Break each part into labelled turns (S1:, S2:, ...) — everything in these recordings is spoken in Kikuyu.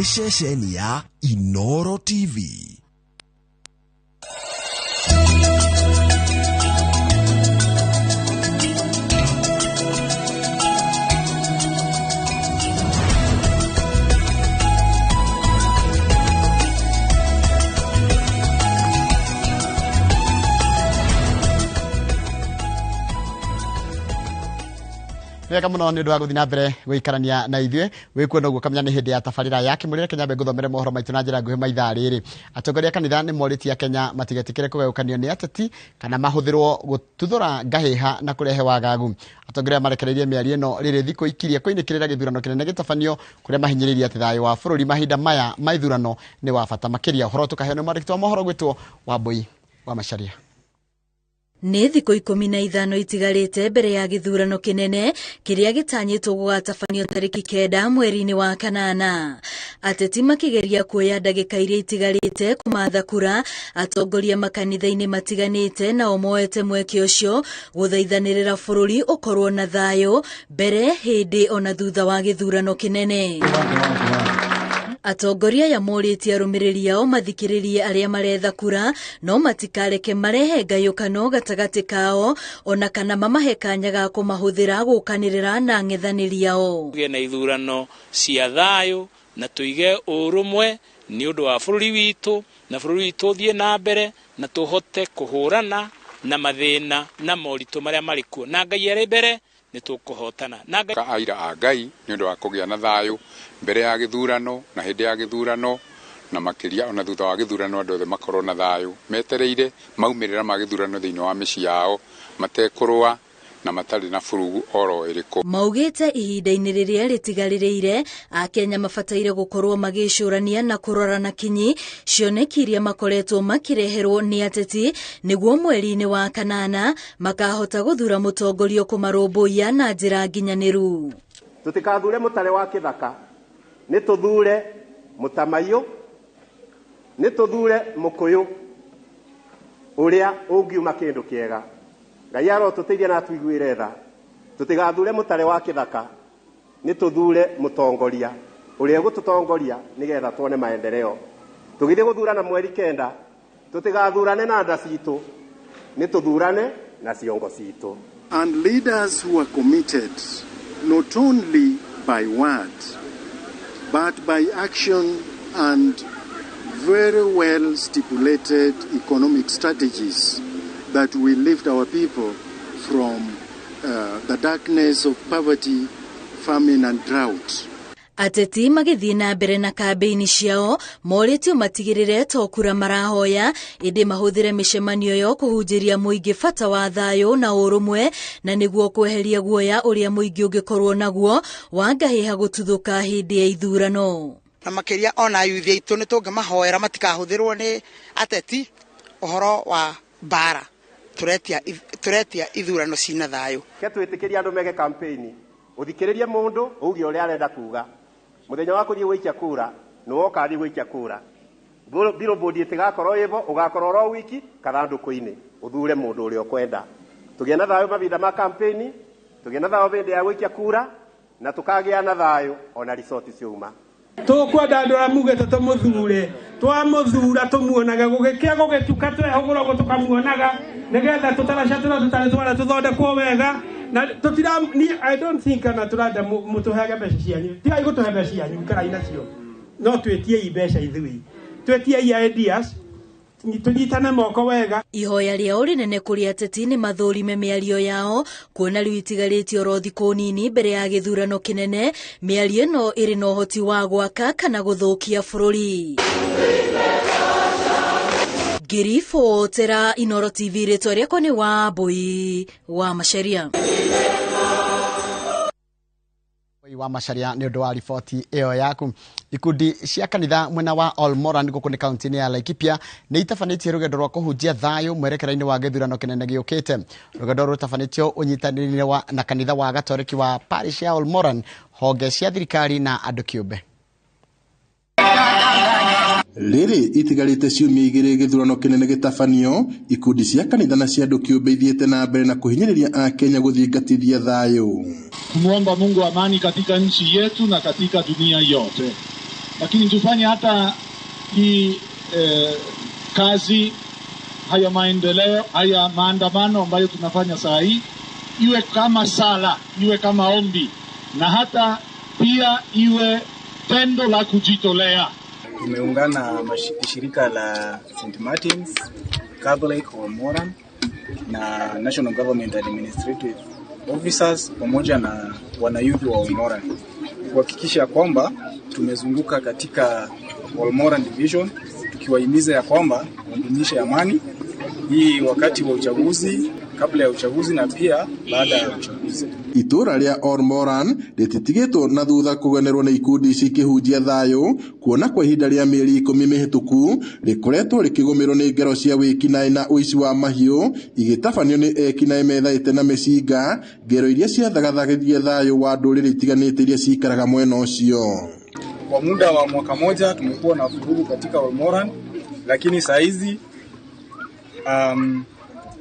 S1: Nĩ ceceni ya Inoro TV.
S2: Wega muno nĩ ũndũ wa gũthiĩ na mbere gũikarania na ithuĩ wĩ kuo noguo kamenya nĩ hĩndĩ ya tabarĩra ya kĩmũrĩre. Kenya ngũthomere mohoro maitũ na njĩra nguhĩ maithaa rĩrĩ. Atongoria a kanitha nĩ morĩtie Akenya matigetĩkĩre kũgayũkanio nĩ ateti kana mahũthĩrwo gũtuthũra ngahĩha na kũrehe wagagu. Atongoria marekereirie mĩario ĩno rĩrĩ thikũ ikirie kũinĩkĩrĩra gĩthurano kĩnene gĩtabanio kũrĩa mahinyĩrĩirie atĩ thayũ wa bũrũri mahinda maya ma ithurano nĩ wa bata makĩria. Ũhoro tũkaheo nĩ mwandĩki wa mohoro gwĩtwo Wambui wa Macharia.
S3: Nĩ thikũ 15 itigarĩte mbere ya gĩthurano kĩnene kĩrĩa gĩtanyĩtwo gũgatabanio tarĩki 9 mweri-inĩ wa kanana. Ateti makĩgeria kuoya ndagĩka iria itigarĩte kũmatha kura, atongoria makanitha-inĩ matiganĩte nao moete mweke ũcio gũthaithanĩrĩra bũrũri ũkorwo na thayũ mbere, hĩndĩ ona thutha wa gĩthurano kĩnene. Atongoria aya morĩtie arũmĩrĩri ao mathikĩrĩrie arĩa maretha kura no matikareke marehe ngayũkano gatagatĩ kao ona kana mamahe kanya ga kũmahũthĩra gũkanĩrĩra na ang'ethanĩri ao.
S4: Tũgĩe na ithurano cia thayũ na tũige ũrũmwe nĩ ũndũ wa bũrũri witũ, na bũrũri witũ ũthiĩ na mbere na tũhote kũhũrana na mathĩna na moritũ marĩa marĩ kuo, na Ngai arĩ mbere nĩ tũkũhotana. Na Ngai
S5: aira a Ngai nĩ ũndũ wa kũgĩa na thayũ mbere ya gĩthurano na hĩndĩ ya gĩthurano na makĩria ona thutha wa gĩthurano, andũ othe makorwo na thayũ metereire maumĩrĩra ma gĩthurano thĩinĩ wa mĩciĩ yao matekũrũa na matarĩ na burugu oro ĩrĩkũ.
S3: Maugĩte ihinda-inĩ rĩrĩa rĩtigarĩrĩire Akenya mabataire gũkorwo magĩcũrania na kũrora na kinyi cioneki iria makoretwo makĩreherwo nĩ ateti nĩguo mweri-inĩ wa kanana makahota gũthura mũtongoria kũmarũmbũiya na njĩra nginyanĩru.
S6: Tũtikathure mũtare wa kĩthaka, nĩ tũthure mũtamaiyũ, nĩ tũthure mũkũyũ ũrĩa ũngiuma kĩndũ kĩega. Ngai arotũteithia na atuiguĩre tha. Tũtigathure mũtare wa kĩthaka, nĩ tũthure mũtongoria ũrĩa ũgũtũtongoria nĩgetha tuone maendeleo. Tũgĩthiĩ gũthurana mweri 9, tũtigathurane na nda citũ, nĩ tũthurane na ciongo citũ.
S7: And leaders who are committed not only by word but by action and very well stipulated economic strategies that will lift our people from the darkness of poverty, famine and drought.
S3: Ateti magĩthiĩ na mbere na kambĩini ciao morĩtio matigĩrĩre to kura marahoya ĩndĩ mahũthĩre mĩcemanio ĩyo kũhunjĩria mũingĩ bata wa thayũ na ũrũmwe na nĩguo kweheria guoya ũrĩa mũingĩ ũngĩkorwo naguo wa ngahĩha gũtuthũka hĩndĩ ya ithurano.
S8: Na makĩria ona yuthi aitũ nĩ tũngĩmahoera matikahũthĩrwo nĩ ateti ũhoro wa mbara. Tũretia ithurano cina thayũ.
S6: Ke twĩtĩkĩrie andũ meke campaign, ũthikĩrĩrie mũndũ uge ũrĩa arenda kuga. Mũthenya wa kũthiĩ gũikia kura nĩwe ũkathiĩ gũikia kura. Billboard ĩtigakorwo ĩvo, ũgakorwo oro wiki kathandũkũ-inĩ, ũthure mũndũ ũrĩa ũkwenda. Tũgĩe na thayũ mahinda ma campaign, tũgĩe na thayũ hĩndĩ ya gũikia kura, na tũkagĩa na thayũ ona resort ciauma.
S9: Tũkwenda andũ arĩa mugĩte tũmũthure, twamũthura tũmuonaga gũgĩkĩa gũgĩtuka twehũgũra ũguo tũkamuonaga nĩgetha tũtaraca tũrĩa tũtarĩ twara tũthondekwo wega. Na tũtira, ni, I don't think kana tũrenda mũtũheage mbeca cianyu. Tigai gũtũhe mbeca cianyu, ikarai nacio. No twĩtiei mbeca ithuĩ, twĩtiei ideas, tũnyitane moko wega.
S3: Ihoya rĩao rĩnene kũrĩ ateti nĩ mathũrime mĩario yao kuona rĩu itigarĩtie oro thikũ nini mbere ya gĩthurano kĩnene. Mĩario ĩno ĩrĩ na ũhoti wa gwaka kana gũthũkia bũrũri. Ngĩribotera Inoro TV, rĩtwa rĩakwa nĩ Wambui wa Macharia.
S2: Wa Macharia nĩ ũndũ wa riboti ĩyo yaku. Ikundi cia kanitha mwena wa Olmoran gũkũ nĩ kaunti-inĩ ya Laikipia nĩ itabanĩtie rũgendo rwa kũhunjia thayũ mwerekera-inĩ wa gĩthurano kĩnene gĩũkĩte. Rũgendo rũtabanĩtio ũnyitanĩri-inĩ na kanitha wa Gatoreki wa parish ya Olmoran, honge cia thirikari na andũ kĩũmbe.
S10: Rĩrĩ itigarĩte ciumia igĩrĩ gĩthurano kĩnene gĩtabanio, ikundi cia kanitha na cia andũ kĩũmbe ithiĩte na mbere na kũhinyĩrĩria Akenya gũthingatithia thayũ.
S11: Kumuomba Mungu amani katika nchi yetu na katika dunia yote. Lakini tufanye hata hii kazi, haya maendeleo, haya maandamano ambayo tunafanya saa hii iwe kama sala, iwe kama ombi, na hata pia iwe tendo la kujitolea.
S12: Tumeungana shirika la St. Martin's Catholic Olmoran na National Government Administrative Officers pamoja na wanayouth wa Olmoran kuhakikisha kwamba tumezunguka katika Olmoran Division tukiwahimiza ya kwamba wadumishe amani hii wakati wa uchaguzi, kabla ya uchaguzi na pia baada ya uchaguzi.
S10: Itũra rĩa Olmoran rĩtitigĩtwo na thutha kũgenerwo nĩ ikundi ici ikĩhunjia thayũ, kuona kwa ihinda rĩa mĩeri 10 mĩhĩtũku rĩkoretwo rĩkĩgũmĩrwo nĩ ngero cia wĩkinaĩ na ũici wa mahiũ igĩtabanio nĩ ekinaĩ methaĩte na mĩcinga, ngero iria ciathagathagirie thayũ wa ndũrĩrĩ itiganĩte iria cikaraga mwena ũcio.
S12: Kwa muda wa mwaka moja tumekuwa na vurugu katika Olmoran, lakini saa hizi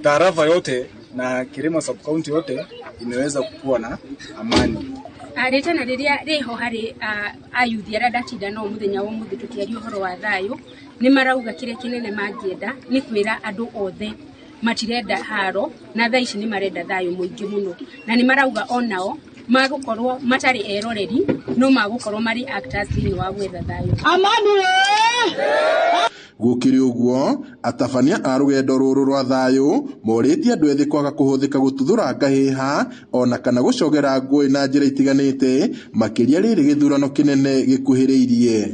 S12: tarafa yote na Kirima sub county yote imeweza kuwa na amani.
S13: Ritana riria riho hari ayuthi aria ndatinda nao muthenya wa umuthi tukiaria uhoro wa thayu, ni marauga kiria kinene mangienda ni kwira andu othe matirenda haro na thaa ici ni marenda thayu muingi muno, na ni marauga onao magukorwo matari eroreri no magukorwo mari actors thiini wa gwetha thayu.
S11: Amani.
S10: Gũkĩrĩ ũguo, atabania a rũgendo rũrũ rwa thayũ morĩtie andũ ethĩ kwaga kũhũthĩka gũtuthũra ngahĩha ona kana gũcogera ngũĩ na njĩra itiganĩte, makĩria rĩrĩ gĩthurano kĩnene gĩkuhĩrĩirie.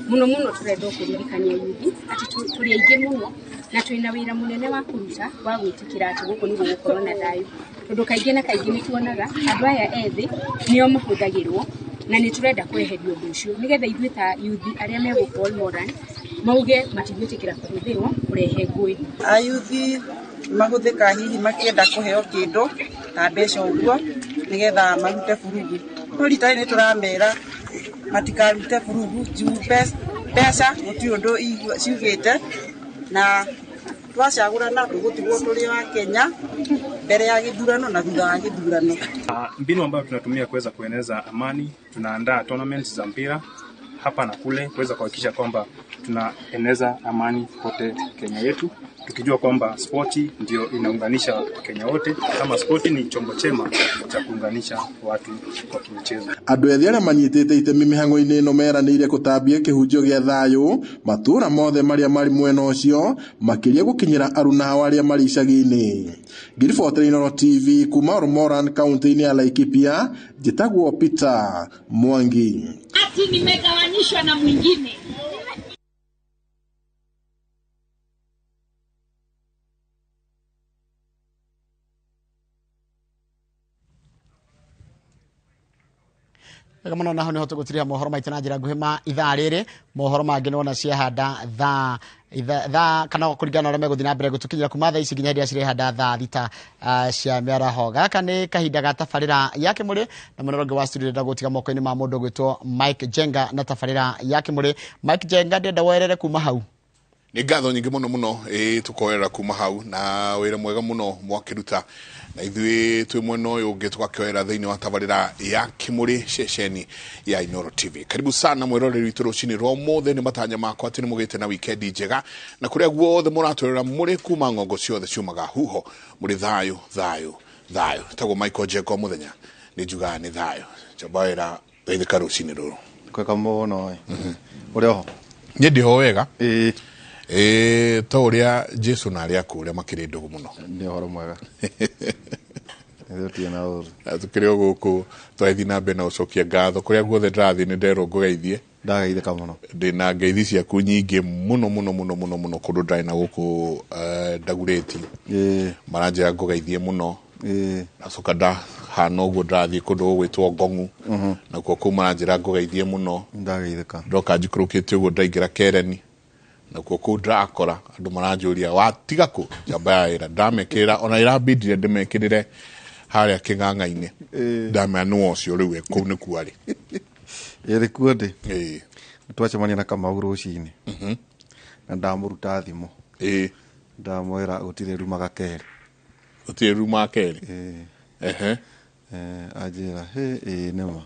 S13: Mũno mũno tũrenda kũririkania yuthi atĩ tũrĩ aingĩ mũno na twĩna wĩra mũnene wa kũruta wa gwĩtĩkĩra atĩ gũkũ nĩ gũgũkorwo na thayũ, tondũ kaingĩ na kaingĩ nĩ tuonaga andũ aya ethĩ nĩo mahũthagĩrwo, na nĩ tũrenda kweheria ũndũ ũcio nĩgetha ithuĩ ta yuthi arĩa me gũkũ Olmoran mauge matigwĩtĩkĩra kũhũthĩrwo kũrehe ngũĩ.
S14: Ayuthi mahũthĩka hihi makĩenda kũheo kĩndũ ta mbeca ũguo nĩgetha marute burugu, no rita rĩrĩ nĩtũramera matikarute burugu juu mbeca gũtirĩ ũndũ ciugĩte, na twacagũrana tũgũtigwo tũrĩ wa Kenya mbere ya gĩthurano na thutha wa gĩthurano.
S15: Mbinu ambayo tunatumia kuweza kueneza amani, tunaandaa tournaments za mpira hapa na kule kuweza kuhakikisha kwamba tunaeneza amani kote Kenya yetu, tukijua kwamba spoti ndio inaunganisha Kenya wote, kama spoti ni chombo chema cha kuunganisha watu kwa kimichezo.
S10: Andũ ethĩ arĩa manyitĩte itemi mĩhang'o-inĩ ĩno meranĩire kũtambia kĩhunjio gĩa thayũ matũũra mothe marĩa marĩ mwena ũcio, makĩria gũkinyĩra aruna arĩa marĩ icagi-inĩ. Ngĩribotera Inooro TV kuma Olmoran kaunti-inĩ ya Laikipia, njĩtagwo Peter Mwangi.
S16: Ati nimegawanyishwa na mwingine.
S2: Wega mũno, naho nĩho tũgũtiria mohoro maitũ na njĩra nguhĩ ma ithaa rĩrĩ. Mohoro mangĩ nĩwona ciahanda thaa kana kũringana na ũrĩa megũthiĩ na mbere gũtũkinyĩra kuma thaa ici nginya hĩndĩ ĩrĩa cirehanda thaa 6 cia mĩaraho. Gaka nĩ kahinda ga tabarĩra ya Kĩmũrĩ, na mũnene ũngĩ wa studio ndĩrenda gũtiga moko-inĩ ma mũndũ ũgwĩtwo Mike Jenga na tabarĩra ya Kĩmũrĩ. Mike Jenga, ndĩrenda woerere kuma hau.
S17: Nĩ ngatho nyingĩ mũno mũno, tũkoerera kuma hau na wĩra mwega mũno mwakĩruta, na ithuĩ twĩ mwena ũyũ ũngĩ tũgakĩoera thĩinĩ wa tabarĩra ya Kĩmũrĩ ceceni ya Inooro TV. Karibu sana mwĩroreri witũ rũcinĩ rwa ũmũthĩ. Nĩ matanya makwa atĩ nĩ mũgĩte na wikendi njega, na kũrĩa guothe mũratwĩrora mũrĩ kuma ng'ongo ciothe ciumaga huho, mũrĩ thayũ thayũ thayũ. Tagwo Michael Jenga mũthenya nĩ njugaga nĩ thayũ. Njamba wĩra geithĩka rũcinĩ rũrũ.
S18: Kwega mũno. Ũrĩ oho?
S17: Niĩ ndĩho wega. Ta ũrĩa Jesu na arĩa akũrĩa makĩrĩ ndũgũ mũno.
S18: Nĩ ũhoro mwega.
S17: Tũkĩrĩ o gũkũ twathiĩ na mbere na gũcokia ngatho kũrĩa guothe ndĩrathiĩ nĩ nderwo ngũgeithie.
S18: Ndageithĩka mũno.
S17: Ndĩna ngeithi ciaku nyingĩ mũno mũno mũno mũno mũno kũndũ ndarĩ na gũkũ ndagurĩti. Maranjĩra ngũgeithie mũno. Ndacoka ndahana ũguo ndĩrathiĩ kũndũ gũgwĩtwo Ngong'u. Nakuo kũu maranjĩra ngũgeithie mũno.
S18: Ndageithĩka.
S17: Ndoka njikũrũkĩte ũguo ndaingĩra Kereni. Nakuo kũu ndĩrakora andũ maranjũria watiga kũ njamba ya wĩra ndamekĩrĩra ona ĩrambindire ndĩmekĩrĩre harĩa kĩng'ang'a-inĩ ndamera nĩwe ũcio rĩu kũu nĩkuo arĩ.
S18: Ĩrĩ kuo ndĩ. Twacemania na Kamau rũcinĩ na ndamũruta thimũ. Ndamwĩra gũtirĩ ruma gakerĩ.
S17: Gũtirĩ ruma gakerĩ?
S18: Anjĩra hĩ ĩĩ nĩma.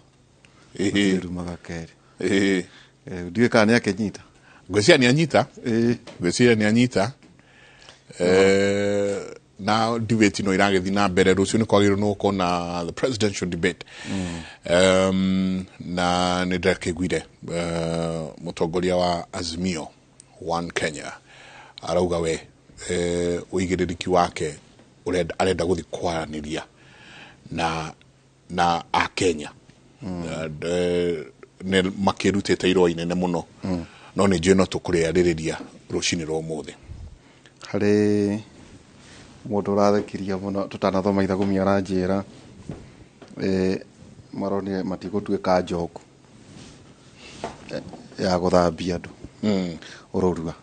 S18: Gũtirĩ ruma gakerĩ. Ndiũĩ kana nĩ akĩnyita.
S17: Ngwĩciria nĩ anyita. Ngwĩciria nĩ anyita. Na debate no iragĩthiĩ na mbere rũciũ nĩ kwagĩrĩirwo nĩ gũkorwo na the presidential debate. Na nĩ ndĩrakĩiguire mũtongoria wa Azimio One Kenya arauga we ũigĩrĩrĩki wake arenda gũthiĩ kwaranĩria na akenya. Nĩ makĩrutĩte irũa inene mũno. No nĩ njũĩ no tũkũrĩarĩrĩria rũcinĩ rwa ũmũthĩ.
S18: Harĩ mũndũ ũrathekirie mũno tũtanathoma ithagumia aranjĩra maronire matigũtuĩka njoku ya gũthambia andũ ũrorua.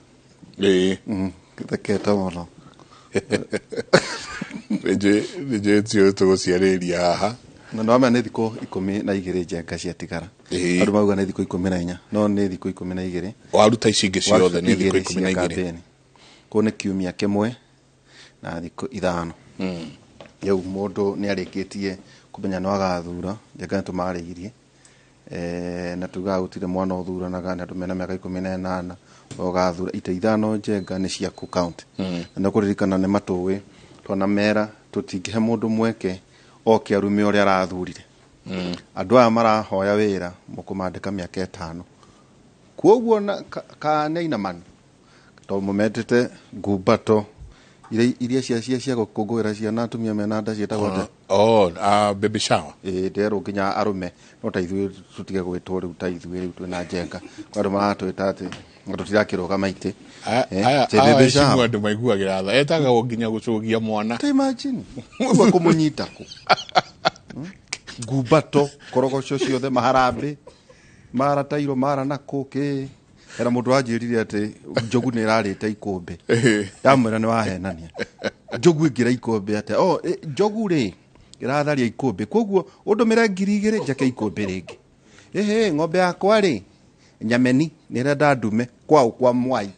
S18: Thekete mũno.
S17: Nĩ njũĩ tũgũciarĩria haha.
S18: Na nĩ wamenya nĩ thikũ 12 Njenga ciatigara. Andũ mauga nĩ thikũ 14, no nĩ thikũ 12.
S17: Waruta ici ingĩ ciothe nĩ thikũ 12.
S18: Kũu nĩ kiumia kĩmwe na thikũ 5. Rĩu mũndũ nĩ arĩkĩtie kũmenya no agathura, Njenga nĩ tũmarĩirie. Na tugaga gũtirĩ mwana ũthuranaga, nĩ andũ mena mĩaka 18 ũgathura ite 5 Njenga nĩ ciaku county. Na nĩ kũririkana nĩ matũĩ twanamera tũtingĩhe mũndũ mweke oke arume ũrĩa arathurire. Andũ aya marahoya wĩra mũkũmandĩka mĩaka 5. Kwoguo ka nĩ ainamanu tondũ mũmetĩte ngumbato iria cia gũkũngũĩra ciana atumia mena nda ciĩtagwo atĩa?
S17: Oh, baby shower.
S18: Nderwo nginya arũme no ta ithuĩ tũtige gwĩtwo rĩu ta ithuĩ rĩu twĩna Njenga. Kwa andũ maratwĩta atĩ andũ tũtirakĩrũgama itĩ.
S17: Aya andũ maiguagĩra tha etagwo nginya gũcũgia mwana.
S18: Ta imagine ũguo kũmũnyita kũ ngumbato korogoco ciothe maharambĩ maratairwo mara na kũ kĩ. Era mũndũ wanjĩrire atĩ njogu nĩ ĩrarĩte ikũmbĩ. Ndamwĩra nĩ wahenania. Njogu ĩngĩra ikũmbĩ atĩa? Oh, njogu rĩ ĩratharia ikũmbĩ. Koguo ũndũmĩre 2000 njake ikũmbĩ rĩngĩ. Ĩhĩ ng'ombe yakwa rĩ nyameni nĩ ĩrenda ndume kwao kwa mwai.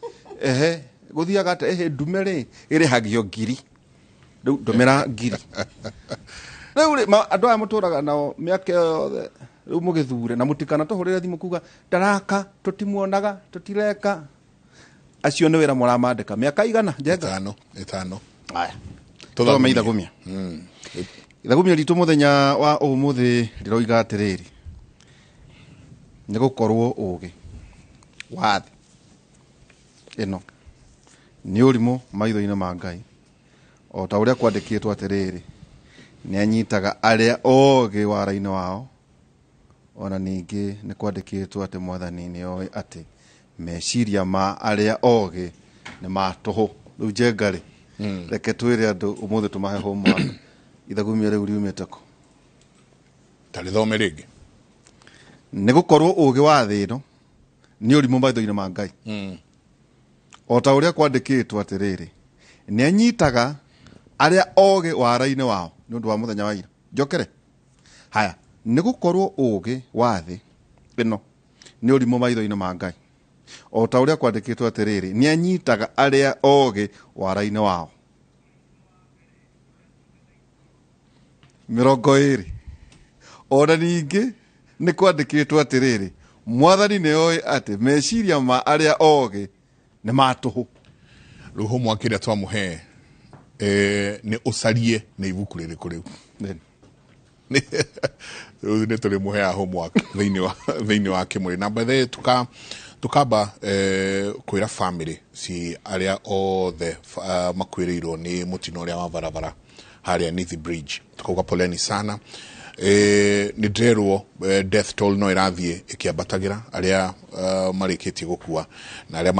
S18: Ehe gũthiaga atĩa? Ĩhĩ ndume rĩ ĩrĩhagio 1000. Rĩu ndũmĩra 1000. Rĩu rĩ andũ aya mũtũraga nao mĩaka yothe rĩu mũgĩthure na mũtikana tũhũrĩre thimũ kuga ndaraka tũtimuonaga tũtireka. Acio nĩ wĩra mũramandĩka mĩaka igana Njenga?
S17: Ĩtano.
S18: Aya. Tũthome ithagumia. Ithagumia ritũ mũthenya wa ũmũthĩ rĩroiga atĩrĩrĩ, nĩ gũkorwo ũgĩ wa thĩ ĩno nĩ ũrimũ maitho-inĩ ma Ngai, o ta ũrĩa kwandĩkĩtwo atĩrĩrĩ, nĩ anyitaga arĩa ogĩ wara-inĩ wao. Ona ningĩ nĩ kwandĩkĩtwo atĩ Mwathani nĩ oĩ atĩ meciria ma arĩa ogĩ nĩ ma tũhũ. Rĩu Njenga rĩ, reke twĩre andũ ũmũthĩ tũmahe homework. Ithagumia rĩu riumĩte kũ?
S17: Ta rĩthome rĩngĩ.
S18: Nĩ gũkorwo ũgĩ wa thĩ ĩno nĩ ũrimũ maitho-inĩ ma Ngai. O ta ũrĩa kwandĩkĩtwo atĩrĩrĩ, nĩ anyitaga arĩa ogĩ wara-inĩ wao nĩ ũndũ wa mũthenya wa ira. Njokere. Haya, nĩ gũkorwo ũgĩ wa thĩ ĩno nĩ ũrimũ maitho-inĩ ma Ngai. O ta ũrĩa kwandĩkĩtwo atĩrĩrĩ, nĩ anyitaga arĩa ogĩ wara-inĩ wao. 20. Ona ningĩ nĩ kwandĩkĩtwo atĩrĩrĩ, Mwathani nĩ oĩ atĩ meciria ma arĩa ogĩ nĩ ma tũhũ.
S17: Rĩu homework ĩrĩa twamũhe nĩ ũcarie nĩ ibuku rĩrĩkũ rĩu. Rĩu nĩ tũrĩmũheaga homework thĩinĩ wa kĩmũrĩ. Na by the way tukamba kwĩra family ci arĩa othe makuĩrĩirwo nĩ mũtino ũrĩa wa barabara harĩa Nithi Bridge. Tukauga poleni sana. Nĩ ndĩrerwo death toll no ĩrathiĩ ĩkĩambatagĩra arĩa marĩkĩtie gũkua na arĩa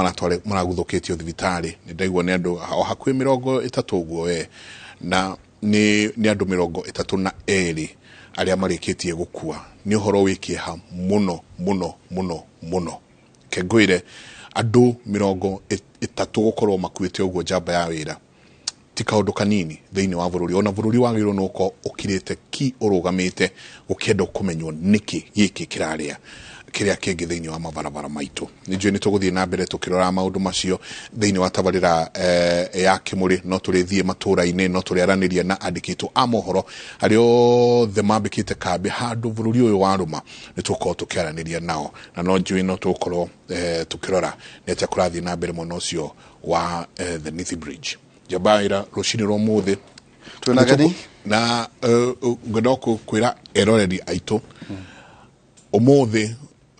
S17: maraguthũkĩtio thibitarĩ. Nĩ ndaigua nĩ andũ o hakuhĩ 30 ũguo we, na nĩ andũ 32 arĩa marĩkĩtie gũkua. Nĩ ũhoro wĩ kĩeha mũno mũno mũno mũno. Kengwĩre andũ 30 gũkorwo makuĩte ũguo njamba ya wĩra ti Ti kaũndũ kanini thĩinĩ wa bũrũri, ona bũrũri wagĩrĩirwo nĩ gũkorwo ũkirĩte ki ũrũgamĩte gũkĩenda kũmenywo nĩkĩ gĩkĩ kĩrarĩa kĩrĩa kĩngĩ thĩinĩ wa mabarabara maitũ. Nĩ njũĩ nĩ tũgũthiĩ na mbere tũkĩrora maũndũ macio thĩinĩ wa tabarĩra ya Kĩmũrĩ, no tũrĩthiĩ matũũra-inĩ, no tũrĩaranĩria na andĩkĩtwo a mohoro arĩa othe mambĩkĩte kambĩ handũ bũrũri ũyũ warũma, nĩ tũgũkorwo tũkĩaranĩria nao, na no njũĩ no tũgũkorwo tũkĩrora nĩ atĩa kũrathiĩ na mbere mwena ũcio wa the Nithi Bridge. Njamba rũcinĩ rwa ũmũthĩ
S18: Twĩna ageni?
S17: Na ngwenda kwĩra eroreri aitũ ũmũthĩ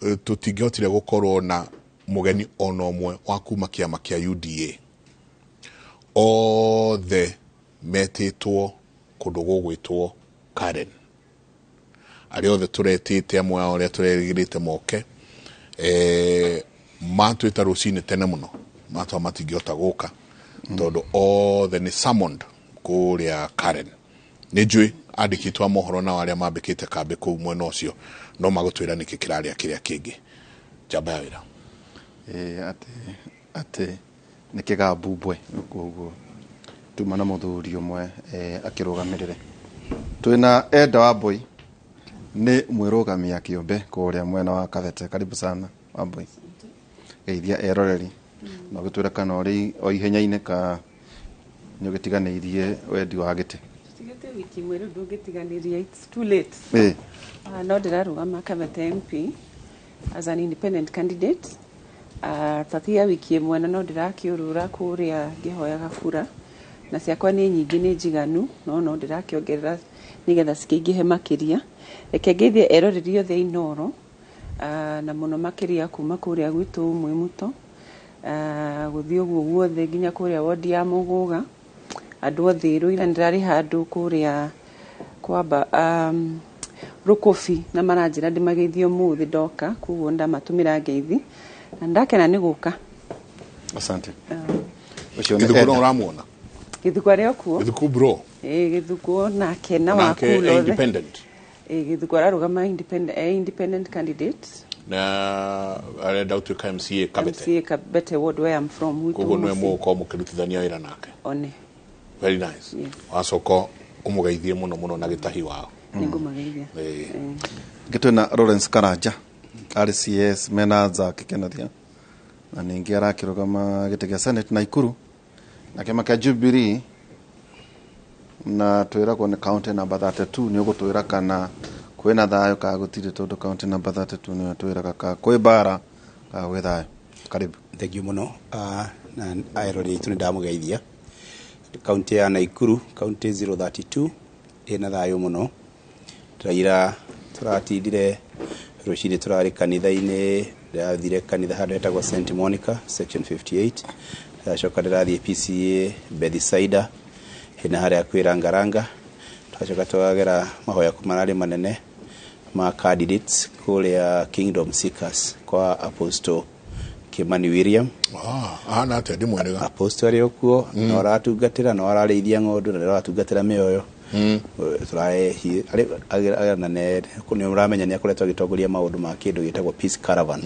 S17: tũtingĩhotire gũkorwo na mũgeni ona ũmwe wa kuma kĩama kĩa UDA. Othe metĩtwo kũndũ gũgwĩtwo Karen. Arĩa othe tũretĩte, amwe ao arĩa tũrerĩgĩrĩte moke, matwĩta rũcinĩ tene mũno, matwa matingĩhota gũka tondũ othe nĩ summoned kũrĩa Karen. Nĩ njũĩ andĩkĩtwo a mohoro nao arĩa mambĩkĩte kambĩ kũu mwena ũcio no magũtwĩra nĩkĩ kĩrarĩa kĩrĩa kĩngĩ. Njamba ya wĩra.
S18: Atĩ nĩ kĩgambumbwe, koguo tuma na mũthuri ũmwe akĩrũgamĩrĩre. Twĩna Eda Wambui, nĩ mwĩrũgamia kĩũmbe kũrĩa mwena wa Kabete. Karibu sana Wambui, geithia eroreri na ũgĩtwĩra kana ũrĩ o ihenya-inĩ ka nĩ ũgĩtiganĩirie wendi wa gĩtĩ.
S19: Tigĩte wiki ĩmwe rĩu ndũngĩtiganĩria, it's too late. No ndĩrarũgama Kabete MP as an independent candidate. Tatia wiki ĩmwe na no ndĩrakĩũrũra kũrĩa ngĩhoyaga kura, na ciakwa nĩ nyingĩ, nĩ njiganu, no ndĩrakĩongerera nĩgetha cikĩingĩhe makĩria. Reke ngeithie eroreri othe a Inooro, na mũno makĩria kuma kũrĩa gwitũ Mwĩmuto, gũthiĩ ũguo guothe nginya kũrĩa wodi ya Mũgũga, andũ othe Rũira. Ndĩrarĩ handũ kũrĩa kwamba Rũkũbi na maranjĩra ndĩmageithie ũmũthĩ ndoka, koguo ndamatũmĩra ngeithi na ndakena nĩ gũka.
S18: Asante. Ũcio nĩ
S17: Gĩthuku no
S18: Eda.
S17: ũramuona?
S19: Gĩthuku arĩ o kuo.
S17: Gĩthuku bro.
S19: Ĩĩ, Gĩthuku nake na
S17: Onake
S19: Wakulo othe.
S17: independent.
S19: Ĩĩ, Gĩthuku ararũgama independent, independent candidate.
S17: Na arenda gũtuĩka MCA Kabete.
S19: MCA Kabete ward, where I'm from, gwitũ
S17: Koguo nĩwe
S19: mũciĩ.
S17: mũgũkorwo mũkĩrutithania wĩra nake.
S19: One.
S17: Very nice.
S19: Yes.
S17: Wacoka ũmũgeithie mũno mũno na gĩtahi wao.
S19: Nĩngũmageithia.
S18: Ngĩ twĩna Lawrence Karanja, arĩ CS mena Zack Kenothia, na ningĩ arakĩrũgama gĩtĩ gĩa Senate Naikuru na kĩama kĩa Jubilee, na twĩragwo nĩ county number 32. Nĩ ũgũtwĩra kana kwĩna thayũ kana gũtirĩ, tondũ county number 32 nĩyo twĩraga ka kwĩ mbara kana gwĩ thayũ. Karibu.
S20: Thengiũ mũno, na aerori aitũ nĩ ndamũgeithia. Kaunti ya Naikuru, kaunti 032, ĩna thayũ mũno. Tũraira tũratindire rũcinĩ tũrarĩ kanitha-inĩ, ndĩrathire kanitha handũ hetagwo St Monica section 58, ndĩracoka ndĩrathiĩ PCA Bethsaida hena harĩa kwĩ Rangaranga, tũgacoka twagera mahoya mararĩ manene ma candidates kũrĩa Kingdom Seekers kwa Apostle Kimani William.
S17: Ahana atĩa? Ndimwĩrĩga.
S20: Apostle arĩ o kuo, no aratungatĩra, no ararĩithia ng'ondu na aratungatĩra mĩoyo. Nĩ ũramenya nĩ akoretwo agĩtongoria maũndũ ma kĩndũ gĩtagwo Peace Caravan,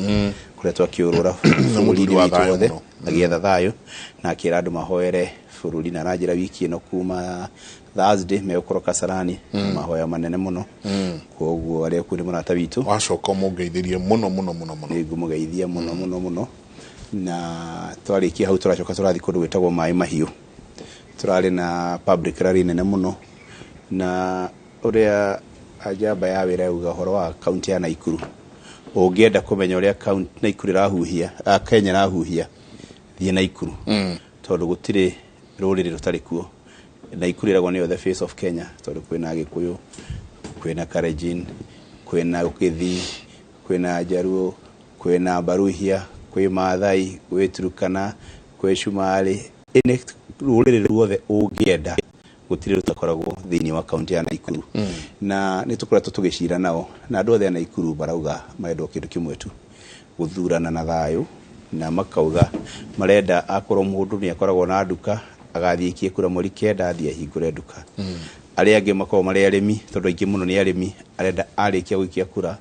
S20: koretwo akĩũrũra
S17: Mũthuri
S20: bũrũri-inĩ
S17: wa
S20: witũ
S17: thayũ
S20: wothe
S17: mũno.
S20: Agĩetha thayũ na akĩra andũ mahoere bũrũri, na aranjĩra wiki ĩno kuma Thursday megũkorwo Kasarani mahoya manene mũno. Koguo arĩa kuo nĩ mũrata witũ.
S17: Wacoka ũmũngeithĩrie mũno mũno mũno mũno.
S20: Nĩ ngũmũgeithia mũno mũno mũno. Na twarĩkia hau tũracoka tũrathiĩ kũndũ gwĩtagwo Maĩ Mahiũ, tũrarĩ na public rally nene mũno, na ũrĩa njamba ya wĩra yauga ũhoro wa kaunti ya Naikuru, ũngĩenda kũmenya ũrĩa kaunti Naikuru ĩrahuhia, Kenya ĩrahuhia, thiĩ Naikuru, tondũ gũtirĩ rũrĩrĩ rũtarĩ kuo. Naikuru ĩragwo nĩyo the face of Kenya, tondũ kwĩna Gĩkũyũ, kwĩna Kalenjin, kwĩna Gĩthii, kwĩna Njaruo, kwĩna Baruhia, kwĩ Maathai, gwĩ Turkana, kwĩ Cumarĩ, ĩnĩ rũrĩrĩ ruothe ũngĩenda gũtirĩ rũtakoragwo thĩinĩ wa kaunti ya Naikuru. Na nĩ tũkoretwo tũgĩcira nao, na andũ othe a Naikuru barauga marenda o kĩndũ kĩmwe tu, gũthurana na thayũ, na makauga marenda akorwo mũndũ nĩ akoragwo na nduka agathiĩ aikie kura mweri 9, athiĩ ahingũre nduka. Arĩa angĩ makoragwo marĩ arĩmi, tondũ aingĩ mũno nĩ arĩmi, arenda arĩkia gũikia kura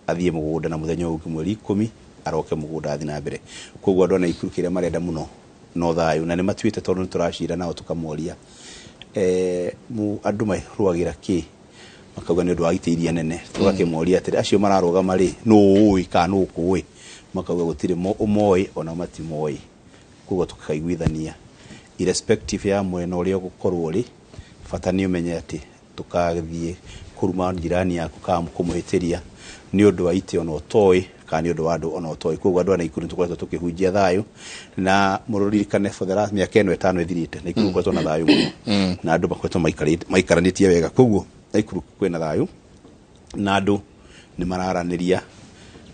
S20: athiĩ mũgũnda, na mũthenya ũyũ ũngĩ mweri 10 aroke mũgũnda athiĩ na mbere. Koguo andũ a Naikuru kĩrĩa marenda mũno no thayũ, na nĩ matuĩte, tondũ nĩ tũracira nao tũkamoria. Andũ marũagĩra kĩ? Makauga nĩ ũndũ wa itĩ iria nene. Tũgakĩmoria atĩrĩ, acio mararũgama rĩ, nũ ũĩ kana nũ ũkũĩ? Makauga gũtirĩ ũmoĩ, ona matimoĩ. Koguo tũkaiguithania irrespective ya mwena ũrĩa ũgũkorwo rĩ, bata nĩ ũmenye atĩ tũkathiĩ kũruma jirani yaku kana kũmũhĩtĩria nĩ ũndũ wa itĩ ona ũtoĩ, kana nĩ ũndũ wa andũ ona ũtoĩ. Koguo andũ a Naikuru nĩ tũkoretwo tũkĩhunjia thayũ, na mũrũririkane for the last mĩaka ĩno 5 ĩthirĩte, Naikuru gũkoretwo na thayũ mũno, na andũ makoretwo maikaranĩtie wega. Koguo Naikuru kwĩna thayũ na andũ nĩ mararanĩria,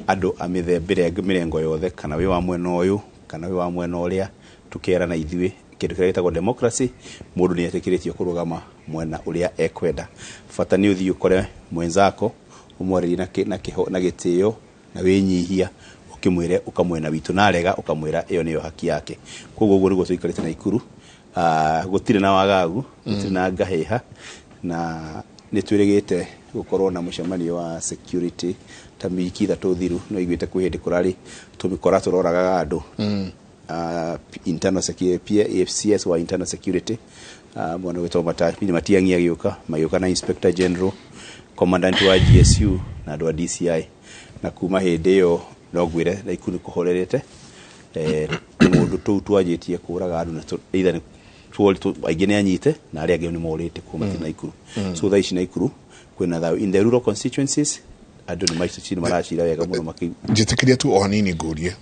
S20: andũ a mĩthemba mĩrengo yothe, kana wĩ wa mwena ũyũ kana wĩ wa mwena ũrĩa, tũkerana ithuĩ kĩndũ kĩrĩa gĩtagwo democracy, mũndũ nĩ etĩkĩrĩtio kũrũgama mwena ũrĩa ekwenda. Bata nĩ ũthiĩ ũkore mwenzako, ũmwarĩrie na gĩtĩo na wĩnyihia, ũkĩmwĩre ũka mwena witũ, na arega ũkamwĩra ĩyo nĩyo haki yake. Koguo ũguo nĩguo tũikarĩte Naikuru. Gũtirĩ na wagagu, gũtirĩ na ngahĩha, na nĩ twĩrĩgĩte gũkorwo na mũcemanio wa security ta mĩiki 3 thiru. No iguĩte kwĩ hĩndĩ kũrarĩ tũmĩkora tũroragaga andũ. Internal security, AFCS wa internal security, mwana wĩtagwo Matiang'i agĩũka, magĩũka na Inspector General, Commandant wa GSU na andũ a DCI. Na kuma hĩndĩ ĩyo no ngwĩre Naikuru nĩ kũhorerete. Tũmũndũ tũu twanjĩtie kũraga andũ either nĩ aingĩ nĩ anyite na arĩa angĩ nĩ morĩte kuma ti Naikuru. So thaa ici Naikuru kwĩna thayũ. In the rural constituencies andũ nĩ maici maracira wega mũno
S17: Njĩtĩkĩria tu o hanini ngũrie,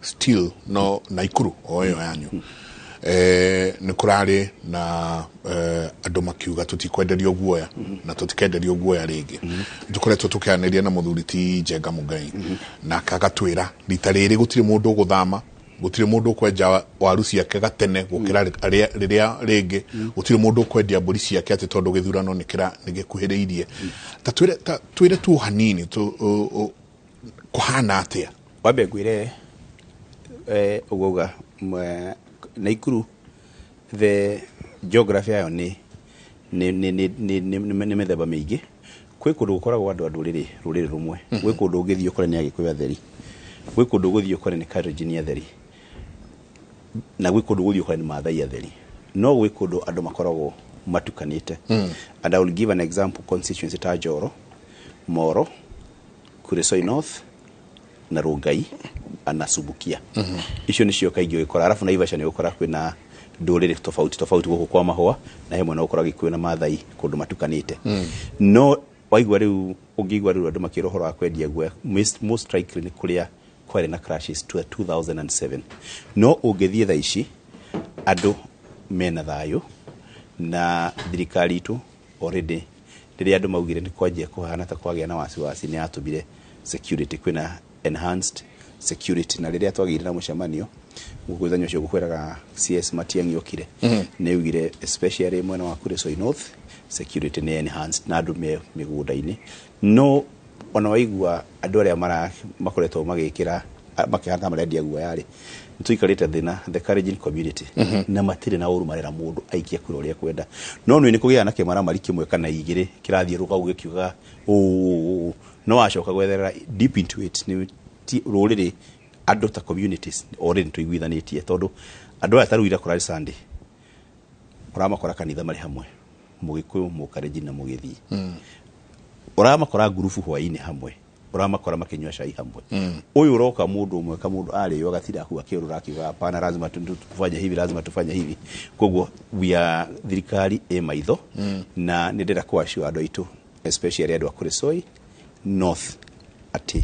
S17: still no Naikuru o ĩyo yanyu, nĩ kũrarĩ na andũ makiuga tũtikwenderio guoya na tũtikenderio guoya rĩngĩ. Tũkoretwo tũkĩaranĩria na mũthuri ti Njenga Mũngai, nake agatwĩra rita rĩrĩ gũtirĩ mũndũ ũgũthama, gũtirĩ mũndũ ũkwenja waru ciake gatene gũkĩra rĩrĩa rĩngĩ, gũtirĩ mũndũ ũkwendia mbũri ciake atĩ tondũ gĩthurano nĩ gĩkuhĩrĩirie. Ta twĩre tu hanini kũhana atĩa?
S20: Wambe ngwĩre, ũguo uga Naikuru the geography yayo nĩ mĩthemba mĩingĩ. Kwĩ kũndũ gũkoragwo andũ a rũrĩrĩ rũmwe, gwĩ kũndũ ũngĩthiĩ ũkore nĩ Agĩkũyũ atheri, gwĩ kũndũ ũgũthiĩ ũkore nĩ Kalenjin atheri, na gwĩ kũndũ ũgũthiĩ ũkore nĩ Maathai atheri. No gwĩ kũndũ andũ makoragwo matukanĩte. And I will give an example, constituency ta Njoro, Moro, Kuresoi North na Rongai na Subukia. Icio nĩcio kaingĩ ũgĩkora. Arabu Naivasha nĩ ũgũkora kwĩna ndũrĩrĩ tofauti tofauti gũkũ kwa mahũa, na he mwena ũgũkora Gĩkũyũ na Maathai kũndũ matukanĩte. No waigua rĩu, ũngĩigua rĩu andũ makĩra ũhoro wa kwendia guoya, most likely nĩ kũrĩa kwarĩ na crashes 2007. No ũngĩthiĩ thaa ici andũ mena thayũ, na thirikari itũ already rĩrĩa andũ maugire nĩ kwanjia kũhana ta kwagĩa na wasiwasi, nĩ yatũmire security, kwĩna enhanced security. Na rĩrĩa twagĩire na mũcemanio mũthenya ũcio ngũkwĩraga CS Matiang'i okire, nĩ augire especially mwena wa Kuresoi North security nĩ enhanced na andũ me mĩgũnda-inĩ. No ona waigua andũ arĩa makoretwo magĩkĩra makĩhana marendia guoya rĩ, nĩtũikarĩte thĩ na the Kalenjin community, na matirĩ na ũru, marera mũndũ aikie kura ũrĩa ekwenda. No nĩ kũgĩa na kĩmaramari kĩmwe kana igĩrĩ kĩrathiĩ rũkau gĩkiuga ũũ, no wacoka gwetherera deep into it nĩ rũrĩrĩ andũ ta communities already tũiguithanĩtie, tondũ andũ aya ta rĩu ira kũrarĩ Sunday, ũramakora kanitha marĩ hamwe, Mũgĩkũyũ, Mũkalenjin na Mũgĩthii. Ũramakora ngurubu hwaĩ-inĩ hamwe, ũramakora makĩnyua cai hamwe. Ũyũ ũroka mũndũ ũmwe kamũndũ arĩo agatinda akua akĩũrũra akiuga hapana, lazima tufanye hivi, lazima tufanye hivi. Koguo we are thirikari ĩ maitho, na nĩ ndĩrenda kũassure andũ aitũ especially andũ a Kuresoi North atĩ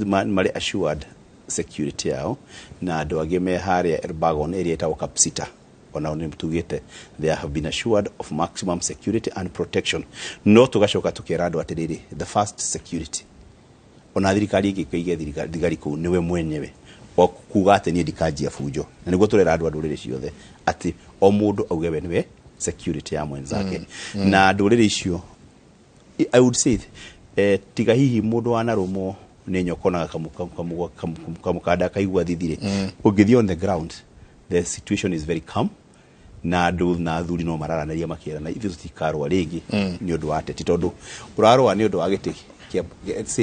S20: marĩ assured security yao, na andũ angĩ me harĩa Elbagon ĩrĩa ĩtagwo Kapsita onao nĩ tugĩte they have been assured of maximum security and protection. No tũgacoka tũkera andũ atĩrĩrĩ, the first security ona thirikari ĩngĩkĩige thigari kũu nĩwe mwenyewe wa kuga atĩ niĩ ndikanjia bunjo, na nĩguo tũrera andũ a ndũrĩrĩ ciothe atĩ o mũndũ auge we nĩwe security ya mwenzake. Na ndũrĩrĩ icio I would say tiga hihi mũndũ wanarũmwo nĩ nyoka na kamũkanda kaigua thithirĩ, ũngĩthiĩ on the ground the situation is very calm, na andũ na athuri no mararanĩria makĩrana ithuĩ tũtikarũa rĩngĩ nĩ ũndũ wa ateti, tondũ ũrarũa nĩ ũndũ wa gĩtĩ kĩa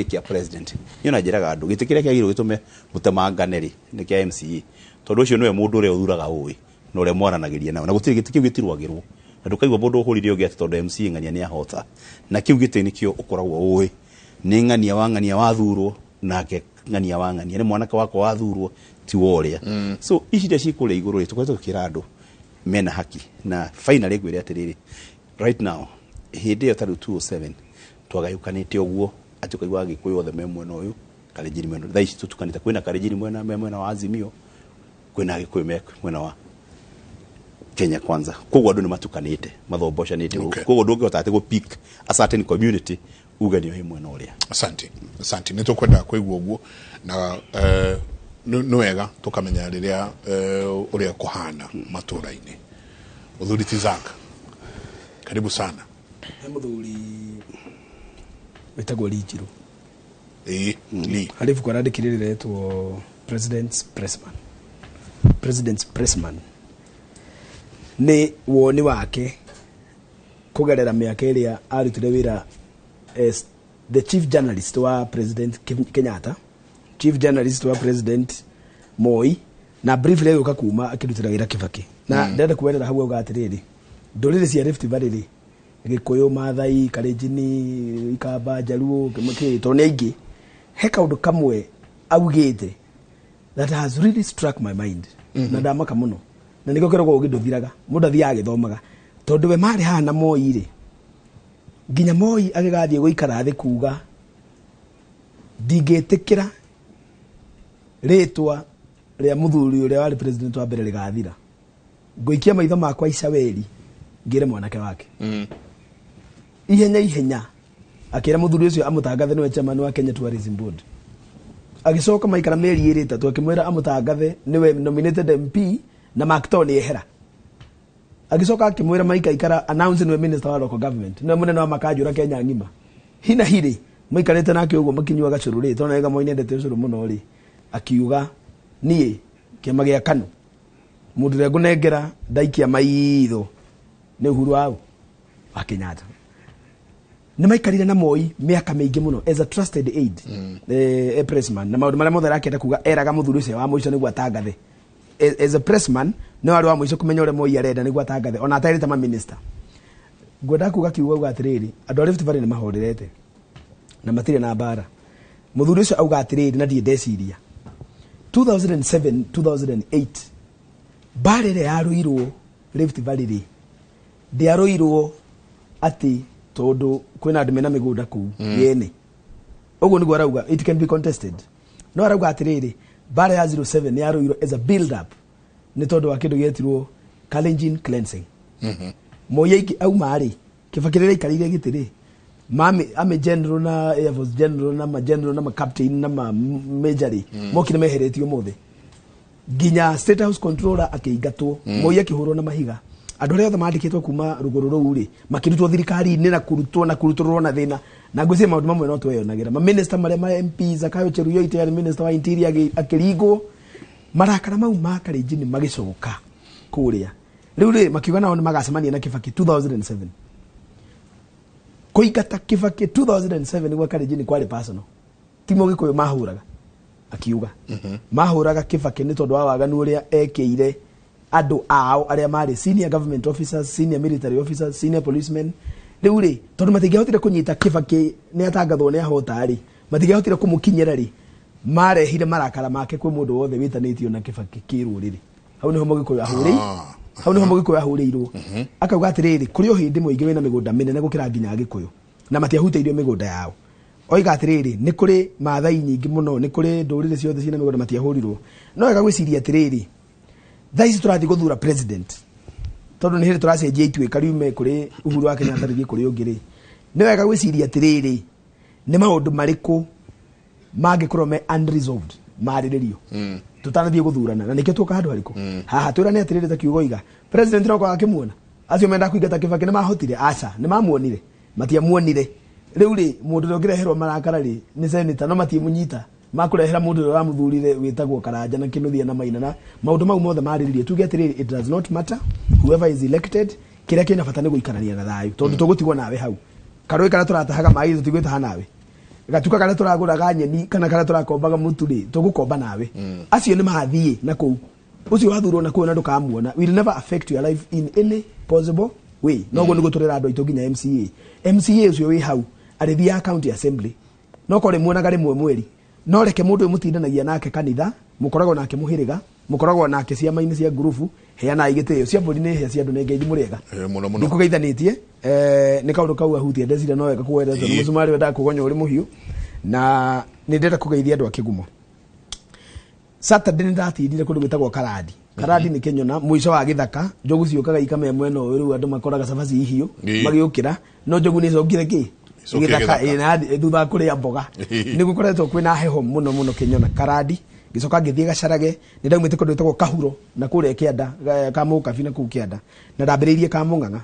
S20: kĩa president. Niĩ ona njĩraga andũ gĩtĩ kĩrĩa kĩagĩrĩirwo gĩtũme mũtemangane rĩ nĩ kĩa MCA, tondũ ũcio nĩwe mũndũ ũrĩa ũthuraga ũĩ, na ũrĩa mwaranagĩria nao na gũtirĩ gĩtĩ kĩu gĩtirwagĩrwo na ndũkaigua mũndũ ũhũrire ũngĩ atĩ tondũ MC ng'ania nĩ ahota na kĩu gĩtĩ nĩkĩo ũkoragwo ũĩ nĩ ng'ania wa ng'ania wathurwo nake ng'ania wa ng'ania nĩ mwanake wakwa wathurwo ti wa ũrĩa. So ici iria ciĩ kũrĩa igũrũ rĩ, tũkoretwo tũkĩra andũ mena haki na finally ngwĩre atĩrĩrĩ, right now hĩndĩ ĩyo ta rĩu 207 twagayũkanĩte ũguo atĩ ũkaigua Agĩkũyũ othe me mwena ũyũ, Kalenjin mwena ũyũ. Thaa ici tũtukanĩte, kwĩna Kalenjin mwena me mwena wa Azimio, kwĩna Agĩkũyũ me mwena wa Kenya Kwanza. Koguo andũ nĩ matukanĩte, mathombocanĩte. Koguo ndũngĩhota atĩ gũ pick a certain community uge nĩo ĩ mwena ũrĩa.
S17: Asante, asante. Nĩ tũkwenda kũigua ũguo na nĩ wega tũkamenya rĩrĩa ũrĩa kũhana matũra-inĩ. Mũthuri Tizak, karibu sana.
S21: He mũthuri wĩtagwo Lee Njiru.
S17: Ĩĩ, Lee.
S21: Harĩ ibuku arandĩkire rĩretwo President's Pressman. President's Pressman nĩ woni wake kũgerera mĩaka ĩrĩa arutire wĩra as the chief journalist wa President Kenyatta, chief journalist wa President Moi, na briefly agĩũka kuma akĩrutĩra wĩra Kibaki. Na ndĩrenda kuerera hau auga atĩrĩrĩ, ndũrĩrĩ cia Rift Valley rĩ, Gĩkũyũ, Maathai, Kalenjin, Ikamba, Jaluo, kĩ tondũ nĩ aingĩ, he kaũndũ kamwe augĩte that has really struck my mind. Na ndamaka mũno na nĩkĩo kĩrogwo ũgĩ ndũthiraga, mũndũ athiaga agĩthomaga, tondũ we marĩ haha na Moi rĩ, nginya Moi agĩgathiĩ gũikara thĩ kuga ndingĩtĩkĩra rĩtwa rĩa mũthuri ũrĩa warĩ president wa mbere rĩgathira, ngũikia maitho makwa Icaweri ngĩre mwanake wake. Ihenya ihenya akĩra mũthuri ũcio amũtangathe nĩwe chairman wa Kenya Tourism Board. Agĩcoka maikara mĩeri ĩrĩ ĩtatũ akĩmwĩra amũtangathe nĩwe nominated MP na Mark Tony ehera. Agĩcoka akĩmwĩra maikaikara announce nĩwe minister wa local government, nĩwe mũnene wa makanjũra Kenya ng'ima. Hina hirĩ maikarĩte nake ũguo makinyuaga cũrũ rĩ, tondũ nĩga Moi nĩendete ũcũrũ mũno rĩ, akiuga niĩ kĩama gĩa KANU mũndũ ũrĩa ngũnengera ndaikia maitho nĩ Uhuru wa Kenyatta. Nĩ maikarire na Moi mĩaka mĩingĩ mũno as a trusted aide, pressman, na maũndũ marĩa mothe arakĩenda kuga eraga mũthuri ũcio wa mũico nĩguo atangathe. As a pressman nĩ warĩ wa mũico kũmenya ũrĩa Moi arenda nĩguo atangathe, ona atarĩte ma minister. Ngwenda kuga kiugo auga atĩrĩrĩ, andũ a Rift Valley nĩ mahorerete na matirĩ na mbara. Mũthuri ũcio auga atĩrĩrĩ, na ndirĩ ndeciria 2007 2008 mbara ĩrĩa yarũirwo Rift Valley rĩ, ndĩarũirwo atĩ tondũ kwĩna andũ mena mĩgũnda kũu yene. Ũguo nĩguo arauga, it can be contested. No arauga atĩrĩrĩ, mbara ya 07 nĩ yarũirwo as a build up nĩ tondũ wa kĩndũ gĩetirwo Kalenjin cleansing. Moi aingĩ auma rĩ, Kibaki rĩrĩa aikarĩire gĩtĩ rĩ, mami army general na air force general na ma general na ma captain na ma major rĩ, mokire meheretio mothe nginya State House controller akĩingatwo. Moi akĩhũrwo na mahiga. Andũ arĩa othe mandĩkĩtwo kuma rũgũrũ rũu rĩ, makĩrutwo thirikari-inĩ na kũrutwo na kũrutũrũrwo na thĩna. Na ngwĩciria maũndũ mamwe no tweyonagĩra, ma minister marĩa ma MP, Zakayo Cheruiyot yarĩ minister wa interior akĩringwo. Marakara mau ma Kalenjin magĩcoka kũrĩa rĩu rĩ, makiuga nao nĩ magacemania na Kibaki 2007. Kũingata Kibaki 2007 gwa Kalenjin kwarĩ personal, ti Mũgĩkũyũ mahũraga, akiuga mahũraga Kibaki nĩ tondũ wa waganu ũrĩa ekĩire andũ ao arĩa marĩ senior government officers, senior military officers, senior policemen. Rĩu rĩ, tondũ matingĩahotire kũnyita Kibaki nĩ atangathwo nĩ ahota rĩ, matingĩahotire kũmũkinyĩra rĩ, marehire marakara make kwĩ mũndũ wothe wĩtanĩtio na Kibaki kĩrũrĩrĩ. Hau nĩho Mũgĩkũyũ ahũrĩi hau nĩho Mũgĩkũyũ ahũrĩirwo. Akauga atĩrĩrĩ, kũrĩ o hĩndĩ mũingĩ wĩna mĩgũnda mĩnene gũkĩra nginya Agĩkũyũ na matiahutĩirio mĩgũnda yao. Oiga atĩrĩrĩ, nĩ kũrĩ Maathai nyingĩ mũno, nĩ kũrĩ ndũrĩrĩ ciothe ciĩna mĩgũnda matiahũrirwo. No wega gwĩciria atĩrĩrĩ, thaa ici tũrathiĩ gũthura president, tondũ nĩ hĩndĩ tũracenjia ituĩka riume kũrĩ Uhuru wa Kenyatta rĩthiĩ kũrĩ ũngĩ rĩ, nĩ wega gwĩciria atĩrĩrĩ, nĩ maũndũ marĩkũ mangĩkorwo me unresolved marĩrĩrio tũtanathiĩ gũthurana, na nĩkĩo tuoka handũ harĩkũ haha twĩrane atĩrĩrĩ, ta kiugo iga president no kwaga kĩmuona. Acio menda kũingata Kibaki nĩ mahotire? Aca, nĩ mamuonire? Matiamuonire. Rĩu rĩ, mũndũ ũrĩa ũngĩreherwo marakara rĩ nĩ senator, no matiĩmũnyita makũrehera mũndũ ũrĩa ũramuthurire wĩtagwo Karanja na Kĩnuthia na Maina, na maũndũ mau mothe marĩrĩrio. Tuge atĩrĩrĩ, it does not matter whoever is elected, kĩrĩa kĩna bata nĩ gũikarania na thayũ, tondũ tũgũtigwo nawe hau karũĩ karĩa tũratahaga maĩ tũtigwĩtaha nawe, gatuka karĩa tũragũraga nyeni kana karĩa tũrakombaga mũtu rĩ, tũgũkomba nawe. Acio nĩ mathiĩ na kũu. Ũcio wathurwo na kuona ndũkamuona will never affect your life in any possible way. Noguo nĩguo tũrera andũ aitũ nginya MCA. MCA ũcio wĩ hau arĩthiaga county assembly, no korĩ muonaga rĩmwe mweri, no reke mũndũ ũyũ mũtindanagia nake kanitha, mũkoragwo nake mũhĩrĩga, mũkoragwo nake ciama-inĩ cia ngurubu, heanai gĩtĩo. Cia mbũri nĩ hĩa cia andũ, nĩ ngeithi mũrĩega.
S17: Mũno mũno.
S21: Ndikũgeithanĩtie, nĩ kaũndũ kau ahutia ndeciria no wega kuwereza tondũ mũcumarĩ wendaga kũgonya ũrĩ mũhiũ, na nĩ ndĩrenda kũgeithia andũ a Kĩgumo. Saturday nĩ ndatindire kũndũ gwĩtagwo Karandi. Karandi nĩ Kĩnyona, mũico wa gĩthaka. Njogu ciũkaga ikamea mwena ũyũ, rĩu andũ makoraga cabaci ihiũ magĩũkĩra, no njogu nĩ icokire kĩ?
S17: Icokire
S21: gĩthaka.
S17: Gĩthaka.
S21: Na thutha wa kũrĩa mboga. Nĩ gũkoretwo kwĩna heho mũno mũno Kĩnyona, Karandi. Ngĩcoka ngĩthiĩ Gacarage, nĩ ndaumĩte kũndũ gwĩtagwo Kahuro na kũrĩa kĩanda Kamũkabi na kũu kĩanda, na ndambĩrĩirie Kamũng'ang'a.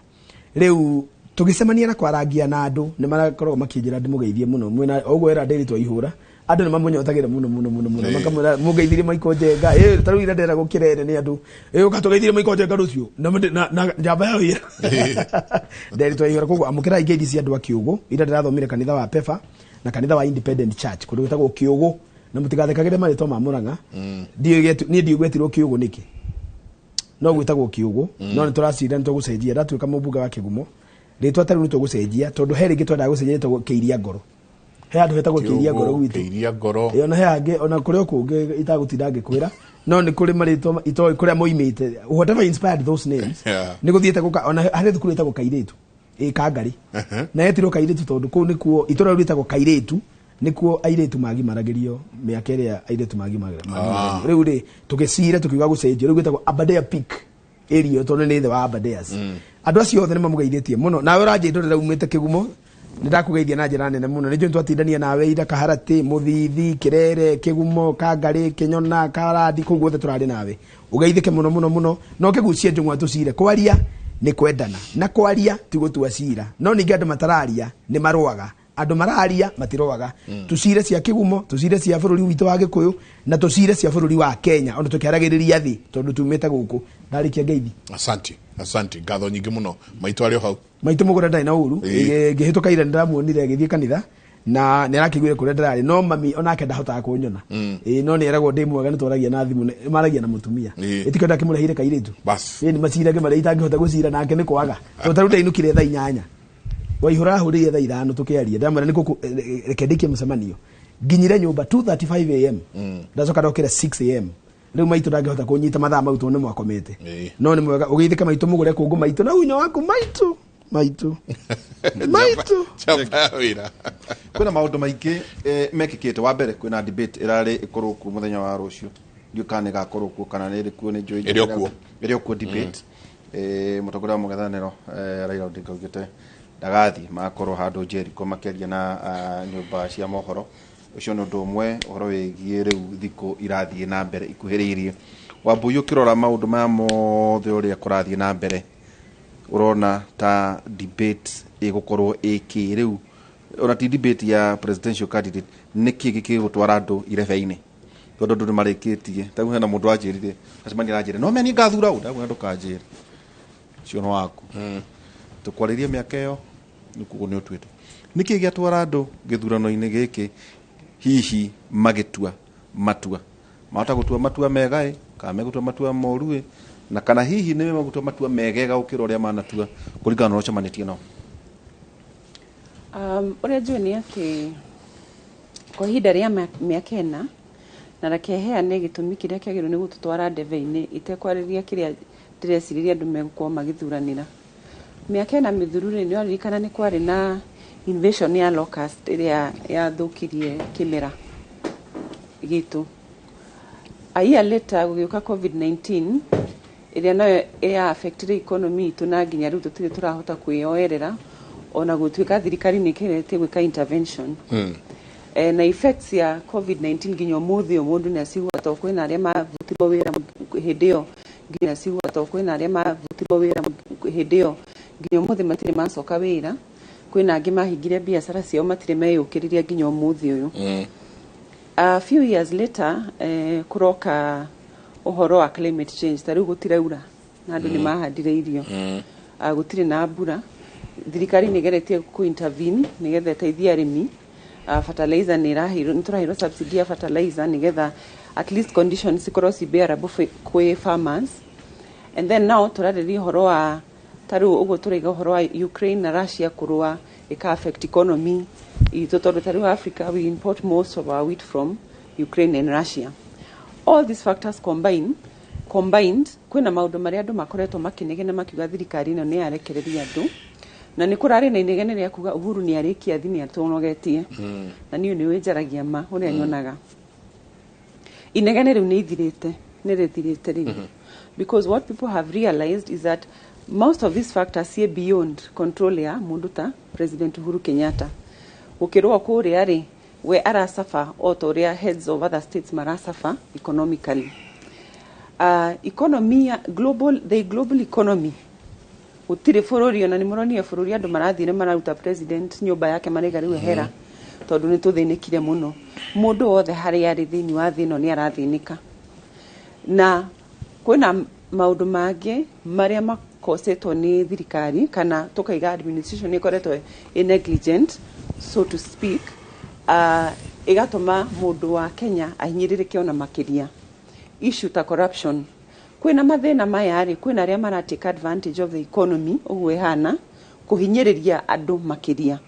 S21: Rĩu tũgĩcemania na kwarangia na andũ, nĩ marakoragwo makĩnjĩra ndĩmũgeithie mũno mwena ũguo era ndĩrĩ twaihũra. Andũ nĩ mamũnyotagĩra mũno mũno mũno mũno. Makamwĩra mũgeithirie Michael Njenga. Ta rĩu ira nderagwo kĩrere nĩ andũ, ũka tũgeithirie Michael Njenga rũciũ na na njamba ya wĩra nderi twaihũra. Koguo amũkĩrai ngeithi cia andũ a Kĩũgũ. Ira ndĩrathomire kanitha wa Pefa na kanitha wa Independent Church kũndũ gwĩtagwo Kĩũgũ, na mũtigathekagĩre marĩtwa ma Mũrang'a. Niĩ ndiũĩ gwetirwo Kĩũgũ nĩkĩ, no gwĩtagwo Kĩũgũ. No nĩ tũracira nĩ tũgũcenjia, ndatuĩka mũmbunge wa Kĩgumo rĩtwa ta rĩu nĩ tũgũcenjia, tondũ he rĩngĩ twendaga gũcenjia rĩtagwo Kĩiria Ngoro. He handũ hetagwo Kĩiria Ngoro gwitũ.
S17: Kĩiria Ngoro.
S21: Ona he hangĩ, ona kũrĩ o kũngĩ itagũtinda ngĩkwĩra, no nĩ kũrĩ marĩtwa itoĩ kũrĩa moimĩte, whatever inspired those names. Nĩ gũthiĩte gũka ona harĩ thukuru ĩtagwo Kairĩtu ĩ Kangarĩ, na yetirwo Kairĩtu tondũ kũu nĩkuo itũra rĩu rĩtagwo Kairĩtu, nĩkuo airĩtu magimaragĩrio mĩaka ĩrĩa airĩtu magimaragĩrio. Rĩu rĩ tũgĩcira tũkiuga gũcenjio, rĩu gwĩtagwo Aberdare Peak area tondũ nĩ thĩ wa Aberdares. Andũ acio othe nĩ mamũgeithĩtie mũno. Nawe ũranjĩndũrĩra umĩte Kĩgumo, nĩ ndakũgeithia na njĩra nene mũno. Nĩ njũĩ twatindania nawe ira Kaharatĩ, Mũthithi, Kĩrere, Kĩgumo, Kangarĩ, Kĩnyona, Karandi, kũu guothe tũrarĩ nawe. Ũgeithĩke mũno mũno mũno, na ũkĩgucie njũng'wa tũcire. Kwaria nĩ kwendana, na kwaria ti gũtua cira, no ningĩ andũ matararia nĩ marũaga, andũ mararia matirũaga. Tũcire cia Kĩgumo, tũcire cia bũrũri witũ wa Gĩkũyũ, na tũcire cia bũrũri wa Kenya, ona tũkĩaragĩrĩria thĩ tondũ tumĩte gũkũ. Ndarĩkia ngeithi.
S17: Asante, asante, ngatho nyingĩ mũno. Maitũ arĩ o hau?
S21: Maitũ mũgũnda ndarĩ na ũru. Ngĩhĩtũka ira nĩndĩramuonire agĩthiĩ kanitha, na nĩ arakĩiguire kũrĩa ndĩrarĩ, no mami onake ndahotaga kũnyona. No nĩ eragwo ndĩ mwega, nĩ twaragia na thimũ, maragia na mũtumia. Ĩtikio ndakĩmũreheire kairĩtu.
S17: Bas.
S21: Nĩ macirage marĩa itangĩhota gũcira nake nĩ kwaga, tondũ ta rĩu ndainũkire thaa 8, Waihũra ahũrĩire thaa 5 tũkĩaria, ndamwĩra nĩ gũkũ, reke ndĩkie mũcemanio. Nginyire nyũmba 2:35 am. Ndacoka ndokĩra 6 am. Rĩu maitũ ndangĩhota kũnyita mathaa mau tondũ nĩ mwakomete. No nĩ mwega, ũgeithĩke maitũ mũgũre kũngũ maitũ na unyo waku maitũ maitũ maitũ.
S17: Njamba ya wĩra.
S18: Kwĩna maũndũ maingĩ mekĩkĩte. Wa mbere, kwĩna debate ĩrarĩ ĩkorwo kuo mũthenya wa rũciũ, ndiũ kana ĩgakorwo kuo kana nĩ ĩrĩ kuo, nĩ njũĩ.
S17: Ĩrĩ o kuo.
S18: Ĩrĩ o kuo debate. Mũtongoria wa mũng'ethanĩro, Raila Odinga, augĩte ndagathiĩ, magakorwo handũ Jericho makĩaria na nyũmba cia mohoro. Ũcio nĩ ũndũ ũmwe. Ũhoro wĩgiĩ rĩu thikũ irathiĩ na mbere ikuhĩrĩirie, Wambui, ũkĩrora maũndũ maya mothe ũrĩa kũrathiĩ na mbere, ũrona ta debate ĩgũkorwo ĩkĩ rĩu, ona ti debate ya presidential candidate, nĩkĩ gĩkĩgũtwara andũ irebe-inĩ, tondũ andũ nĩ marĩkĩtie ta rĩu hena mũndũ wanjĩrire acemania aranjĩra no meni ngathura ũ, ndamwĩra ndũkanjĩre, ũcio nĩ waku, tũkwarĩrie mĩaka ĩyo nĩkuo nĩ ũtuĩte. Nĩkĩ gĩatwara andũ gĩthurano-inĩ gĩkĩ? Hihi magĩtua matua mahota gũtua matua mega ĩ, kana megũtua matua moru ĩ, na kana hihi nĩ megũtua matua megega gũkĩra ũrĩa manatua kũringana na ũrĩa ũcemanĩtie nao?
S19: Ũrĩa njũĩ nĩ atĩ kwa ihinda rĩa mĩaka 4, na reke heane gĩtũmi kĩrĩa kĩagĩrĩirwo nĩ gũtũtwara ndebe-inĩ itekwarĩria kĩrĩa ndĩrecirĩria andũ megũkorwo magĩthuranĩra. Mĩaka 4 mĩthiru rĩ, nĩ ũraririkana nĩ kwarĩ na invasion ya locust ĩrĩa yathũkirie kĩmera gitũ. A year later gũgĩũka COVID-19 ĩrĩa nayo ya affectire economy itũ, na nginya rĩu tũtirĩ tũrahota kwĩyoerera ona gũtuĩka thirikari nĩ ĩgeretie gwĩka intervention. Na effects ya COVID-19 nginya ũmũthĩ ũyũ mũndũ nĩ aciguaga, tondũ kwĩna arĩa mabutirwo wĩra hĩndĩ ĩyo, nginya aciguaga tondũ kwĩna arĩa mabutirwo wĩra hĩndĩ ĩyo, nginya ũmũthĩ matirĩ macoka wĩra. Kwĩna angĩ mahingire biacara ciao, matirĩ meyũkĩrĩria nginya ũmũthĩ ũyũ. A few years later, kũroka ũhoro wa climate change. Ta rĩu gũtiraura na andũ nĩ mahandire irio. Gũtirĩ na mbura. Thirikari nĩ ĩgeretie kũ intervene nĩgetha ĩteithie arĩmi. Fertilizer nĩ ĩraheirwo, nĩ tũraheirwo subsidy ya fertilizer nĩgetha at least conditions cikorwo ci bearable kwĩ farmers. And then now tũrarĩria ũhoro wa ta rĩu ũguo tũraiga ũhoro wa Ukraine na Russia kũrũa, ĩka affect economy itũ, tondũ ta rĩu Africa we import most of our wheat from Ukraine and Russia. All these factors combined, kwĩna maũndũ marĩa andũ makoretwo makĩnegena makiuga thirikari ĩno nĩ yarekereria andũ, na nĩ kũrarĩ na inegene rĩa kuga Uhuru nĩ arĩkia thi, nĩ atũnogetie. Na niĩ nĩ wĩnjaragia ma ũrĩa nyonaga inegene rĩu nĩ ithirĩte, nĩ rĩthirĩte rĩu, because what people have realized is that most of these factors ciĩ beyond control ya mũndũ ta President Uhuru Kenyatta. Gũkĩrwo kũrĩa rĩ, we arasafa o ta ũrĩa heads of other states marasafa economically. Economy ya global, the global economy, gũtirĩ bũrũri, ona nĩ mũronire bũrũri andũ marathire mararuta president nyũmba yake, maraiga rĩu ehera tondũ nĩ tũthĩnĩkire mũno. Mũndũ wothe harĩa arĩ thĩinĩ wa thĩ ĩno nĩ arathĩnĩka, na kwĩna maũndũ mangĩ marĩa makosetwo nĩ thirikari, kana tũkaiga administration nĩ ĩkoretwo ĩ negligent, so to speak, ĩgatũma mũndũ wa Kenya ahinyĩrĩrĩke ona makĩria. Issue ta corruption, kwĩna mathĩna maya rĩ, kwĩna arĩa mara take advantage of the economy ũguo ĩhana kũhinyĩrĩria andũ makĩria.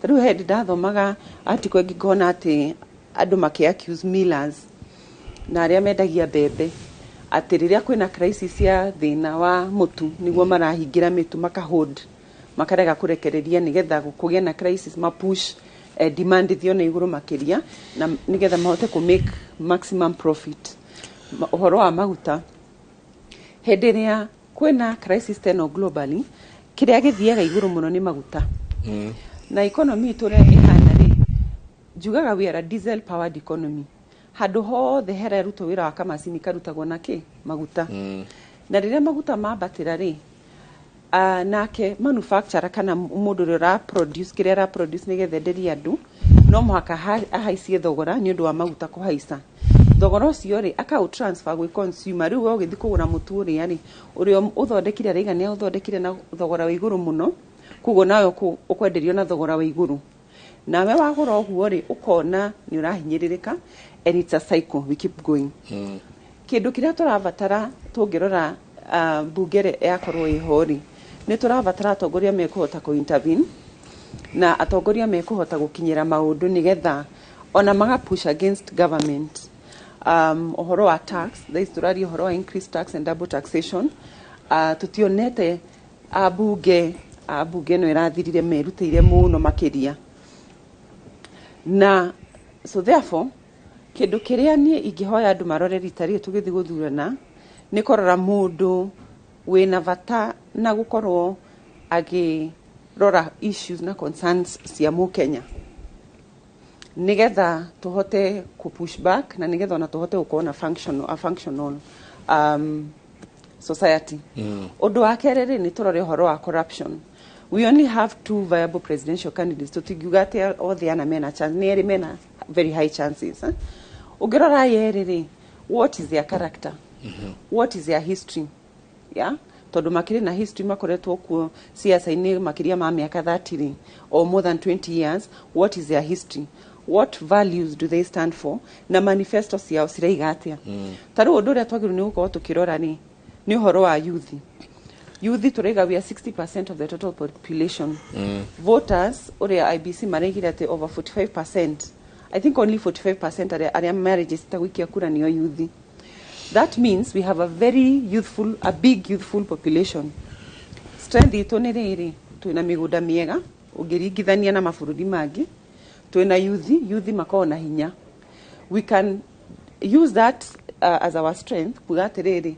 S19: Ta rĩu hĩndĩ ndathomaga article ĩngĩ ngona atĩ andũ makĩ accuse millers na arĩa mendagia mbembe atĩ rĩrĩa kwĩna crisis ya thĩna wa mũtu, nĩguo marahingĩra mĩtu, makahold, makarega kũrekereria nĩgetha kũgĩe na crisis, mapush demand ĩthiĩ na igũrũ makĩria na nĩgetha mahote kũ make maximum profit. Ũhoro wa maguta, hĩndĩ ĩrĩa kwĩna crisis ta ĩno globally, kĩrĩa gĩthiaga igũrũ mũno nĩ maguta. Na economy itũ ũrĩa ĩhana rĩ, njugaga we are a diesel powered economy. Handũ hothe hararutwo wĩra wa kamacini karutagwo na kĩ? Maguta. Na rĩrĩa maguta mambatĩra rĩ, nake manufacturer kana mũndũ ũrĩa ũra produce kĩrĩa ara produce nĩgetha enderie andũ, no mũhaka ahaicie thogora nĩ ũndũ wa maguta kũhaica. Thogora ũcio rĩ, akaũ transfer gwĩ consumer. Rĩu we ũgĩthiĩ kũgũra mũtu ũrĩa rĩ, ũrĩa ũthondekire araiga nĩ aũthondekire na thogora wa igũrũ mũno, koguo nawe ũkwenderio na thogora wa igũrũ. Nawe wagũra ũguo rĩ, ũkona nĩ ũrahinyĩrĩrĩka, and it's a cycle, we keep going. Kĩndũ kĩrĩa tũrabatara tũngĩrora, mbunge ĩrĩa yakorwo ĩho rĩ, nĩ tũrabatara atongoria mekũhota kũ intervene na atongoria mekũhota gũkinyĩra maũndũ nĩgetha ona maga push against government. Ũhoro wa tax, thaa ici tũraria ũhoro wa increase tax and double taxation. Tũtionete ambunge ĩno ĩrathirire merutĩire mũno makĩria. Na so therefore kĩndũ kĩrĩa niĩ ingĩhoya andũ marore rita rĩrĩ tũgĩthiĩ gũthurana nĩ kũrora mũndũ wĩna bata na gũkorwo akĩrora issues na concerns cia mũkenya, nĩgetha tũhote kũ push back na nĩgetha ona tũhote gũkorwo na a functional society. Ũndũ wa kerĩ rĩ, nĩ tũrore ũhoro wa corruption. We only have two viable presidential candidates. Tũtingiuga atĩ othe ana mena chance, nĩ erĩ mena very high chances, eh? Ũngĩrora aya erĩ rĩ, what is their character? What is their history? Yeah, tondũ makĩrĩ na history, makoretwo kuo siasa-inĩ makĩria ma mĩaka 30 rĩ, or more than 20 years. What is their history? What values do they stand for? Na manifesto ciao ciraiga atĩa? Ta rĩu ũndũ ũrĩa twagĩrĩirwo nĩ gũkorwo tũkĩrora rĩ, nĩ ũhoro wa youth. Youth tũraiga we are 60% of the total population. Voters, ũrĩa IEBC maraigire atĩ over 45%, I think only 45% arĩa maregister gũikia kura nĩo youth. That means we have a very youthful, a big youthful population. Strength itũ nĩ rĩrĩ, twĩna mĩgũnda mĩega ũngĩringithania na mabũrũri mangĩ, twĩna youth, youth makoragwo na hinya. We can use that as our strength kuga atĩrĩrĩ,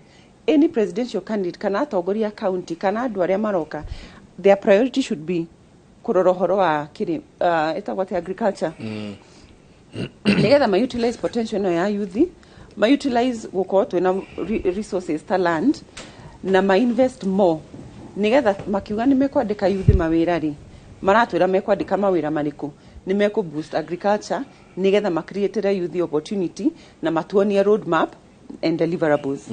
S19: any presidential candidate kana atongoria a county kana andũ arĩa maroka, their priority should be kũrora ũhoro wa kĩrĩ ĩtagwo atĩ agriculture, nĩgetha ma utilize potential ĩno ya youth, ma utilize gũkorwo twĩna resources ta land, na ma invest more, nĩgetha makiuga nĩ mekwandĩka youth mawĩra rĩ, maratwĩra mekwandĩka mawĩra marĩkũ? Nĩ mekũ boost agriculture nĩgetha ma create youth opportunity na matuonie road map and deliverables.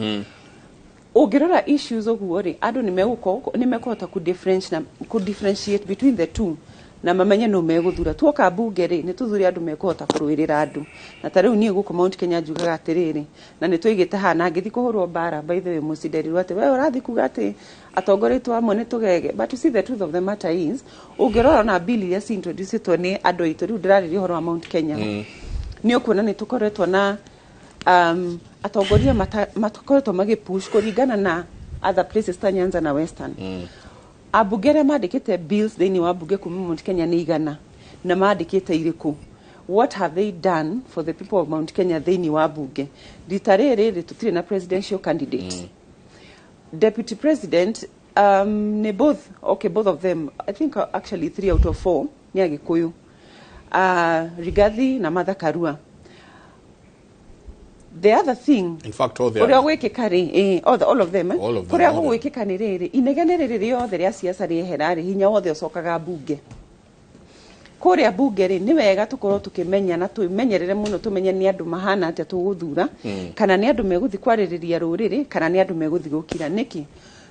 S19: Ũngĩrora issues ũguo rĩ, andũ nĩ megũkorwo nĩ mekũhota ku differentiate between the two. Na mamenye no megũthura. Tuoka bunge rĩ, nĩ tũthure andũ mekũhota kũrũĩrĩra andũ. Na ta rĩu niĩ gũkũ Mount Kenya njugaga atĩrĩrĩ, na nĩ tũigĩte haha na ngĩthiĩ kũhũrwo mbara, by the way, mũcinderirwo atĩ we ũrathiĩ kuga atĩ atongoria aitũ amwe nĩ tũgege. But you see, the truth of the matter is, ũngĩrora na bill iria ci-introducĩtwo nĩ andũ aitũ, rĩu ndĩrarĩria ũhoro wa Mount Kenya, nĩ ũkuona nĩ tũkoretwo na atongoria matakoretwo magĩpush kũringana na other places ta Nyanza na Western. Ambunge arĩa mandĩkĩte bills thĩinĩ wa bunge kuma Mount Kenya nĩ 100. Na mandĩkĩte irĩkũ? What have they done for the people of Mount Kenya thĩinĩ wa bunge? Rita rĩrĩ rĩ, tũtirĩ na presidential candidate. Deputy president nĩ both, okay, both of them, I think, actually three out of four nĩ Agĩkũyũ, Rigathi na Martha Karua. The other thing,
S17: In fact, all the
S19: ũrĩa gwĩkĩka rĩ, all of them, eh?
S17: All of them,
S19: Kũrĩa
S17: all of them.
S19: gũgwĩkĩka nĩ rĩrĩ, inegene rĩrĩ rĩothe rĩa siasa rĩehera rĩ, hinya wothe ũcokaga bunge. Kũrĩa bunge rĩ, nĩ wega tũkorwo tũkĩmenya na twĩmenyerere mũno, tũmenye nĩ andũ mahana atĩa tũgũthura, kana nĩ andũ megũthiĩ kwarĩrĩria rũrĩrĩ, kana nĩ andũ megũthiĩ gũkira. Nĩkĩ?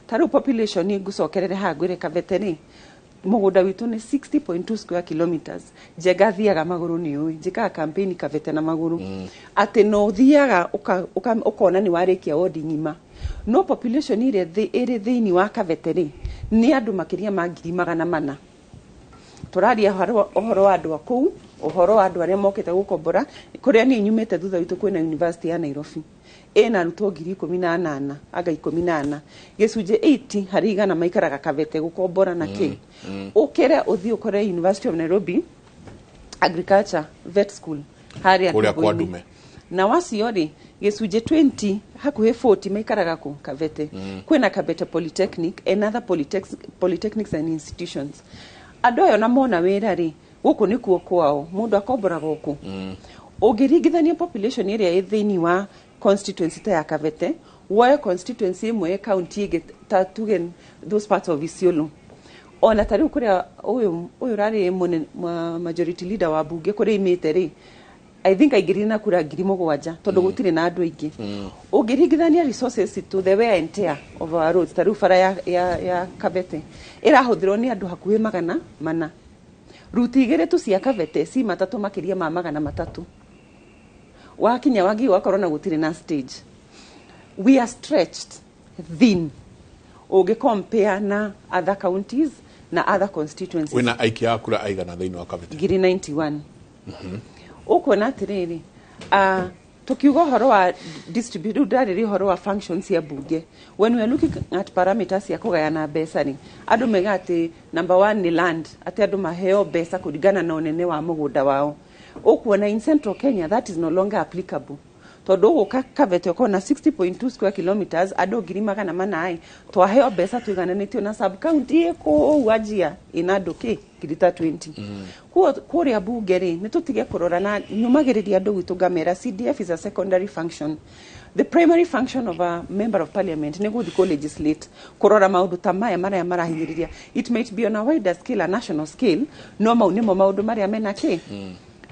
S19: Ta rĩu population, ngũcokerere haha ngwĩre, Kabete rĩ, mũgũnda witũ nĩ 60.2 square kilometers. Njenga thiaga magũrũ, nĩ ũĩ njĩkaga campaign Kabete na magũrũ, atĩ no ũthiaga ũkona nĩ warĩkia wodi ng'ima, no population ĩrĩa ĩrĩ thĩinĩ wa Kabete rĩ, nĩ andũ makĩria ma 400,000. Tũraria ũhoro wa andũ a kũu, ũhoro wa andũ arĩa mokĩte gũkombora kũrĩa niĩ nyumĩte. Thutha witũ kwĩna University ya Nairobi, ĩna arutwo 18,000, anga 14, gĩcunjĩ 80 harĩ igana maikaraga Kabete gũkombora na kĩ. Ũkĩre ũthiĩ ũkore University of Nairobi Agriculture Vet School harĩa
S17: Kũrĩa kwa
S19: Ndũngũ-inĩ.
S17: Ndume.
S19: Na wacio rĩ, gĩcunjĩ 20, hakuhĩ 40 maikaraga kũ? Kabete. Kwĩna Kabete Polytechnic and other polytechnics and institutions. Andũ aya ona mona wĩra rĩ, gũkũ nĩkuo kwao, mũndũ akombora gũkũ. Ũngĩringithania population ĩrĩa ĩ thĩinĩ wa constituency ta ya Kabete, woe constituency ĩmwe ĩ county ĩngĩ, ta tuge those parts of Isiolo, ona ta rĩu kũrĩa ũyũ ũrarĩ majority leader wa bunge kũrĩa imĩte rĩ, I think aingĩrire na kura 7,000, tondũ gũtirĩ na andũ aingĩ. Ũngĩringithania resources to the wear and tear of our roads, ta rĩu bara ya Kabete ĩrahũthĩrwo nĩ andũ hakuhĩ 400. Ruti igĩrĩ tu cia Kabete ci matatũ makĩria ma 300. Wakinya wagi wakorwo na gũtirĩ na stage. We are stretched thin ũngĩ compare na other counties na other constituencies.
S17: Wĩna aikia a kura aigana thĩinĩ wa Kabete?
S19: 91,000. Ũkuona atĩrĩrĩ, tukiuga ũhoro wa distribute, rĩu ndarĩria ũhoro wa functions cia bunge. When we are looking at parameters cia kũgayana mbeca rĩ, andũ mega atĩ number one nĩ land, atĩ andũ maheo mbeca kũringana na ũnene wa mũgũnda wao. Ũkuona in Central Kenya that is no longer applicable, tondũ ũgũka Kabete ũkona 60.2 square kilometers, andũ 400,000, twaheo mbeca tũigananĩtio na sub county ĩ kũu Wajir ĩna andũ kĩ ngiri ta 20. Kũrĩa bunge rĩ, nĩ tũtige kũrora, na nyumagĩrĩria andũ gwitũ ngamera CDF is a secondary function. The primary function of a member of parliament nĩ gũthiĩ kũ legislate, kũrora maũndũ ta maya marĩa marahinyĩrĩria. It might be on a wider scale, a national scale, no mau nĩmo maũndũ marĩa mena kĩ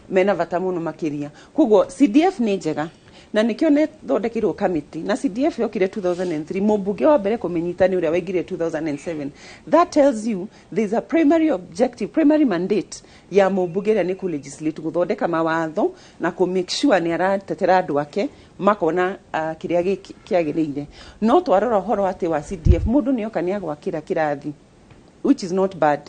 S19: mena bata mũno makĩria. Koguo CDF nĩ njega, na nĩkĩo nĩthondekeirwo kamĩtĩ, na CDF yokire 2003. Mũmbunge wa mbere kũmĩnyita nĩ ũrĩa waingire 2007. That tells you there is a primary objective, primary mandate ya mũmbunge ĩrĩa nĩ kũ-legislate, gũthondeka mawatho na kũ make sure nĩ aratetera andũ ake makona kĩrĩa kĩagĩrĩire. No twarora ũhoro atĩ wa CDF, mũndũ nĩoka nĩ agwakĩra kĩrathi, which is not bad,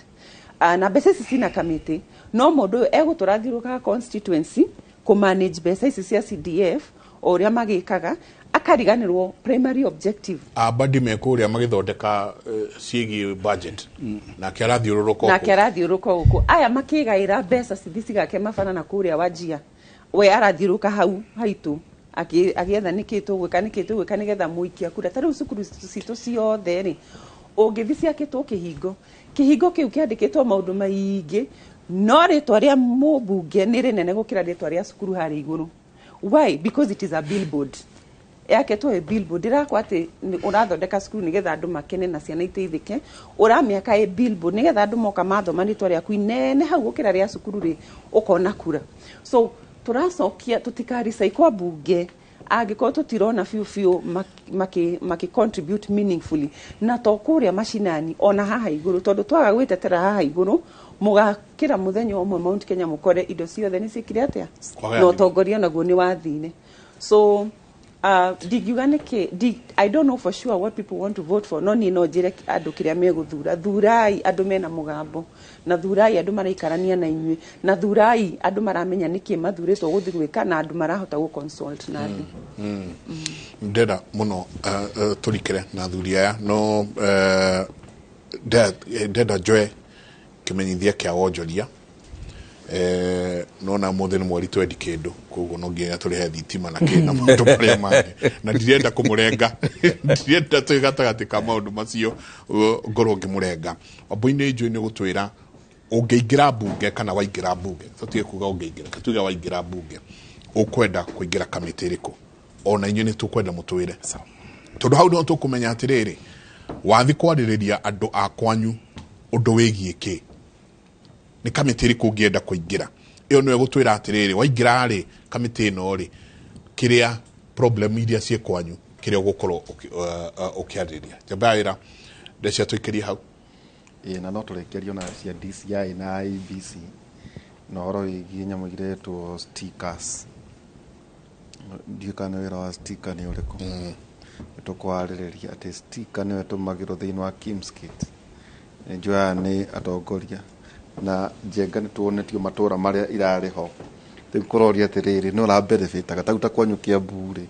S19: na mbeca ici cina kamĩtĩ, no mũndũ ũyũ egũtũra thiũrũrũkaga constituency kũ manage mbeca ici cia CDF o ũrĩa magĩkaga, akariganĩrwo primary objective.
S17: Abadi me kũrĩa magĩthondeka ciĩgiĩ budget, nake arathiũrũrũka.
S19: Nake arathiũrũrũka gũkũ, aya makĩgaĩra mbeca cithi cigake mabana na kũrĩa Wajir, we arathiũrũrũka hau haitũ agĩetha nĩkĩ tũgwĩka, nĩkĩ tũgwĩka nĩgetha mũikia kura. Ta rĩu cukuru citũ ciothe rĩ, ũngĩthiĩ ciakĩtwo kĩhingo, kĩhingo kĩu kĩandĩkĩtwo maũndũ maingĩ, no rĩtwa rĩa mũmbunge nĩ rĩnene gũkĩra rĩtwa rĩa cukuru harĩa igũrũ. Why? Because it is a billboard, yakĩtwo ĩ billboard. Ĩrakwa atĩ ũrathondeka cukuru nĩgetha andũ makene na ciana iteithĩke, ũramĩaka ĩ billboard nĩgetha andũ moka mathoma rĩtwa rĩaku inene hau gũkĩra rĩa cukuru rĩ, ũkona kura. So tũracokia tũtikaricaikwo mbunge angĩkorwo tũtirona biũ biũ maki contribute meaningfully, na to kũrĩa macinani, ona haha igũrũ, tondũ twaga gwĩtetera haha igũrũ, Mũgakĩra mũthenya ũmwe Mount Kenya mũkore indo ciothe nĩ ciĩkire atĩa
S17: Kwagaya
S19: na
S17: thimũ.
S19: Ũtongoria naguo nĩ wathire. So ndingiuga nĩkĩ I don't know for sure what people want to vote for, no niĩ no njĩre andũ kĩrĩa megũthura: thurai andũ mena mũgambo, na thurai andũ maraikarania na inyuĩ, na thurai andũ maramenya nĩkĩ mathurĩtwo gũthiĩ gwĩka, na andũ marahota gũ consult na andũ.
S17: Ndenda muno turikire na athuri aya, no ndenda njoe kimenyithia kia wonjoria. Nona mũthĩ nĩ mweri twendi kĩndũ, koguo no nginya tũrĩhe thitima na kĩ na maũndũ marĩa mangĩ, na ndirenda kũmũrenga, ndirenda twĩ gatagatĩ ka maũndũ macio ngorwo ngĩmũrenga. Wambui-nĩ njũĩ nĩ gũtwĩra ũngĩingĩra mbunge kana waingĩra mbunge, tũtige kuga ũngĩingĩra, tuge waingĩra mbunge, ũkwenda kũingĩra kamĩtĩ ĩrĩkũ? Ona inyuĩ nĩ tũkwenda mũtwĩre, tondũ hau nĩho tũkũmenya atĩrĩrĩ, wathi kwarĩrĩria andũ a kwanyu ũndũ wĩgiĩ kĩ, nĩ kamĩtĩ ĩrĩkũ ũngĩenda kũingĩra. Ĩyo nĩyo ĩgũtwĩra atĩrĩrĩ, waingĩra rĩ kamĩtĩ ĩno rĩ, kĩrĩa problem iria ciĩ kwanyu, kĩrĩa ũgũkorwo ũkĩarĩrĩria. Njamba ya wĩra ndecia tũikĩrie hau.
S18: Ĩĩ, na no tũrĩkĩrio na cia DCI na IEBC na ũhoro wĩgiĩ nyamũ iretwo stickers. Ndiũĩ kana wĩra wa sticker nĩ ũrĩkũ. Nĩ tũkwarĩrĩria atĩ sticker nĩyo ĩtũmagĩrwo thĩinĩ wa KIEMS kit. Nĩ njoyaga nĩ atongoria na Njenga, nĩ tuonetio matũra marĩa irarĩ ho. Rĩu kũroria atĩrĩrĩ, nĩ ũrabenefitaga ta kwanyu Kiambu rĩ,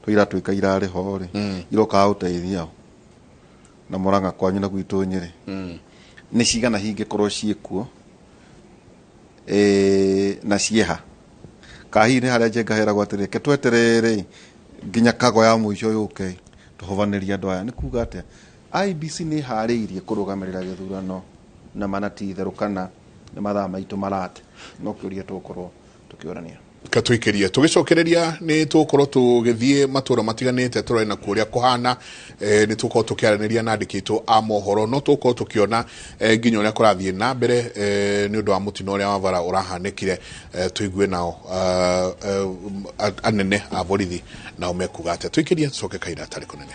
S18: to iratuĩka irarĩ ho rĩ, irokaga gũteithia ũ? Na Mũrang'a kwanyu na gwitũ Nyĩrĩ nĩ cigana hingĩkorwo ciĩkuo na ciĩha? Ka hihi nĩ harĩa Njenga heragwo atĩrĩ, reke tweterere nginya kago ya mũico yũke tũhovanĩrie andũ aya? Nĩ kuga atĩa IEBC nĩ ĩharĩirie kũrũgamĩrĩra gĩthurano na mana ti itherũ kana nĩ mathaa maitũ marate? No kĩũria tũgũkorwo tũkĩũrania.
S17: Katwikirie tugicokereria ni tugukorwo tugithie matura matiganite turore na kuria kuhana. Ni tugukorwo tukiaraniria na andiki aitũ a mohoro, no tugukorwo tukiona nginya uria kurathie na mbere ni undu wa mutino uria wa bara urahanikire. Tuigue nao anene a borithi nao mekuga atia. Tuikirie tucoke kahinda atarĩ kũnene.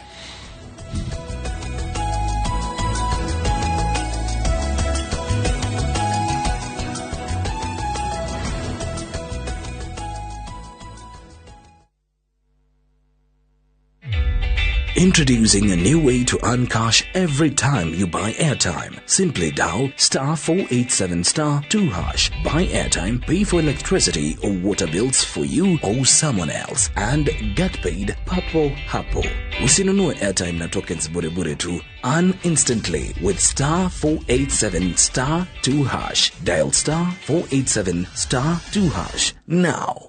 S1: Introducing a new way to earn cash every time you buy airtime. Simply dial star 487 star 2 hash. Buy airtime, pay for electricity or water bills for you or someone else, and get paid papo hapo. Usinunue airtime na tokens bure bure tu. Earn instantly with star 487 star 2 hash. Dial star 487 star 2 hash now.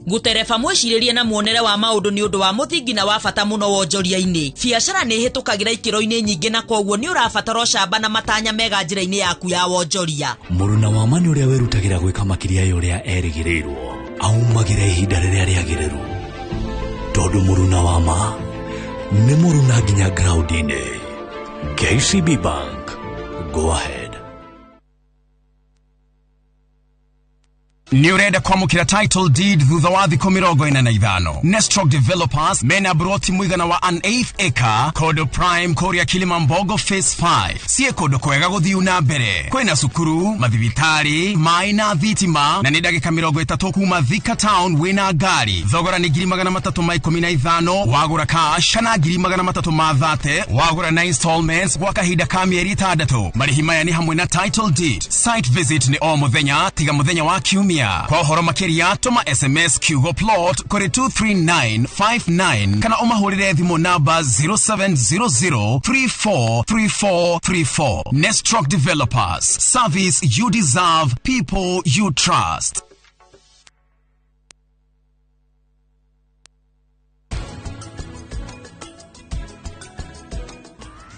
S22: Gutereba mwĩcirĩrie na muonere wa maũndũ nĩ ũndũ wa mũthingi na wa bata mũno wonjoria-inĩ. Biacara nĩ ĩhĩtũkagĩra ikĩro-inĩ nyingĩ, na koguo nĩ ũrabatara ũcamba na matanya mega njĩra-inĩ yaku ya wonjoria.
S1: Mũruna wa ma nĩ ũrĩa wĩrutagĩra gwĩka makĩria ya ũrĩa erĩgĩrĩirwo, aumagĩra ihinda rĩrĩa rĩagĩrĩru, tondũ mũruna wa ma nĩ mũruna nginya ground-inĩ. KCB Bank, go ahead.
S23: Nĩ ũrenda kwamũkĩra title deed thutha wa thikũ 45? Nestrock Developers mena broti mũigana wa an eighth acre kodo prime kũrĩa Kilimambogo Phase 5. Sie kũndũ kwega gũthiu na mbere, kwĩna cukuru, mathibitari, maĩ na thitima, na nĩ ndagĩka 30 kuma Thika town wĩna ngari. Thogora nĩ 315,000 wagũra cash, kana 330,000 wagũra na installments gwa kahinda ka mĩeri 6. Marĩhi maya nĩ hamwe na title deed. Site visit nĩ o mũthenya tiga mũthenya wa kiumia. Kwa ũhoro makĩria tũma SMS kiugo plot kũrĩ 23959 kana ũmahũrĩre thimũ namba 0700343434. Nestrock Developers, service you deserve, people you trust.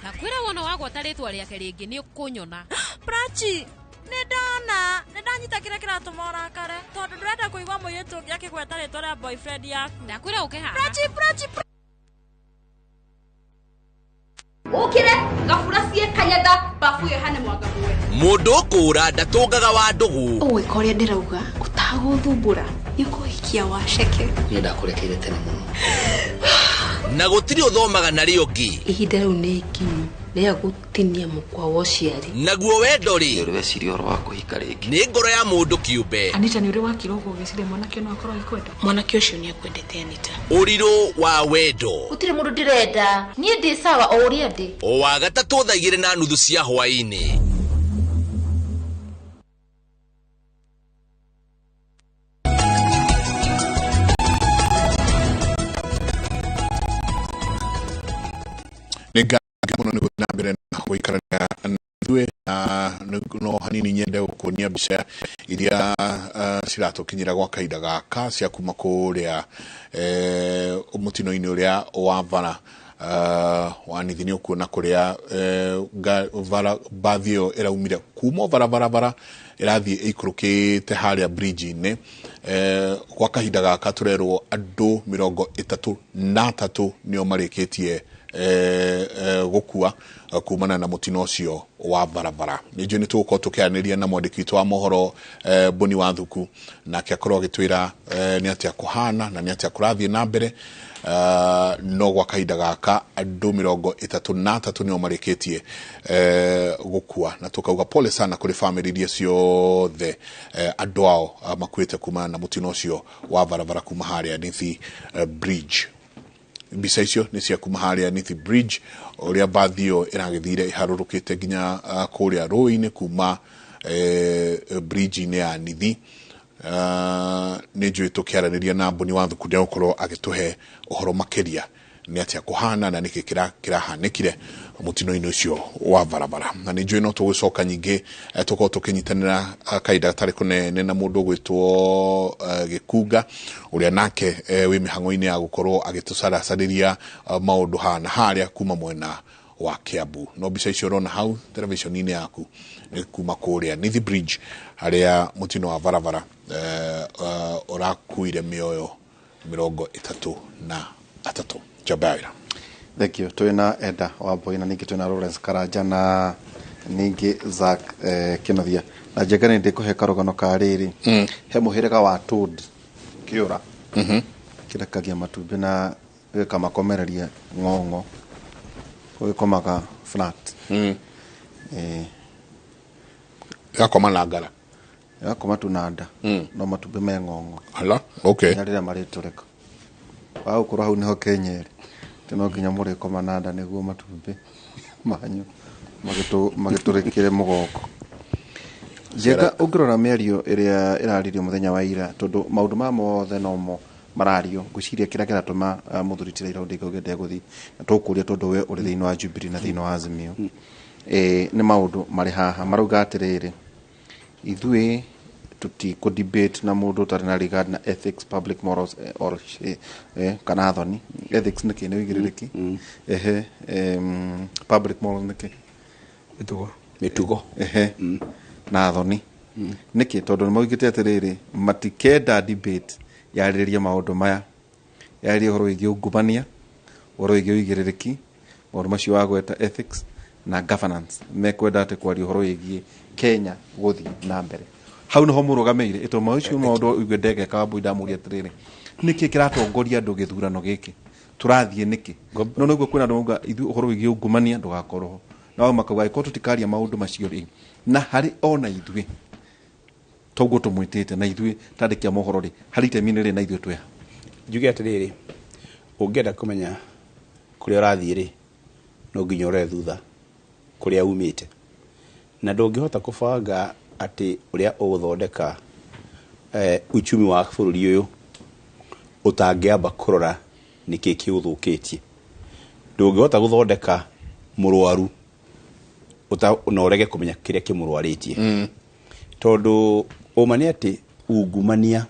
S24: Ndakwĩra wona wagwata rĩtwa rĩake rĩngĩ nĩ ũkũnyona.
S25: Prachi, nĩ ndona nĩ ndanyita kĩrĩa kĩratũma ũrakare, tondũ ndũrenda kũigua mũirĩtu ũngĩ akĩgweta rĩtwa rĩa boyfriend yaku.
S24: Ndakwĩra ũke haha.
S25: Prachi, Prachi.
S26: Ũkĩre ngabura ciĩ kanyatha babu ĩyo hane mwanga muwe.
S27: Mũndũ ũkũra ndatũngaga wa ndũgũ.
S13: Ũgwĩka ũrĩa ndĩrauga ũtagũthumbũra nĩ ũkũhikia waceke.
S28: Niĩ ndakũrekeire tene mũno.
S27: Na gũtirĩ ũthomaga narĩ ũngĩ.
S3: Ihinda rĩu nĩ ikinyu rĩa gũtinia mũkwa wa ũciari.
S27: Naguo wendo rĩ,
S4: Nĩũreciria ũhoro wa kũhika rĩngĩ?
S27: Nĩ ngoro ya mũndũ kĩũmbe.
S5: Anita, nĩ ũrĩ wakira ũguo ũgĩciria mwanake no akorwo agĩkwenda?
S3: Mwanake ũcio nĩ akwendete, Anita.
S27: Ũrirũ wa wendo.
S26: Gũtirĩ mũndũ ndĩrenda, niĩ ndĩ sawa o ũrĩa ndĩ.
S27: O wa gatatũ thaa 2:30 cia hwaĩ-inĩ.
S17: Nĩ ngatho mũno nĩ gũthiĩ na mbere na gũikarania na ithuĩ, na no hanini nyende gũkuonia mbica iria ciratũkinyĩra gwa kahinda gaka cia kuma kũrĩa mũtino-inĩ ũrĩa wa bara wa Nithi. Nĩ ũkuona kũrĩa bara bathi ĩyo ĩraumire kuma barabara ĩrathiĩ ĩikũrũkĩte harĩa bridge-inĩ. Gwa kahinda gaka tũrerwo andũ 33 nĩo marĩkĩtie gũkua kumana na mũtino ũcio wa barabara. Nĩ njũĩ nĩ tũgũkorwo tũkĩaranĩria na mwandĩki witũ wa mohoro Boni wa Thuku, nake akorwo agĩtwĩra nĩ atĩa kũhana na nĩ atĩa kũrathiĩ na mbere. No gwa kahinda gaka andũ 33 nĩo marĩkĩtie gũkua, na tũkauga pole sana kũrĩ famĩlĩ iria ciothe andũ ao makuĩte kumana na mũtino ũcio wa barabara kuma harĩa Nithi Bridge. Mbica icio nĩ cia kuma harĩa Nithi Bridge, ũrĩa bathi ĩyo ĩragĩthire ĩharũrũkĩte nginya kũrĩa rũĩ-inĩ kuma bridge-inĩ ya Nithi. Nĩ njũĩ tũkĩaranĩria na Boni wa Thuku nĩegũkorwo agĩtũhe ũhoro makĩria nĩ atĩa kũhana na nĩkĩ kĩrahanĩkire mũtino-inĩ ũcio wa barabara. Na nĩ njũĩ no tũgũcoka nyingĩ tũkorwo tũkĩnyitanĩra kahinda gatarĩ kũnene na mũndũ ũgwĩtwo Gĩkunga, ũrĩa nake wĩ mĩhang'o-inĩ ya gũkorwo agĩtũcaracarĩria maũndũ haha na harĩa kuma mwena wa Kiambu. No mbica icio ũrona hau televisheni-inĩ yaku nĩ kuma kũrĩa Nithi Bridge, harĩa mũtino wa barabara ũrakuire mĩoyo 33. Njamba ya wĩra.
S18: Thank you. Twina Eda wa Mbui na ningĩ twina Lawrence Karanja na ningĩ Zack Kinothia. Na Njenga, nĩ ndĩkũhe karũgano ka rĩrĩ. He mũhĩrĩga wa toad kĩũra kĩrekagia matumbĩ na gĩkamakomereria ng'ong'o, gũgĩkomaga flat.
S17: Gakoma na ngara.
S18: Gakoma tu na nda, no matumbĩ me ng'ong'o.
S17: Ala, okay.
S18: Nginya rĩrĩa marĩtũrĩka. Wagũkorwo hau nĩho Kenya ĩrĩ, atĩ no nginya mũrĩkoma na nda nĩguo matumbĩ manyu magĩtũrĩkĩre mũgongo. Njenga, ũngĩrora mĩario ĩrĩa ĩraririo mũthenya wa ira, tondũ maũndũ maya mothe nomo marario, ngwĩciria kĩrĩa kĩratũma mũthuri ti Raila Odinga oige ndegũthiĩ, na tũkũria tondũ we ũrĩ thĩinĩ wa Jubilee na thĩinĩ wa Azimio, nĩ maũndũ marĩ haha marauga atĩrĩrĩ, ithuĩ tũtikũ debate na mũndũ ũtarĩ na regard na ethics, public morals or kana thoni. Ethics nĩkĩ? Nĩ ũigĩrĩrĩki. Ehe, public morals nĩkĩ?
S21: Mĩtugo.
S20: Mĩtugo.
S18: Ehe, na thoni nĩkĩ? Tondũ nĩmaugĩte atĩrĩrĩ, matikenda debate yarĩrĩrie maũndũ maya, yarĩrĩrie ũhoro wĩgiĩ ungumania, ũhoro wĩgiĩ ũigĩrĩrĩki, maũndũ macio wagweta, ethics na governance. Mekwenda atĩ kwaria ũhoro wĩgiĩ Kenya gũthiĩ na mbere. Hau nĩho mũrũgamĩire ĩtũma ũcio maũndũ ũigue ndegeka. Wambui, ndamũria atĩrĩrĩ, nĩkĩ kĩratongoria andũ gĩthurano gĩkĩ tũrathiĩ nĩkĩ? No nĩguo kwĩna andũ mauga ithuĩ ũhoro wĩgiĩ ungumania ndũgakorwo ho, nao makauga angĩkorwo tũtikaria maũndũ macio rĩ, na harĩ ona ithuĩ toguo tũmwĩtĩte na ithuĩ tandĩki a mohoro rĩ, harĩ itemi-inĩ rĩ na ithuĩ twĩha.
S20: Njuge atĩrĩrĩ, ũngĩenda kũmenya kũrĩa ũrathiĩ rĩ, no nginya ũrore thutha kũrĩa umĩte, na ndũngĩhota kũbanga atĩ ũrĩa ũgũthondeka uchumi wa bũrũri ũyũ ũtangĩamba kũrora nĩkĩ kĩũthũkĩtie. Ndũngĩhota gũthondeka mũrwaru na ũrege kũmenya kĩrĩa kĩmũrwarĩtie, tondũ ũma nĩ atĩ ungumania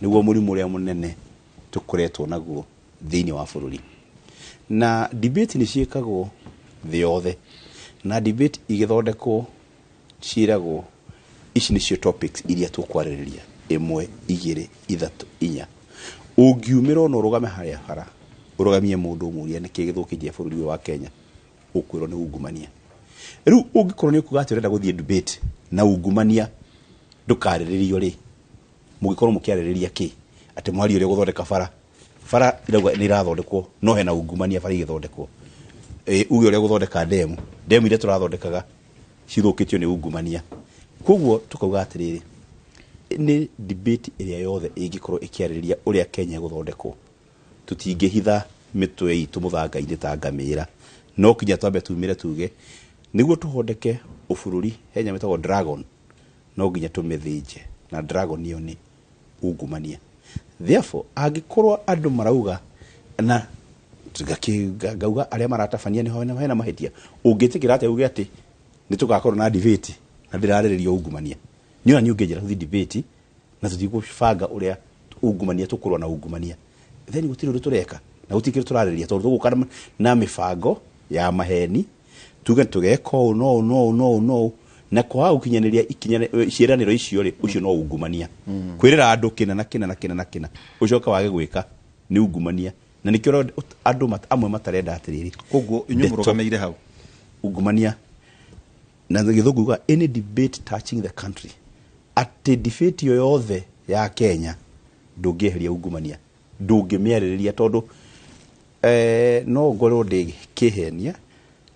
S20: nĩguo mũrimũ ũrĩa mũnene tũkoretwo naguo thĩinĩ wa bũrũri. Na debate nĩ ciĩkagwo thĩ yothe, na debate igĩthondekwo ciĩragwo ici nĩcio topics iria tũkwarĩrĩria, 1, 2, 3, 4. Ũngiumĩra ona ũrũgame harĩa bara ũrũgamie mũndũ ũmũrie nĩkĩ gĩthũkĩtie bũrũri ũyũ wa Kenya, ũkwĩrwo nĩ ungumania. Rĩu ũngĩkorwo nĩ ũkuga atĩ ũrenda gũthiĩ debate na ungumania ndũkarĩrĩrio rĩ, mũngĩkorwo mũkĩarĩrĩria kĩ? Atĩ mwarie ũrĩa gũthondeka bara, Bara irauga nĩ irathondekwo no hena ungumania bara igĩthondekwo. Uge ũrĩa gũthondeka demu iria tũrathondekaga cithũkĩtio nĩ ungumania. Koguo tukauga atĩrĩrĩ, nĩ debate ĩrĩa yothe ĩngĩkorwo ĩkĩarĩrĩria ũrĩa Kenya ĩgũthondekwo. Tũtingĩhitha mĩtwe itũ mũthanga-inĩ ta ngamĩra, no kinya twambe tumĩre tuge nĩguo tũhondeke ũbũrũri he nyamũ ĩtagwo dragon, no nginya tũmĩthĩnje, na dragon ĩyo nĩ ungumania. Therefore angĩkorwo andũ marauga na ngauga arĩa maratabania nĩho hena mahĩtia, ũngĩtĩkĩra atĩa uge atĩ nĩ tũgakorwo na debate na ndĩrarĩrĩria ungumania? Niĩ ona niĩ ũngĩnjĩra tũthiĩ debate na tũtigũbanga ũrĩa ungumania tũkũrũa na ungumania, then gũtirĩ ũndũ tũreka na gũtirĩ kĩndũ tũrarĩrĩria, tondũ tũgũka na mĩbango ya maheni tuge tũgeka ũũ no no no no na kwaga gũkinyanĩria ciĩranĩro icio rĩ, ũcio no ungumania. Kwĩrĩra andũ kĩna na kĩna na kĩna na kĩna ũcoke wage gwĩka nĩ ungumania, na nĩkĩo andũ amwe matarenda atĩrĩrĩ.
S18: Koguo inyuĩ mũrũgamĩire hau
S20: ungumania na gĩthũngũ uga any debate touching the country, atĩ debate yo yothe ya Kenya ndũngĩeheria ungumania, ndũngĩmĩarĩrĩria, tondũ no ngorwo ndĩkĩhenia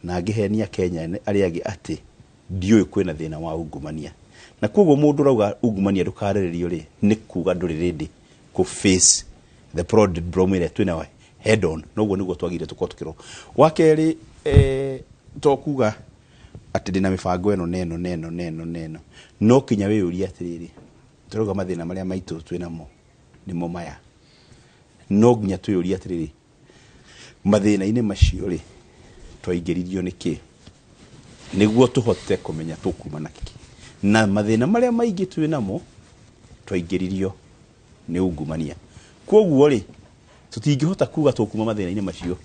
S20: na ngĩhenia Kenya arĩa angĩ atĩ ndiũĩ kwĩna thĩna wa ungumania. Na koguo mũndũ ũrauga ungumania ndũkarĩrĩrio rĩ, nĩ kuga ndũrĩ ready kũ face the problem ĩrĩa twĩnayo head on. Noguo nĩguo twagĩrĩire tũkorwo tũkĩrwo. Wa kerĩ, to kuga atĩ ndĩna mĩbango ĩno na ĩno na ĩno na ĩno na ĩno, no kinya wĩyũrie atĩrĩrĩ, tũrauga mathĩna marĩa maitũ twĩnamo nĩmo maya, no nginya twĩyũrie atĩrĩrĩ, mathĩna-inĩ macio rĩ twaingĩririo nĩkĩ, nĩguo tũhote kũmenya tũkuma na kĩ. Na mathĩna marĩa maingĩ twĩnamo twaingĩririo nĩ ungumania. Koguo rĩ, tũtingĩhota kuga tũkuma mathĩna-inĩ macio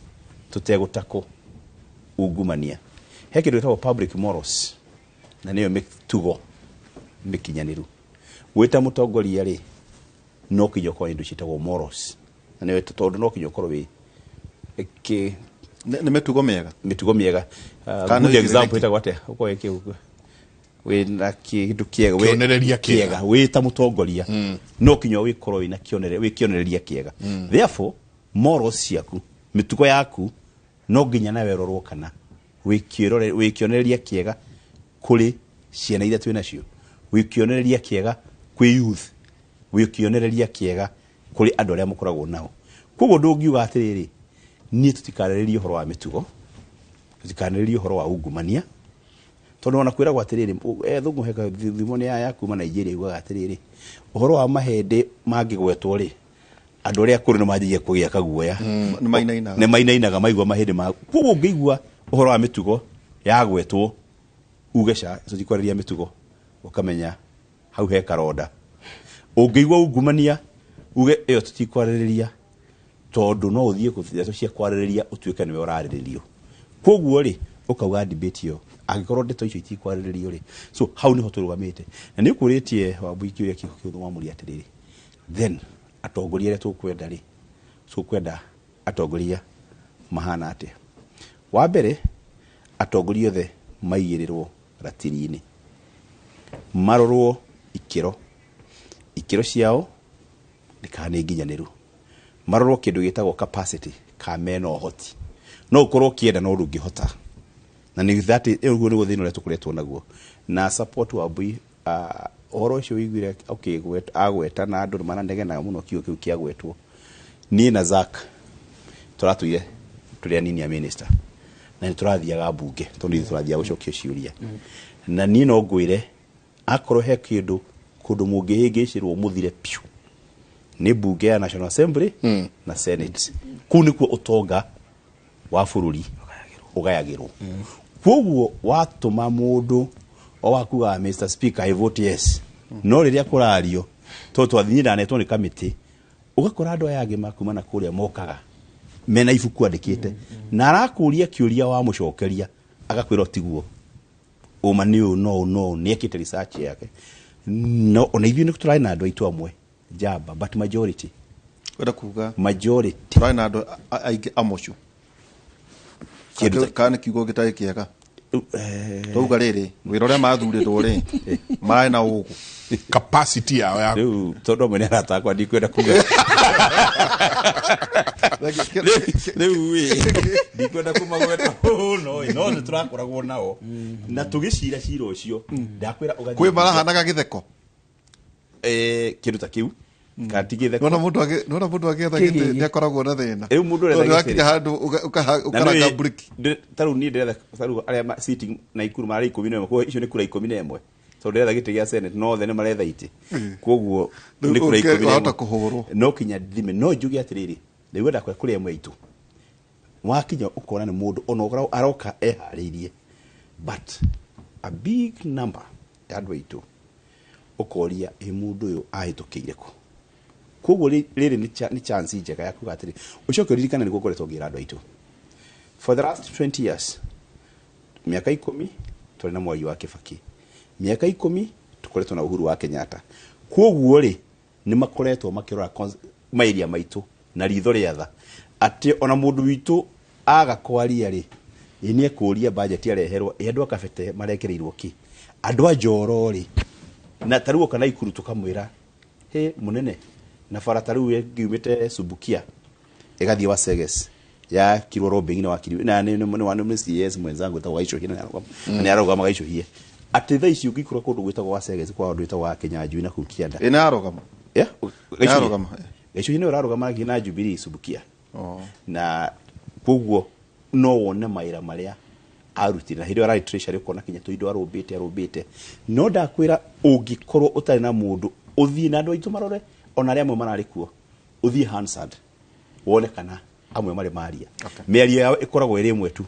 S20: tũtegũtakwo ungumania. He kĩndũ gĩtagwo public morals, na nĩyo mĩtugo mĩkinyanĩru. Wĩta mũtongoria rĩ, no kinya ũkorwo indo ciĩtagwo morals, na nĩyo tondũ no kinya ũkorwo wĩ
S18: nĩ mĩtugo mĩega,
S20: mĩtugo mĩega. Good example ĩtagwo atĩa? Ũkorwo wĩna kĩndũ kĩega,
S17: kĩonereria kĩega,
S20: wĩta mũtongoria no kinya wĩkorwo wĩna kĩonereria kĩega. Therefore morals ciaku, mĩtugo yaku, no nginya nawe ĩrorwo kana wĩ kĩonereria kĩega kũrĩ ciana iria twĩ nacio, wĩ kĩonereria kĩega kwĩ youth, wĩ kĩonereria kĩega kũrĩ andũ arĩa mũkoragwo nao. Koguo ndũngiuga atĩrĩrĩ, niĩ tũtikarĩrĩrie ũhoro wa mĩtugo, tũtikarĩrĩrie ũhoro wa ungumania, tondũ ona kwĩragwo atĩrĩrĩ, thũngũ heka thimo nĩ ya kuma Nigeria yugaga atĩrĩrĩ, ũhoro wa mahĩndĩ mangĩgwetwo rĩ, andũ arĩa akũrũ nĩ manjagia kũgĩa kaguoya, nĩ mainainaga maigua mahĩndĩ ma. Koguo ũngĩigua ũhoro wa mĩtugo yagwetwo uge ca tũtikwarĩria mĩtugo, ũkamenya hau he karonda. Ũngĩigua ungumania uge ĩyo tũtikwarĩrĩria, tondũ no ũthiĩ ndeto cia kwarĩrĩria ũtuĩke nĩwe ũrarĩrĩrio. Koguo rĩ, ũkauga debate ĩyo angĩkorwo ndeto icio itikwarĩrĩrio rĩ, so hau nĩho tũrũgamĩte. Na nĩ ũkũrĩtie Wambui kĩũria kĩu wamũria atĩrĩrĩ, then atongoria arĩa tũkwenda rĩ, tũkwenda atongoria mahana atĩa? Wa mbere, atongoria othe maigĩrĩrwo ratiri-inĩ, marorwo ikĩro ciao nĩ kana nĩ nginyanĩru, marorwo kĩndũ gĩtagwo capacity, kana mena ũhoti. No ũkorwo ũkĩenda no ndũngĩhota, na nĩ that ũguo nĩguo thĩna ũrĩa tũkoretwo naguo. Na support Wambui, ũhoro ũcio ũiguire agweta na andũ nĩmaranegenaga mũno kiugo kĩu kĩagwetwo. Niĩ na Zack tũratũire tũrĩ anini a minister, na nĩ tũrathiaga mbunge tondũ ithuĩ tũrathiaga gũcokia ciũria. Na niĩ no ngwĩre akorwo he kĩndũ kũndũ mũngĩhĩngĩcĩrwo mũthire piũ nĩ mbunge ya National Assembly na Senate. Kũu nĩkuo ũtonga wa bũrũri ũgayagĩrwo. Koguo watũma mũndũ o wakuga Mr. Speaker I vote yes, no rĩrĩa kũrario tondũ twathiĩ ndanetwo nĩ kamĩtĩ, ũgakora andũ aya angĩ makuma na kũrĩa mokaga mena ibuku andĩkĩte, na arakũria kĩũria wamũcokeria agakwĩra tiguo, ũma nĩ ũũ no no nĩ ekĩte research yake. No ona ithuĩ nĩ tũrarĩ na andũ aitũ amwe njamba, but majority
S18: wenda kuga
S20: majority
S18: tũrarĩ na andũ aingĩ amocu. Kana nĩ kiugo gĩtarĩ kĩega? Twauga rĩrĩ, wĩra ũrĩa mathurĩtwo rĩ, mararĩ na ũgũ
S17: capacity yao ya
S20: rĩu, tondũ amwe nĩ arata akwa ndikwenda kuga.
S4: Rĩu ĩ ndikwenda kũmagweta no no nĩ tũrakoragwo nao na tũgĩcira cira ũcio ndakwĩra ũgathiĩ
S18: Kwĩ marahanaga gĩtheko.
S4: Kĩndũ ta kĩu kana ti gĩtheko.
S18: Nona mũndũ nona mũndũ agĩetha gĩtĩ nĩ akoragwo na thĩna.
S4: Rĩu mũndũ ũretha
S18: Tondũ
S4: gĩtĩ.
S18: wakinya handũ ũkaranga briki.
S4: Ta rĩu niĩ ndĩretha ta rĩu arĩa sitting Naikuru marĩ 11 koguo icio nĩ kura 11 tondũ ndĩretha gĩtĩ gĩa Senate no othe nĩ maretha itĩ koguo nĩ kura 11.
S18: Wahota kũhũrwo.
S4: No kinya thime no njuge atĩrĩrĩ rĩu wenda kũrĩa ĩmwe itũ wakinya ũkona nĩ mũndũ ona ũkoragwo aroka eharĩirie but a big number ya andũ aitũ ũkoria ĩ mũndũ ũyũ ahĩtũkĩire kũ. Koguo rĩrĩ nĩ chance njega ya kuga atĩrĩ ũcoke ũririkane nĩguo ngoretwo ngĩra andũ aitũ for the last 20 years miaka 10 twarĩ na Mwai wa Kibaki miaka 10 tukoretwo na Uhuru wa Kenyatta. Koguo rĩ nĩ makoretwo makĩrora mairia maitũ na ritho rĩa tha atĩ ona mũndũ witũ aga kwaria rĩ nĩ ekũria budget areherwo ĩ andũ a Kabete marekereirwo kĩ andũ a Njoro rĩ na ta rĩu oka Naikuru tũkamwĩra he mũnene na bara ta rĩu ĩngiumĩte Subukia ĩgathiĩ Waseges ya kirwo Robin wa kiri na nĩ nĩ CS mwenzangu etagwo Gaicũhie na nĩ arũgama Gaicũhie atĩ thaa ici ũngĩikũrũka kũndũ gwĩtagwo Waseges kwa ũndũ wĩtagwo wa Kenya na kũu Kĩanda
S18: ĩ nĩ arũgama.
S4: Yeah,
S18: Arũgama.
S4: Gaicũhie nĩwe ũrarũgama na Jubilee Subukia. Na koguo no wone mawĩra marĩa arutire na hĩndĩ ĩyo ararĩ treasury ũkona kinya tũindo arũmbĩte no ndakwĩra ũngĩkorwo ũtarĩ na mũndũ ũthiĩ na andũ aitũ marore ona arĩa amwe mararĩ kuo ũthiĩ Hansard wone kana amwe marĩ maria. Mĩario yao ĩkoragwo ĩrĩ ĩmwe tu,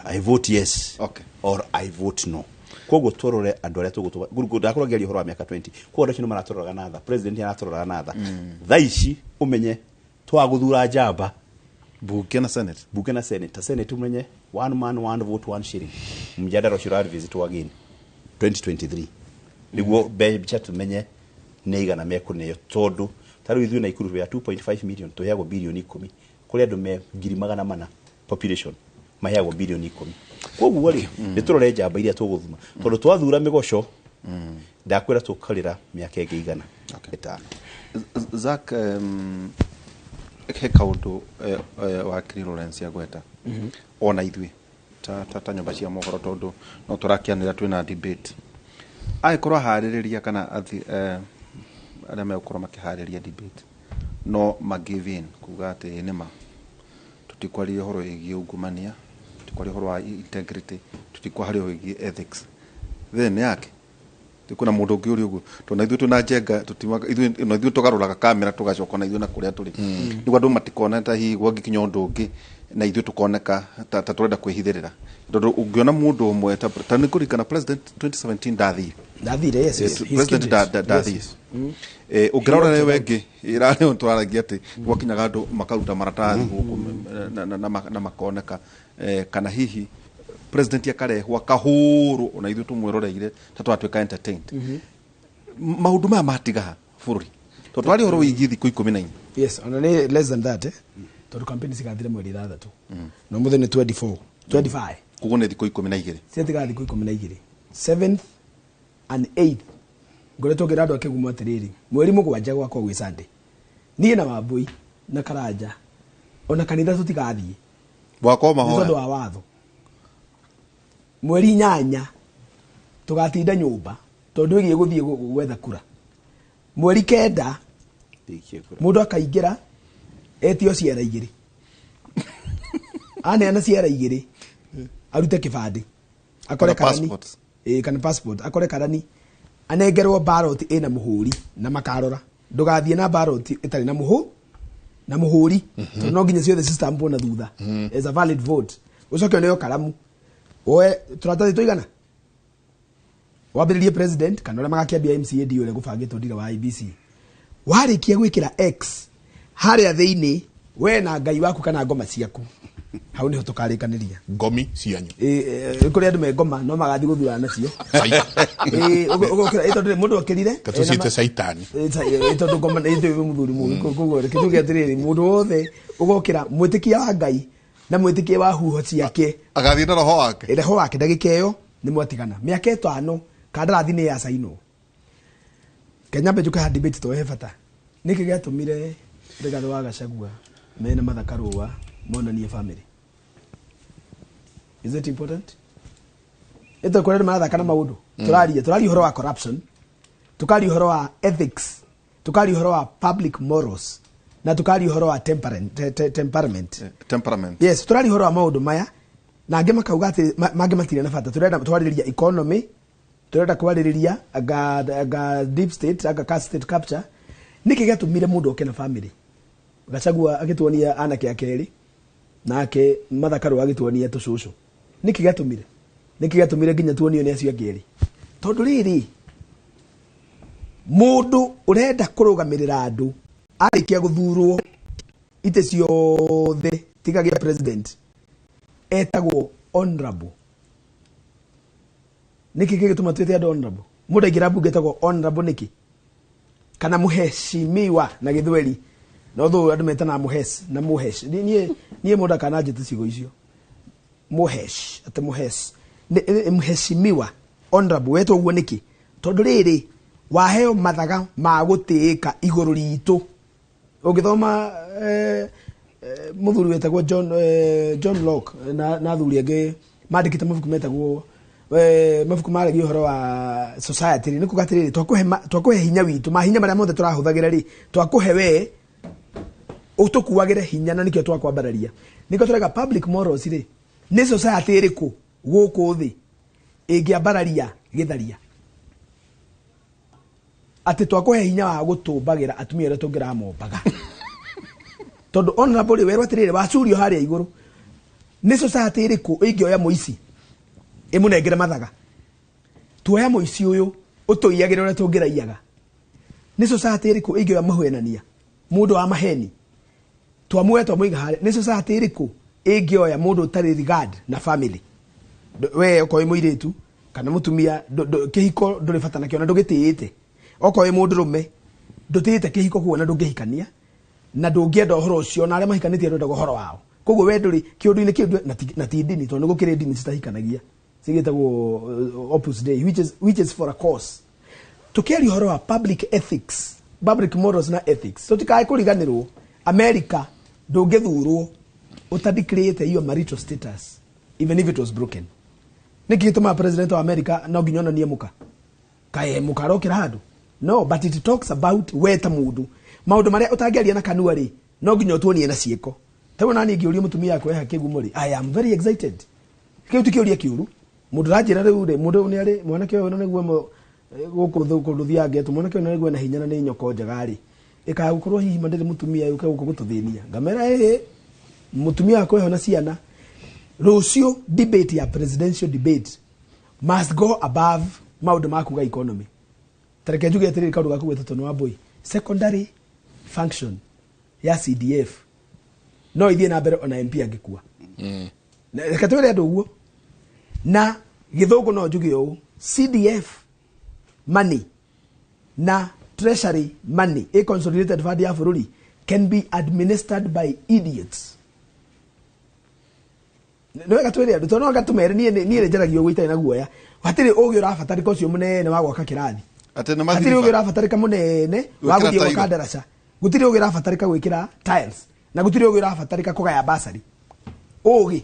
S4: I vote yes or I vote no. Koguo tũrore andũ arĩa tũgũtũma ndakorwo ngĩaria ũhoro wa mĩaka 20 koguo andũ acio nĩ maratũroraga na tha president nĩ aratũroraga na tha thaa ici ũmenye twagũthura njamba
S18: bunge na senate
S4: bunge na senate ta senate umenye one man one vote one shilling mjadala ũcio ũrarevisit again 2023 nĩguo mbeca tumenye nĩ igana mekũneo tondũ ta rĩu ithuĩ Naikuru ya 2.5 million tũheagwo bilioni 10 kũrĩ andũ me 400,000 population maheagwo bilioni 10 koguo rĩ nĩ tũrore njamba iria tũgũthuma tondũ twathura mĩgoco ndakwĩra tũkarĩra mĩaka ĩngĩ igana ĩtano.
S18: Zack he kaũndũ wakiri Lawrence agweta ona ithuĩ ta nyũmba cia mohoro tondũ no tũrakĩanĩra twĩna debate angĩkorwo aharĩrĩria kana arĩa megũkorwo makĩharĩria debate no ma give in kuga atĩ nĩma tũtikwaria ũhoro wĩgiĩ ungumania tũtikwaria ũhoro wa integrity tũtikwaria ũhoro wĩgiĩ ethics then yake kuna mũndũ ũngĩ ũrĩ ũguo tondũ na ithuĩ twĩna njenga ithuĩ na ithuĩ tũgarũraga kamera tũgacoka na ithuĩ na kũrĩa tũrĩ nĩguo andũ matikone ta hihi gwangĩkinya ũndũ ũngĩ na ithuĩ tũkoneka ta tũrenda kwĩhithĩrĩra tondũ ũngĩona mũndũ ũmwe ta nĩ kũririkana president 2017 ndathire
S21: yes,
S18: president ndathire ũngĩrora nĩwe ĩngĩ ĩrarĩ tũraragia atĩ gwakinyaga andũ makaruta maratathi gũkũ na makoneka kana hihi president akarehwo akahũrwo ona ithuĩ tũmwĩroreire ta twatuĩka entertained. Maũndũ maya matigaha bũrũri tondũ twarĩ ũhoro wĩgiĩ thikũ 14.
S21: Yes, ona nĩ less than that tondũ campaign cigathira mweri 6 na ũmũthĩ nĩ 24 25
S18: koguo nĩ thikũ 12
S21: ciatiga thikũ 12 7th and 8th ngoretwo ngĩra andũ a Kĩgumo atĩrĩrĩ mweri 7 gwakwa gwĩ Sunday niĩ na Wambui na Karanja ona kanitha tũtigathiĩ
S18: gwakwa mahoya
S21: nĩ tondũ wa watho mweri 8 tugatinda nyũmba tondũ ĩgiĩ gũthiĩ gwetha kura mweri 9 mũndũ akaingĩra etio ciara 2 aneana ciara 2 arute kĩbandĩ akore karani kana passport akore karani anengerwo ballot ĩna mũhũri na makarora ndũgathiĩ na ballot ĩtarĩ na na mũhũri tondũ no nginya ciothe cistampwo na thutha as a valid vote ũcoke ũneo karamu oe tũratathi tũigana wambĩrĩrie president kana ũrĩa magakĩambia MCA ndi ũrĩa gũbangĩtwo ndira wa IBC warĩkia gwĩkĩra X harĩa thĩinĩ we na Ngai waku kana ngoma ciaku hau niho tũkarĩkanĩria
S17: ngomi cianyu
S21: kũrĩ andũ me ngoma no magathiĩ gũthurana nacio ũgokĩra tondũ mũndũ okĩrire
S17: ta tũciĩte caitani
S21: tondũ ngoma nĩ mũthuri mũgĩ koguo reke tuge atĩrĩrĩ mũndũ wothe ũgokĩra mwĩtĩkia wa Ngai na mwĩtĩkia wa huho ciake
S18: agathiĩ na roho wake
S21: roho wake ndagĩka ĩyo nĩ mwatigana mĩaka 5 kandarathi nĩ yacainwo Kenya mbe njuke ha debate to he bata Nĩkĩ gĩatũmire Rigathĩ wa Gachagua mena Martha Karua monanie family? Is it important? Ĩtũkwĩra nĩ marathaka na maũndũ. Tũraria tũraria ũhoro wa corruption, tukaria ũhoro wa ethics, tukaria ũhoro wa public morals, na tukaria ũhoro wa temperament.
S18: Temperament.
S21: Yes, tũraria ũhoro wa maũndũ maya na angĩ makauga atĩ mangĩ matirĩ na bata. Tũrenda twarĩrĩria economy, tũrenda kwarĩrĩria anga deep state, anga state capture. Nĩkĩ gĩatũmire mũndũ oke na family? Gachagua agĩtuonia anake ake erĩ, nake Martha Karua agĩtuonia tũcũcũ. Nĩkĩ gĩatũmire? Nĩkĩ gĩatũmire nginya tuonio nĩ acio angĩ erĩ? Tondũ rĩrĩ, mũndũ ũrenda kũrũgamĩrĩra andũ arĩkia gũthurwo itĩ ciothe tiga gĩa president etagwo honorable. Nĩkĩ gĩgĩtũma twĩte andũ honorable? Mũndũ aingĩra mbunge etagwo honorable nĩkĩ? Kana mũheshimiwa na gĩthweri. No thũ andũ metanaga mũhes na mũhesh. Niĩ mũndũ akananjĩte ciugo icio. Mũhesh, atĩ mũhesh. Mũheshimiwa, honorable wetwo ũguo nĩkĩ? Tondũ rĩrĩ, waheo mathaga ma gũtĩĩka igũrũ ritũ. Ũngĩthoma mũthuri wetagwo John Locke na athuri angĩ mandĩkĩte mabuku metagwo mabuku maragia ũhoro wa society rĩ, nĩ kuga atĩrĩrĩ, twakũhe hinya witũ, mahinya marĩa mothe tũrahũthagĩra rĩ, twakũhe we ũtũkuagĩre hinya, na nĩkĩo twakwambararia. Nĩkĩo tũrauga public morals rĩ, nĩ society ĩrĩkũ gũkũ thĩ ĩngĩambararia gĩtharia? Atĩ twakũhe hinya wa gũtũmbagĩra atumia arĩa tũngĩramombaga. Tondũ honorable rĩ, werwo atĩrĩrĩ, wacurio harĩa igũrũ. Nĩ society ĩrĩkũ ĩngĩoya mũici ĩmũnengere mathaga? Tuoya mũici ũyũ ũtũiyagĩre ũrĩa tũngĩraiyaga. Nĩ society ĩrĩkũ ĩngĩoya mũhenania, mũndũ wa maheni, twamuoya twamũiga harĩa? Nĩ society ĩrĩkũ ĩngĩoya mũndũ ũtarĩ regard na family? We okorwo wĩ mũirĩtu kana mũtumia, kĩhiko ndũrĩ bata nakĩo na ndũgĩtĩĩte. Okorwo wĩ mũndũrũme ndũtĩĩte kĩhiko kuo na ndũngĩhikania na ndũngĩenda ũhoro ũcio, na arĩa mahikanĩtie ndwendaga ũhoro wao. Koguo we ndũrĩ kĩũndũ-inĩ kĩu, na ti ndini, tondũ nĩ gũkĩrĩ ndini citahikanagia cigĩtagwo Opus Dei, which is for a cause. Tũkĩaria ũhoro wa public ethics, public morals na ethics, tũtikae kũriganĩrwo America ndũngĩthurwo ũtadeclarate your marital status even if it was broken. Nĩkĩ gĩtũmaga president wa America no nginya onanie mũka? Kaĩ mũka arokĩra handũ? No, but it talks about we ta mũndũ. Maũndũ marĩa ũtangĩaria na kanua rĩ, no nginya ũtuonie na ciĩko. Ta rĩu nani ngĩũria mũtumia wakwa eha kĩgumo rĩ, I am very excited. Kĩu ti kĩũria kĩũru. Mũndũ ũranjĩra rĩu rĩ, mũndũ ũyũ nĩarĩ, mwanake ũyũ nĩguo gũkũ kũndũ thiaga ngetwo, mwanake ũyũ nĩguo ena hinya na nĩ nyoko njega rĩ. Ĩkaga gũkorwo hihi ma ndĩrĩ mũtumia yũke gũkũ gũtũthĩnia. Ngamera ĩĩ, mũtumia wakwa eho na ciana. Rũciũ debate ya presidential debate must go above maũndũ ma kuga economy. Ta reke njuge atĩrĩrĩ, kaũndũ gaku gwĩtwo nĩ Wambui. Secondary function ya CDF no ithiĩ na mbere ona MP angĩkua. Reke twĩre andũ ũguo. Na gĩthũngũ no njuge ũũ, CDF money na treasury money, a consolidated fund ya bũrũri, can be administered by idiots. Nĩ wega twĩre andũ, tondũ no anga tũmere, niĩ nĩ njaragia ũguo itarĩ na guoya. Hatirĩ ũgĩ ũrabatarĩka ũcio mũnene wa gwaka kĩrathi.
S18: Atĩ nĩ
S21: Hatirĩ
S18: mathiriba.
S21: ũgĩ ũrabatarĩka mũnene wa
S18: Gwĩkĩra
S21: gũthiĩ gwaka
S18: tairo.
S21: ndaraca. Gũtirĩ ũgĩ ũrabatarĩka gwĩkĩra tiles. Na gũtirĩ ũgĩ ũrabatarĩka kũgaya basari. Ũgĩ.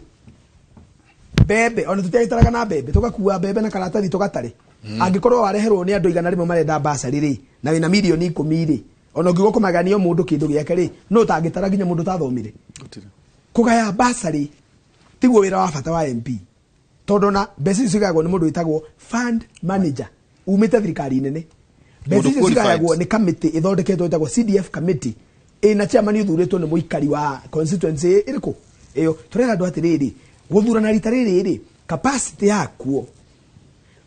S21: Mbembe, ona tũtiagĩtaraga na mbembe, tũgakua mbembe na karatathi tũgatare. Angĩkorwo wareherwo nĩ andũ 100 marenda basari rĩ, na wĩna mirioni 10 rĩ, ona ũngiuga kũmagania mũndũ kĩndũ gĩake rĩ, no ũtangĩtara nginya mũndũ ũtathomire.
S18: Gũtirĩ.
S21: Kũgaya basari tiguo wĩra wa bata wa MP. Tondũ ona mbeca icio cigayagwo nĩ mũndũ wĩtagwo fund manager, umĩte thirikari nene. Mbeca
S18: Mũndũ
S21: icio
S18: qualified.
S21: cigayagwo nĩ kamĩtĩ ĩthondeketwo ĩtagwo CDF committee, ĩna chairman ũthurĩtwo nĩ mũikari wa constituency ĩrĩkũ ĩyo. Tũrera andũ atĩrĩrĩ, gũthurana rita rĩrĩ rĩ, capacity yakuo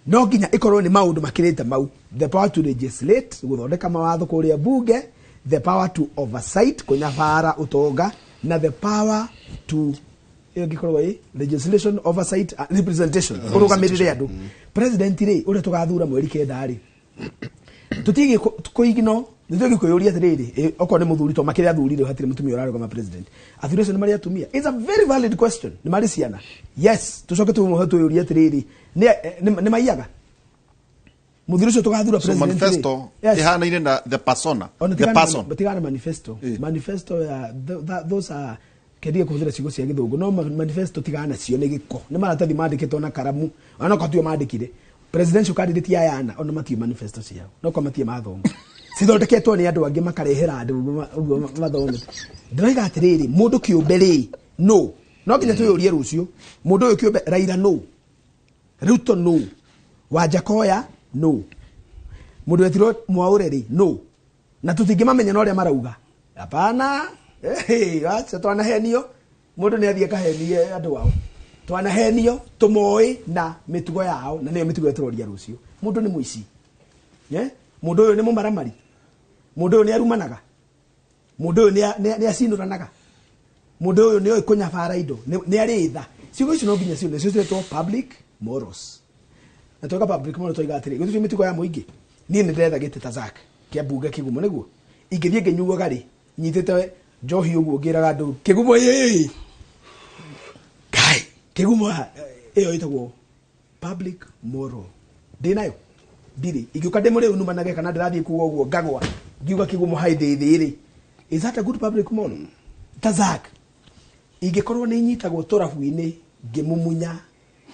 S21: no nginya ĩkorwo nĩ maũndũ makĩrĩte mau. The power to legislate, gũthondeka mawatho kũrĩa bunge, the power to oversight, kũnyabara ũtonga, na the power to ĩyo ĩngĩkorwo ĩ legislation, oversight, representation, kũrũgamĩrĩra andũ. President rĩ, ũrĩa tũgathura mweri 9 rĩ, tũtigiĩ kũigno, nĩtũgiĩ kwĩyũria atĩrĩrĩ, okorwo nĩ mũthuri to makĩrĩa athuri rĩ, hatirĩ mũtumia ũrarũgama president. Athuri acio nĩ marĩ atumia? It's a very valid question. Nĩ marĩ ciana? Yes. Tũcoke tũmũhe twĩyũrie atĩrĩrĩ, nĩ maiyaga? Mũthuri ũcio tũgathura
S18: So
S21: president rĩ.
S18: manifesto
S21: Yes.
S18: ĩhanaine na the persona,
S21: Ona
S18: the
S21: tigana-
S18: person.
S21: tigana manifesto, manifesto ya those are kendige kũhũthĩra ciugo cia gĩthũngũ no manifesto tigana nacio nĩ gĩko, nĩ maratathi mandĩkĩtwo na karamu, ona ko tio mandĩkire presidential candidate ya yana, ona matio manifesto ciao no ko matie mathoma, cithondeketwo nĩ andũ angĩ makarehera andũ ũguo mathome. Ndĩroiga atĩrĩrĩ, mũndũ kĩũmbe rĩ, no no nginya twĩyũrie rũciũ, mũndũ ũyũ kĩũmbe Raila no, Ruto no, Wanjakoya no, mũndũ wetirwo Mwaũre rĩ no, na tũtingĩmamenya na ũrĩa marauga. Hapana. Hey, acha twanahenio, mũndũ nĩ athiĩ akahenie andũ ao, twanahenio tũmoĩ na mĩtugo yao, na nĩyo mĩtugo ĩtũroria rũciũ. Mũndũ nĩ mũici, eh? Mũndũ ũyũ nĩ mũmaramari, mũndũ ũyũ nĩ arumanaga, mũndũ ũyũ nĩ acinũranaga, mũndũ ũyũ nĩ oĩ kũnyabara indo, nĩ arĩ tha. Ciugo icio no nginya ciugo nĩcio ciretwo public morals, na twauga public morals twauga atĩrĩ, gũtirĩ mĩtugo ya mũingĩ. Niĩ nĩ ndĩretha gĩtĩ ta Zack kĩa mbunge kĩgumo, nĩguo ingĩthiĩ ngĩnyuaga rĩ, nyitĩte njohi ũguo ngĩraga andũ kĩgumo ĩĩ Ngai kĩgumo ĩyo ĩtagwo public moral, ndĩ nayo ndirĩ ingĩũka ndĩ mũrĩu numanage kana ndĩrathiĩ kuga ũguo ngagwa ngiuga kĩgumo hai ndĩ thĩ rĩ, is that a good public moral? Ta Zack ingĩkorwo nĩ nyitagwo tũrabu-inĩ ngĩmumunya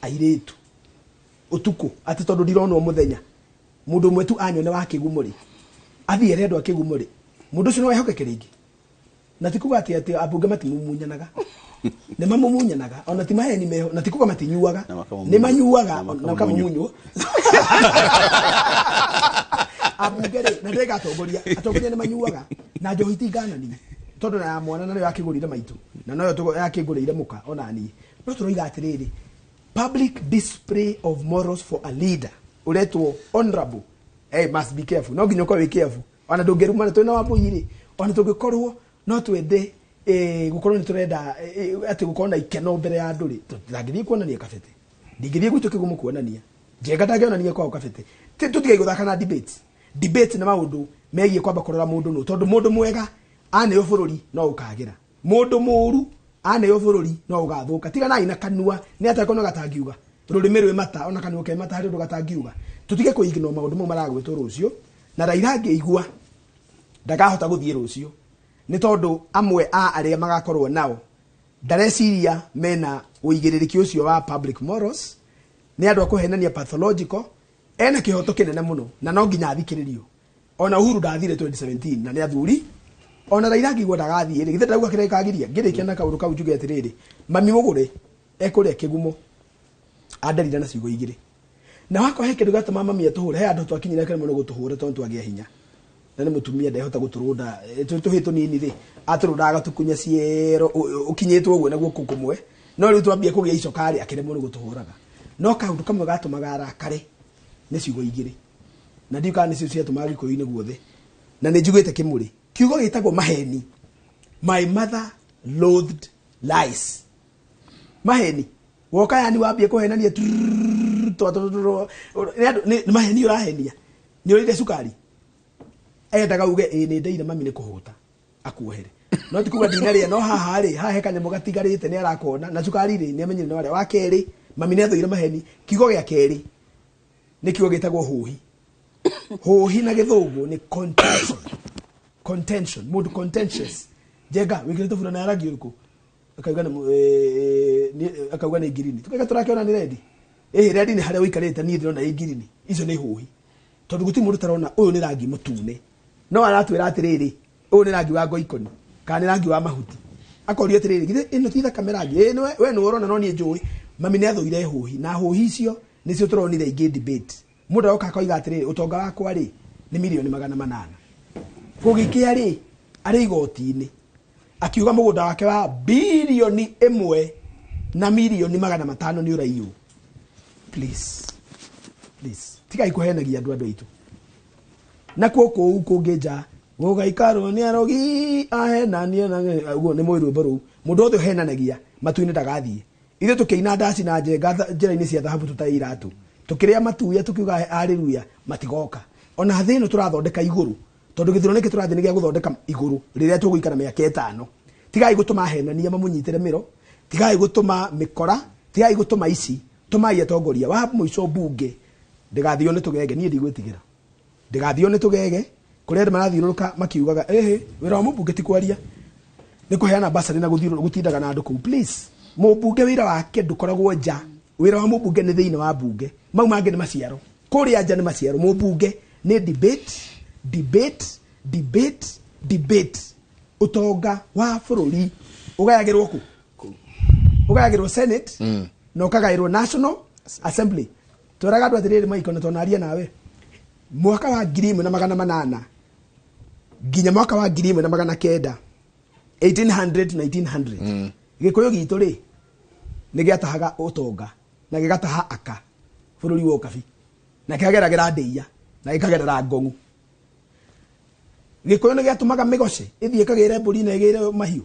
S21: airĩtu ũtukũ atĩ tondũ ndironwo mũthenya, mũndũ ũmwe tu anyone wa kĩgumo rĩ, athiĩ ere andũ a kĩgumo rĩ, mũndũ ũcio no ehokeke rĩngĩ? Na ti kuga atĩ ambunge matimumunyanaga, nĩ mamumunyanaga, ona ti maheni meho, na ti kuga matinyuaga, nĩ manyuaga
S20: Na
S21: na
S20: makamumunywo.
S21: makamumunywo ambunge rĩ, na ndĩrega atongoria, atongoria nĩ manyuaga na njohi ti ngananie, tondũ na ya mwana na nĩyo yakĩgũrire maitũ na noyo yakĩngũrĩire mũka ona niĩ, no tũroiga atĩrĩrĩ, public display of morals for a leader ũretwo honorable, hey, must be careful, no nginya ũkorwo wĩ careful, ona ndũngĩrumana twĩna wambũi rĩ, ona tũngĩkorwo no twende gũkorwo nĩ tũrenda atĩ gũkorwo na ikeno mbere ya andũ rĩ, tũtangĩthiĩ kuonania kabete, ndingĩthiĩ gwitũ kĩgumo kuonania njenga, ndangĩonania kwao kabete. Tũtigai gũthaka na debate, debate nĩ maũndũ megiĩ kwamba kũrora mũndũ nũ, tondũ mũndũ mwega aneo bũrũri no ũkagĩra, mũndũ mũũru aneo bũrũri no ũgathũka. Tiganai na kanua nĩ atakona gatangiuga, rũrĩmĩ rwĩ mata, ona kanua ke mata harĩ ũndũ gatangiuga. Tũtige kũignore maũndũ mau maragwĩtwo rũciũ, na Raila angĩigua ndakahota gũthiĩ rũciũ nĩ tondũ amwe a arĩa magakorwo nao ndareciria mena ũigĩrĩrĩki ũcio wa public morals, nĩ andũ a kũhenania pathological. Ena kĩhoto kĩnene mũno na no nginya athikĩrĩrio. Ona Uhuru ndathire 2017 na nĩ athuri, ona Raila angĩigua ndagathiĩ rĩ, githĩ ndauga kĩrĩa gĩkagiria. Ngĩrĩkia na kaũndũ kau njuge atĩrĩrĩ, mami mũgũre ekũrĩa kĩgumo anderire na ciugo igĩrĩ, na wakwa he kĩndũ gĩatũma mami atũhũre, he andũ twakinyire kĩremwo nĩ gũtũhũra tondũ twagĩa hinya, na nĩ mũtumia ndehota gũtũrũnda. Tũhĩ tũnini rĩ, atũrũndaga agatukunya ciero ũkinyĩtwo ũguo na guoko kũmwe, no rĩu twambia kũgĩa icoka rĩ, akĩremwo nĩ gũtũhũraga. No kaũndũ kamwe gatũmaga arakare nĩ ciugo igĩrĩ, na ndiũ kana nĩcio ciatũmaga gĩkũyũ-inĩ guothe, na nĩ njiguĩte kĩmũrĩ kiugo gĩtagwo maheni. My mother loathed lies, maheni. Woka yani wambie kũhenania trrrr, twa- twa- twa- twa- nĩ nĩ maheni ũrahenia, nĩ ũrĩire cukari, endaga uge ĩ nĩ ndeire mami nĩ kũhũta akuohere, no ti kuga ndinarĩa, no haha rĩ, haha he kanyamũ gatigarĩte nĩ arakona na cukari rĩ, nĩ amenyire nĩ warĩa. Wa kerĩ, mami nĩ athũire maheni. Kiugo gĩa kerĩ nĩ kiugo gĩtagwo hũhi. Hũhi na gĩthũngũ nĩ contention, contention, mũndũ contentious. Njenga wĩkĩrĩte burana ya rangi ũrĩkũ? Akauga nĩ akauga nĩ ngirini. Tukaiga tũrakĩona nĩ rendi, ĩhĩ rendi nĩ harĩa ũikarĩte, niĩ ndĩrona ĩ ngirini. Icio nĩ hũhi, tondũ gũtirĩ mũndũ ũtarona ũyũ nĩ rangi mũtune, no aratwĩra atĩrĩrĩ, ũyũ nĩ rangi wa ngoikoni kana nĩ rangi wa mahuti. Akorio atĩrĩrĩ, githĩ ĩno ti thakame rangi? Ĩ nĩwe we nĩwe ũrona, no niĩ njũĩ mami nĩ athũire hũhi, na hũhi icio nĩcio tũronire ingĩ debate. Mũndũ aroka akoiga atĩrĩrĩ, ũtonga wakwa rĩ nĩ mirioni 800, gũgĩkĩa rĩ arĩ igoti-inĩ akiuga mũgũnda wake wa 1.5 birioni nĩ ũraiywo. Please, please, tigai kũhenagia andũ aitũ nakuo kũu kũngĩ nja gũgaikarwo nĩ arogi ahenanie na ũguo nĩ mũĩ rwĩmbo rũu. Mũndũ wothe ũhenanagia matu-inĩ ndagathiĩ. Ithuĩ tũkĩina ndaci na njenga njĩra-inĩ cia thahabu tũtarĩ iratũ, tũkĩrĩa matuya tũkiuga haleluya, matigoka. Ona thĩ ĩno tũrathondeka igũrũ, tondũ gĩthurano gĩkĩ tũrathiĩ nĩ gĩa gũthondeka igũrũ rĩrĩa tũgũikara mĩaka 5. Tigai gũtũma henania mamũnyitĩre mĩro, tigai gũtũma mĩkora, tigai gũtũma ici, tũmai atongoria wa mũico mbunge. Ndĩgathio nĩ tũgege, niĩ ndigwĩtigĩra. Ndĩgathio nĩ tũgege, kũrĩa andũ marathiũrũrũka makiugaga, ĩhĩ, wĩra wa mũmbunge ti kwaria, nĩ kũheana basarĩ na gũthiũrũrũka gũtindaga na andũ kũu. Please, mũmbunge wĩra wake ndũkoragwo nja. Wĩra wa mũmbunge nĩ thĩinĩ wa mbunge. Mau mangĩ nĩ maciaro. Kũrĩa nja nĩ maciaro. Mũmbunge nĩ debate, debate, debate, debate. Ũtonga wa bũrũri ũgayagĩrwo kũ? Ũgayagĩrwo Senate na ũkagaĩrwo National Assembly. Twĩraga andũ atĩrĩrĩ Maiko, na tũnaria nawe mwaka wa 1800 nginya mwaka wa 1900, 1800 to 1900, Gĩkũyũ gitũ rĩ nĩ gĩatahaga ũtonga na gĩgataha aka bũrũri wa Ũkabi na kĩkageragĩra ndĩia na gĩkagerera ngong'u. Gĩkũyũ nĩ gĩatũmaga mĩgoce ĩthiĩ ĩkagĩre mbũri na ĩgĩre mahiũ,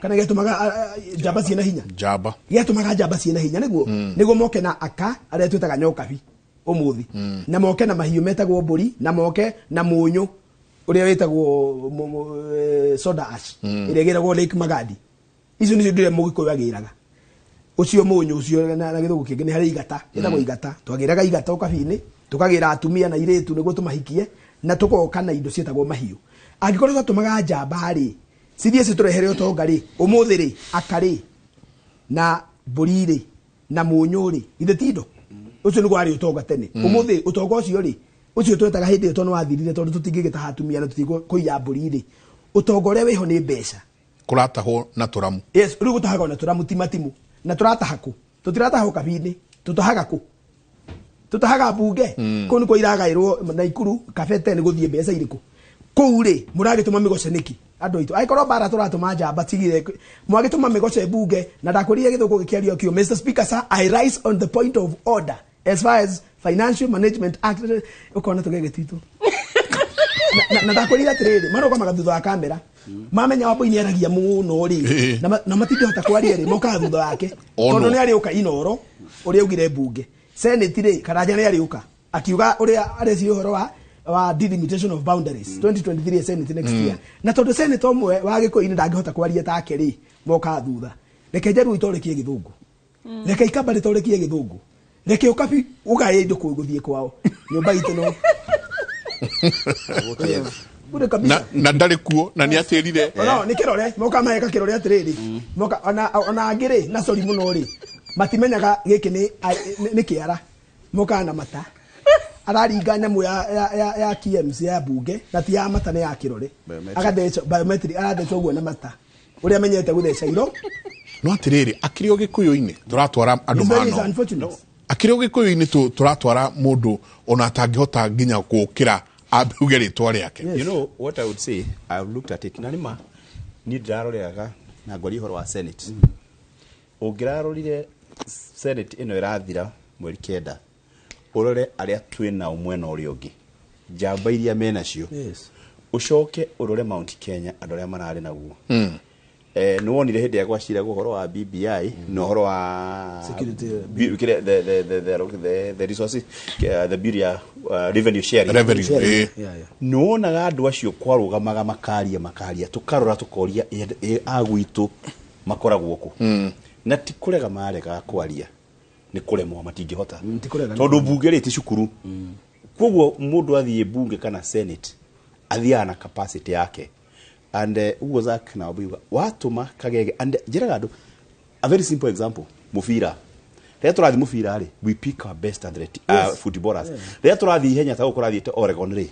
S21: kana gĩatũmaga njamba ciĩna hinya?
S17: Njamba.
S21: Gĩatũmaga njamba ciĩna hinya nĩguo nĩguo moke na aka arĩa twĩtaga nyokabi ũmũthĩ, na moke na mahiũ metagwo mbũri, na moke na mũnyũ ũrĩa wĩtagwo soda ash ĩrĩa ĩgĩragwo Lake Magadi. Icio nĩcio ndĩrĩa mũgĩkũyũ agĩraga ũcio mũnyũ ũcio, na gĩthũngũ kĩngĩ nĩ harĩ igata ĩtagwo igata. Twagĩraga igata ũkabi-inĩ, tũkagĩra atumia na airĩtu nĩguo tũmahikie, na tũgoka na indo ciĩtagwo mahiũ. Angĩkorwo twatũmaga njamba rĩ cithiĩ citũrehere ũtonga rĩ, ũmũthĩ rĩ aka rĩ na mbũri rĩ na mũnyũ rĩ, githĩ ti indo? Ũcio nĩguo warĩ ũtonga tene. Ũmũthĩ ũtonga ũcio rĩ, ũcio twetaga hĩndĩ ĩyo tondũ nĩwathirire, tondũ tũtingĩgĩtaha atumia na tũtingĩkũiya mbũri rĩ, ũtonga ũrĩa wĩho nĩ mbeca.
S17: Kũratahwo na tũramu.
S21: Yes, rĩu gũtahagwo na tũramu, ti matimũ. Na tũrataha kũ? Tũtirataha ũkabi-inĩ, tũtahaga kũ? Tũtahaga mbunge. Kũu nĩkuo iragaĩrwo Naikuru, Kabete nĩ gũthiĩ mbeca irĩkũ kũu rĩ? Mũragĩtũma mĩgoce nĩkĩ andũ aitũ? Angĩkorwo mbara tũratũma njamba tigire mwagĩtũma mĩgoce mbunge. Na ndakwĩrire gĩthũngũ gĩkĩario kĩo, "Mr Speaker sir, I rise on the point of order as far as Financial Management Act." Ũkona tũgege twitũ na ndakwĩrire atĩrĩrĩ, marũgamaga thutha wa kamera, mamenya Wambui nĩ aragia mũno rĩ, na matingĩhota kwaria rĩ, mokaga thutha wake.
S17: Onwo.
S21: Tondũ nĩ arĩũka Inoro ũrĩa augire mbunge Senate rĩ, Karanja nĩ arĩũka akiuga ũrĩa areciria ũhoro wa delimitation of boundaries 2023 Senate next year. Na tondũ Senate ũmwe wa Gĩkũyũ-inĩ ndangĩhota kwaria take rĩ, mokaga thutha. Reke Njaruo itorekie gĩthũngũ, reke Ikamba rĩtorekie gĩthũngũ, reke Ũkabi ũgaye indo kũu gũthiĩ kwao nyũmba itũ no bure kabisa.
S17: Na ndarĩ kuo na nĩ atĩrire.
S21: No nĩ kĩrore moka maheka kĩrore atĩrĩrĩ, moka ona angĩ rĩ, na sorry mũno rĩ, matimenyaga gĩkĩ nĩ kĩara, mokaga na mata araringa nyamũ ya KMC ya bunge, na ti ya mata, nĩ ya kĩrore.
S4: Biometric.
S21: Agatheca biometric, aratheca ũguo na mata ũrĩa amenyete gũtheca iro.
S17: No atĩrĩrĩ, akĩrĩ o Gĩkũyũ-inĩ tũratwara andũ
S21: It's very
S17: mano
S21: unfortunate.
S17: Akĩrĩ o Gĩkũyũ-inĩ tũratwara mũndũ ona atangĩhota nginya gũkĩra ambe uge rĩtwa rĩake.
S4: You know what I would say, I've looked at it na nĩma niĩ ndĩraroreaga na ngwaria ũhoro wa Senate. Ũngĩrarorire Senate ĩno ĩrathira mweri 9, ũrore arĩa twĩ nao mwena ũrĩa ũngĩ, njamba iria menacio, ũcoke ũrore Mount Kenya andũ arĩa mararĩ naguo. Nĩ wonire hĩndĩ ĩrĩa gwaciragwo ũhoro wa BBI na ũhoro wa
S21: Security,
S4: kĩrĩa, the resources, the bill ya revenue sharing.
S17: Revenue,
S21: Sharing.
S17: eh.
S21: Yeah.
S4: Nĩ wonaga andũ acio kwarũgamaga makaria makaria, tũkarora tũkoria a gwitũ makoragwo kũ? Na ti kũrega maregaga kwaria, nĩ kũremwo matingĩhota.
S21: Ti kũrega, nĩ
S4: tondũ mbunge rĩ ti cukuru. Koguo mũndũ athiĩ mbunge kana Senate athiaga na capacity yake, and ũguo Zack na Wambui watũma kagege, and njĩraga andũ a very simple example, mũbira rĩrĩa tũrathiĩ mũbira rĩ, we pick our best athlete, footballers. Rĩrĩa tũrathiĩ ihenya ta gũkũ ũrathiĩte Oregon rĩ,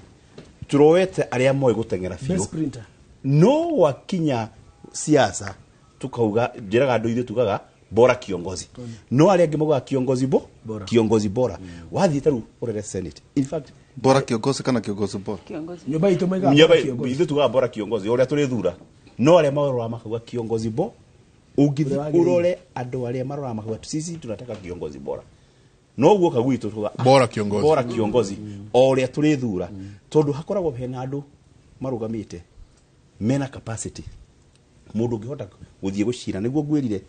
S4: tũroete arĩa moĩ gũteng'era biũ.
S21: Best sprinter.
S4: No gwakinya siasa tukauga, njĩraga andũ ithuĩ tugaga bora kiongozi, no arĩa angĩ maugaga kiongozi bo
S21: Bora.
S4: Kiongozi bora. Wathiĩ ta rĩu ũrere Senate, in fact
S18: Bora kiongozi kana kiongozi bora?
S19: Kiongozi.
S21: Nyũmba itũ maigaga
S4: Nyũmba
S21: bora kiongozi.
S4: Ithuĩ tugaga bora kiongozi ũrĩa tũrĩthura, no arĩa maroraga makauga kiongozi bo ũngĩthiĩ
S21: Ũrĩa wagĩrĩire.
S4: Ũrore andũ arĩa maroraga makauga sisi tunataka kiongozi bora, no guoka gwitũ tuga
S17: Bora kiongozi.
S4: Bora kiongozi o ũrĩa tũrĩthura, tondũ hakoragwo hena andũ marũgamĩte mena capacity, mũndũ ũngĩhota gũthiĩ gũcira. Nĩguo ngwĩrire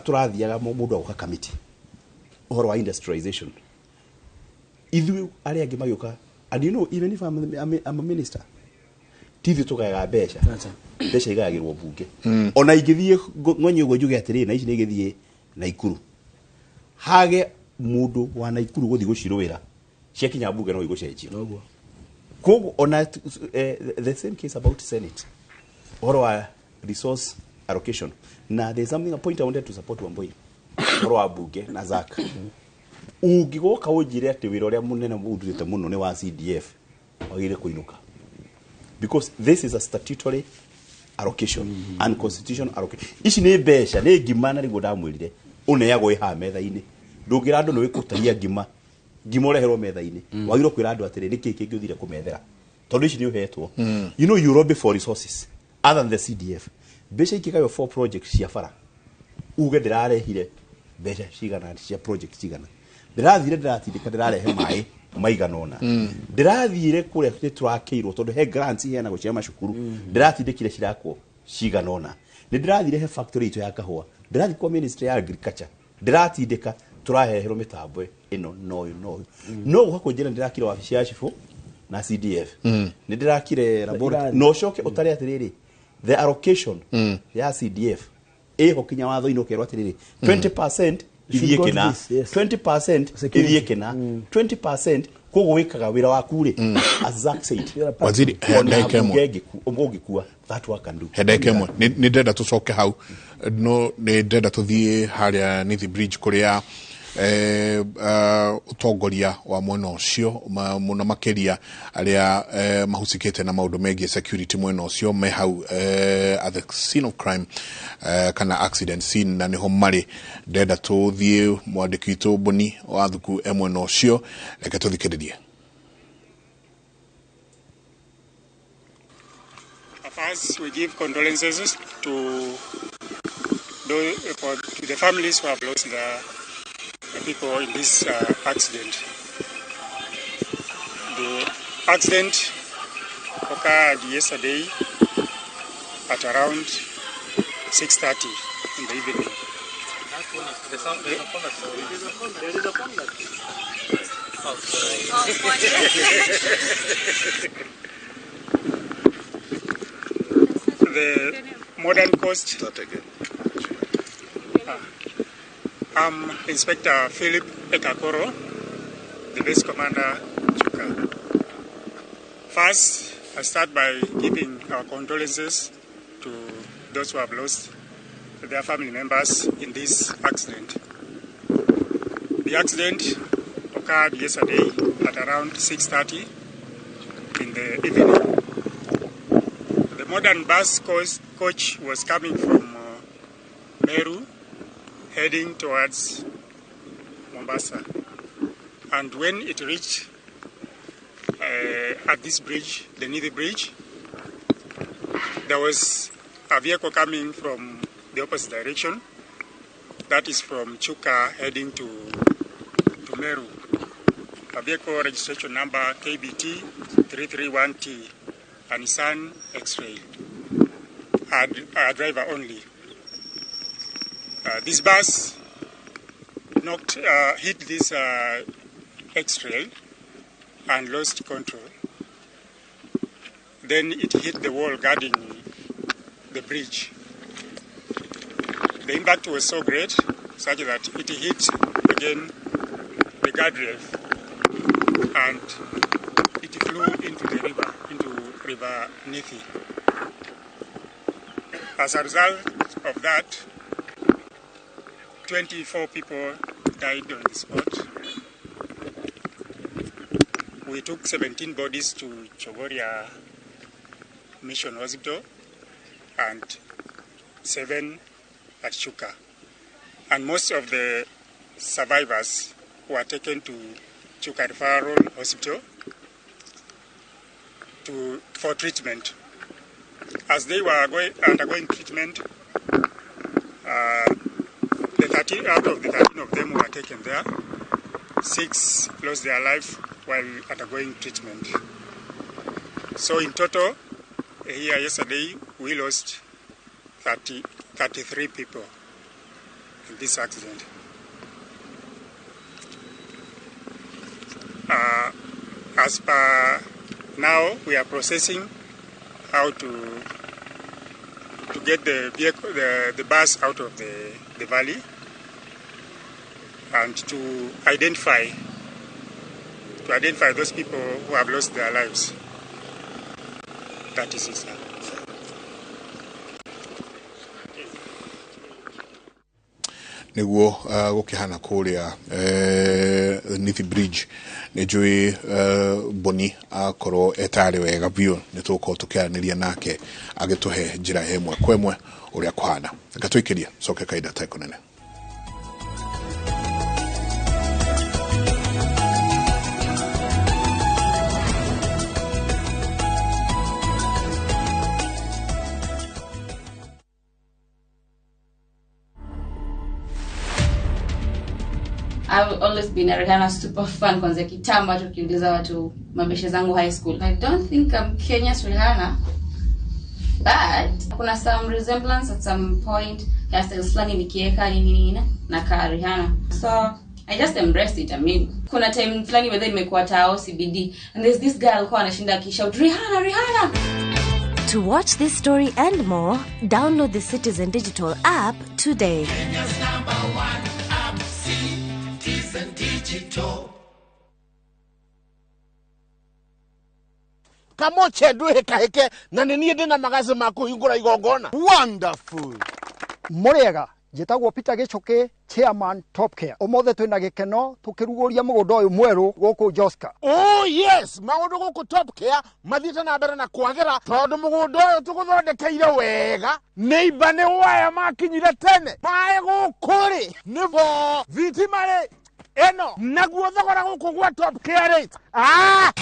S4: tũrathiaga mũndũ agoka committee ũhoro wa industrialization, ithuĩ arĩa angĩ magĩũka, and you know, even if I'm a minister, ti ithuĩ tũgayaga mbeca.
S21: Acha.
S4: Mbeca igayagĩrwo mbunge. Ona ingĩthiĩ ng'onye ũguo njuge atĩrĩrĩ, na ici nĩ igĩthiĩ Naikuru hage. Mundu wa Naikuru guthi gucirwira ciakinya bunge no igucenjio. Koguo ona the same case about Senate uhoro wa resource allocation. Na there's something, a point I wanted to support Wambui uhoro wa bunge na Zak. Ungigoka unjire ati wira uria munene undutite muno ni wa CDF wagire kuinuka, because this is a statutory allocation and constitutional allocation. Ici ni mbeca ni ngima na riguo ndamwirire uneagwo iha metha-ini. Ndungira andu ni wikutaria ngima ngima ureherwo metha-ini. Wagirwo kwira andu atiri niki kingi uthire kumethera tondu ici ni uhetwo. You know, you lobby for resources other than the CDF. Mbeca ikigaywo for projects cia bara, uge ndirarehire mbeca cigana cia project cigana, ndirathire ndiratindika ndirarehe mai maigana ona, ndirathire kuria niturakeirwo tondu he grants iheanagwo cia macukuru, ndiratindikire cirakwo cigana ona, nindirathire he factory itu ya kahua, ndirathi kwa ministry ya agriculture ndiratindika turaheherwo mitambo ino no no no guka kunjira ndirakire wabici ya chifu na CDF, nindirakire laboratory no coke utare atiriri the allocation ya CDF iho kinya watho-inĩ ũkerwo atĩrĩrĩ 20% ithiĩ kĩna, 20% ithiĩ kĩna, 20% koguo wĩkaga wĩra waku rĩ, as Zack said,
S17: Waziri, ndagĩka ĩmwe.
S4: Ũngĩkua that work can do.
S17: He ndagĩka ĩmwe nĩ ndĩrenda tũcoke hau, no nĩ ndĩrenda tũthiĩ harĩa Nithi Bridge kũrĩa utongoria wa mwena ucio muno makiria aria mahusikite na maundu megie security mwena ucio me hau at the scene of crime kana accident scene na niho mari. Ndenda tuthie mwandiki witu Boni wa Thuku e mwena ucio, reke tuthikiririe.
S6: First, we give condolences to the families who have lost their people in this accident. The accident occurred yesterday at around 6:30 in the evening. The modern coast.
S10: Start again.
S6: I'm Inspector Philip Ekakoro, the base commander, Chuka. First, I start by giving our condolences to those who have lost their family members in this accident. The accident occurred yesterday at around 6:30 in the evening. The modern bus coach was coming from Meru, heading towards Mombasa. And when it reached at this bridge, the Nithi Bridge, there was a vehicle coming from the opposite direction, that is from Chuka heading to Meru. A vehicle registration number KBT 331T, a Nissan X-Trail, a driver only. This bus hit this X-Trail and lost control. Then it hit the wall guarding the bridge. The impact was so great such that it hit again the guardrail and it flew into the river, into River Nithi. As a result of that, 24 people died on the spot. We took 17 bodies to Chogoria Mission Hospital and 7 at Chuka. And most of the survivors were taken to Chuka Referral Hospital for treatment. As they were undergoing treatment, 13 out of the 13 of them were taken there. 6 lost their life while undergoing treatment. So in total, here yesterday, we lost 33 people in this accident. As per now, we are processing how to get the vehicle, the bus out of the valley. and to identify those people who have lost their lives. That is it, sir.
S17: Niguo gukihana kuria Nithi Bridge nĩ njũĩ Boni akorwo etarĩ wega biũ nĩ tũgũkorwo tũkĩaranĩria nake agĩtũhe njĩra ĩmwe kwa ĩmwe ũrĩa kũhana. Reke tũikĩrie coke kahinda ta kũnene.
S7: I've always been a Rihanna super fan kwanza kitambo hata ukiuliza watu mabeshe zangu high school. I don't think I'm Kenya's Rihanna, but kuna some resemblance at some point, hairstyles fulani nikieka nini nini na ka Rihanna. So I just embraced it. I mean, kuna time fulani whether imekuwa tao CBD and there's this girl alikuwa anashinda akishout Rihanna Rihanna.
S8: To watch this story and more, download the Citizen Digital app today.
S9: Kenya's number one app, Citizen Digital.
S11: Kamoche ndwihikahike na nĩ niĩ ndĩna magaci ma kũhingũra igongona.
S12: Wonderful. Mũrĩega, njĩtagwo Peter Gichuki, chairman Top Care. Ũmũthĩ twĩna gĩkeno tũkĩrugũria mũgũnda ũyũ mwerũ gũkũ Joska.
S11: Oh yes, maũndũ gũkũ Top Care mathiĩte na mbere na kwagĩra tondũ mũgũnda ũyũ tũgũthondekeire wega. Neighbor nĩ waya makinyire tene. Maĩ gũkũ rĩ nĩ bo thitima rĩ ĩno naguo thogora gũkũ gwa Top Care rĩ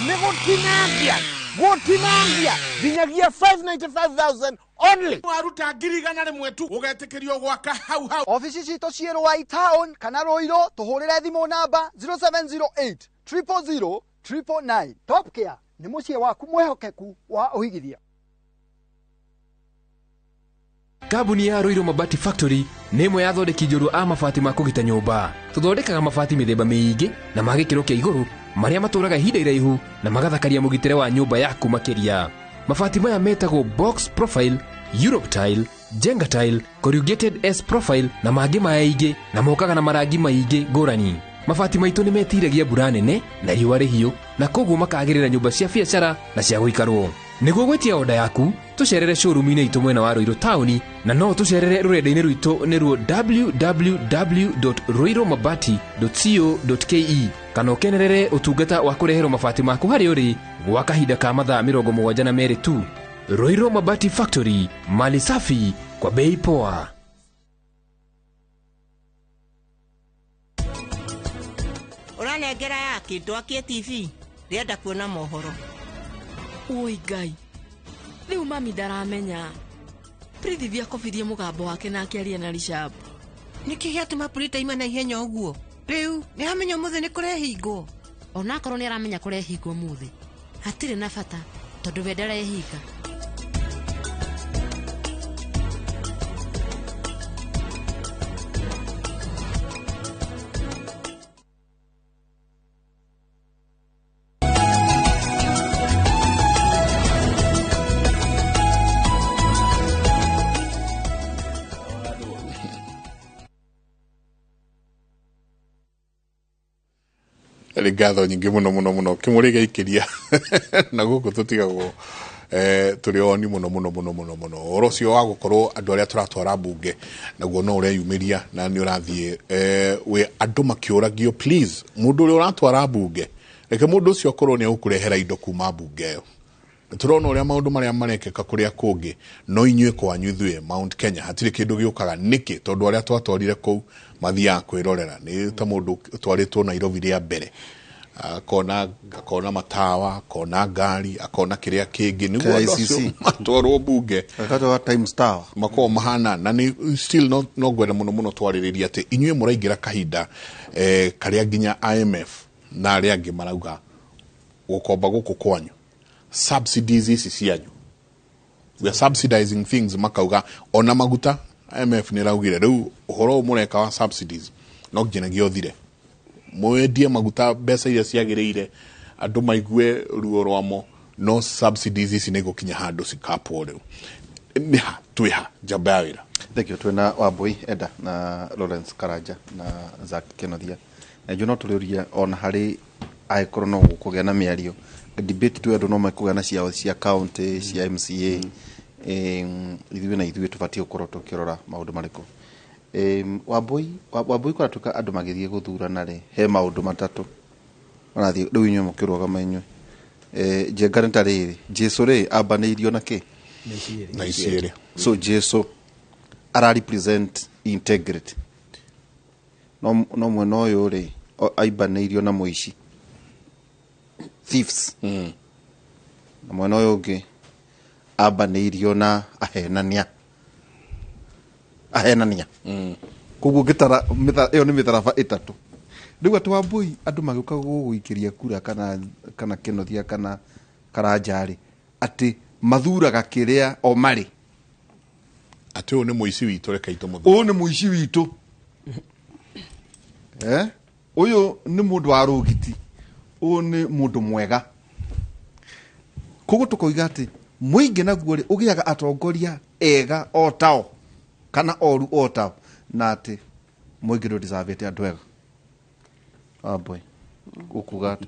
S11: nĩ gũtinangia gũtinangia nginyagia 595,000 only.
S10: Waruta 100,000 tu ũgetĩkĩrio gwaka hau hau.
S12: Ofici citũ ciĩ Ruai town kana Ruiru, tũhũrĩre thimũ namba 0708 000 999. Top Care nĩ mũciĩ waku mwĩhokeku wa ũigithia.
S14: Kambuni ya Ruiru Mabati Factory nĩ ĩmwe ya athondeki njorua a mabati ma kũgita nyũmba. Tũthondekaga mabati mĩthemba mĩingĩ na ma gĩkĩro kĩa igũrũ marĩa matũraga ihinda iraihu na magathakaria mũgitĩre wa nyũmba yaku makĩria. Mabati maya metagwo box profile, Europe tile, Jenga tile, corrugated S profile na mangĩ maingĩ na mokaga na marangi maingĩ ngũrani. Mabati maitũ nĩ metiragia mbura nene na riũa rĩhiũ na koguo makagĩrĩra nyũmba cia biacara na cia gũikarwo. Nĩguo gwĩtia oda yaku tũcerere showroom-inĩ itũ mwena wa Ruiru taũni na no tũcerere rũrenda-inĩ rwitũ nĩruo www.ruirumabati.co.ke kana ũkenerere ũtungata wa kũreherwo mabati maku harĩa ũrĩ gwa kahinda ka mathaa 72 tu. Ruiru Mabati Factory, mali safi kwa bei poa.
S15: Ũranengera yake ndwakie TV ndĩrenda kuona mohoro.
S25: Oi Ngai, rĩu mami ndaramenya. Prithvi akobirie mũgambo wake na akĩaria na Rishab.
S15: Nĩkĩ gĩatũma Purita ima na ihenya ũguo? Rĩu nĩ amenya ũmũthĩ nĩ kũrehingwo.
S24: Onakorwo nĩ aramenya kũrehingwo ũmũthĩ, hatirĩ na bata tondũ we ndarehinga.
S17: Nĩ ngatho nyingĩ mũno mũno mũno kĩmũrĩ gĩaikĩria na gũkũ tũtigagwo tũrĩ oni mũno mũno mũno mũno mũno. Ũhoro ũcio wa gũkorwo andũ arĩa tũratwara mbunge naguo no ũreyumĩria na nĩ ũrathiĩ wĩ andũ makĩũragio, please mũndũ ũrĩa ũratwara mbunge reke mũndũ ũcio akorwo nĩ egũkũrehera indo kuma mbunge ĩyo. Tũrona ũrĩa maũndũ marĩa marekĩka kũrĩa kũngĩ no inyuĩ kwanyu ithuĩ Mount Kenya hatirĩ kĩndũ gĩũkaga. Nĩkĩ? Tondũ arĩa twatwarire kũu mathiaga kwĩrorera. Nĩ ta mũndũ ũtwarĩtwo Nairobi rĩa mbere akona matawa, akona ngari, akona kĩrĩa kĩngĩ nĩguo andũ acio matwarwo mbunge makorwo mahana. Na nĩ still no ngwenda mũno mũno twarĩrĩria atĩ inyuĩ mũraingĩra kahinda karĩa nginya IMF na arĩa angĩ marauga gũkomba gũkũ kwanyu subsidies ici cianyu, we are subsidizing things, makauga ona maguta IMF nĩ raugire rĩu ũhoro mũreka wa subsidies no nginyagia ũthire, mwendie maguta mbeca iria ciagĩrĩire andũ maigue ruo rwamo, no subsidies ici nĩ igũkinya handũ cikapwo. Rĩu Nĩ ha twĩ ha njamba ya wĩra?
S18: Thank you. Twĩna Wambui Eda na Lawrence Karanja na Zack Kenothia, na ithuĩ no tũrĩũria ona harĩ angĩkorwo no gũkũgĩa na mĩario debate tu, andũ no mekũgĩa na ciao cia county, cia MCA. Ithuĩ na ithuĩ tũbatiĩ gũkorwo tũkĩrora maũndũ marĩkũ? Wambui, Wambui, kwaratuĩka andũ magĩthiĩ gũthurana rĩ, he maũndũ matatũ marathiĩ rĩu inyuĩ mũkĩrũgama inyuĩ. Njenga nĩ ta rĩrĩ, Jesu rĩ ambanĩirio na kĩ?
S17: Na icierĩ.
S18: So Jesu ara represent integrity, no mwena ũyũ rĩ aimbanĩirio na mũici, thieves, na mwena ũyũ ũngĩ ambanĩirio na ahenania, ahenania. Koguo ngĩtara ĩyo nĩ mĩtharaba ĩtatũ. Rĩu atĩ Wambui, andũ magĩũka gũgũikĩria kura kana Kĩnothia kana Karanja rĩ, atĩ mathuraga kĩrĩa o marĩ?
S17: Atĩ ũyũ nĩ mũici witũ, reke itũmũthure.
S18: Ũyũ nĩ mũici witũ, ũyũ nĩ mũndũ wa rũgiti, ũyũ nĩ mũndũ mwega. Koguo tũkoiga atĩ mũingĩ naguo rĩ ũgĩaga atongoria ega o tao kana oru o tao, na atĩ mũingĩ ndũ deservĩte andũ ega. Wambui, ũkuga atĩ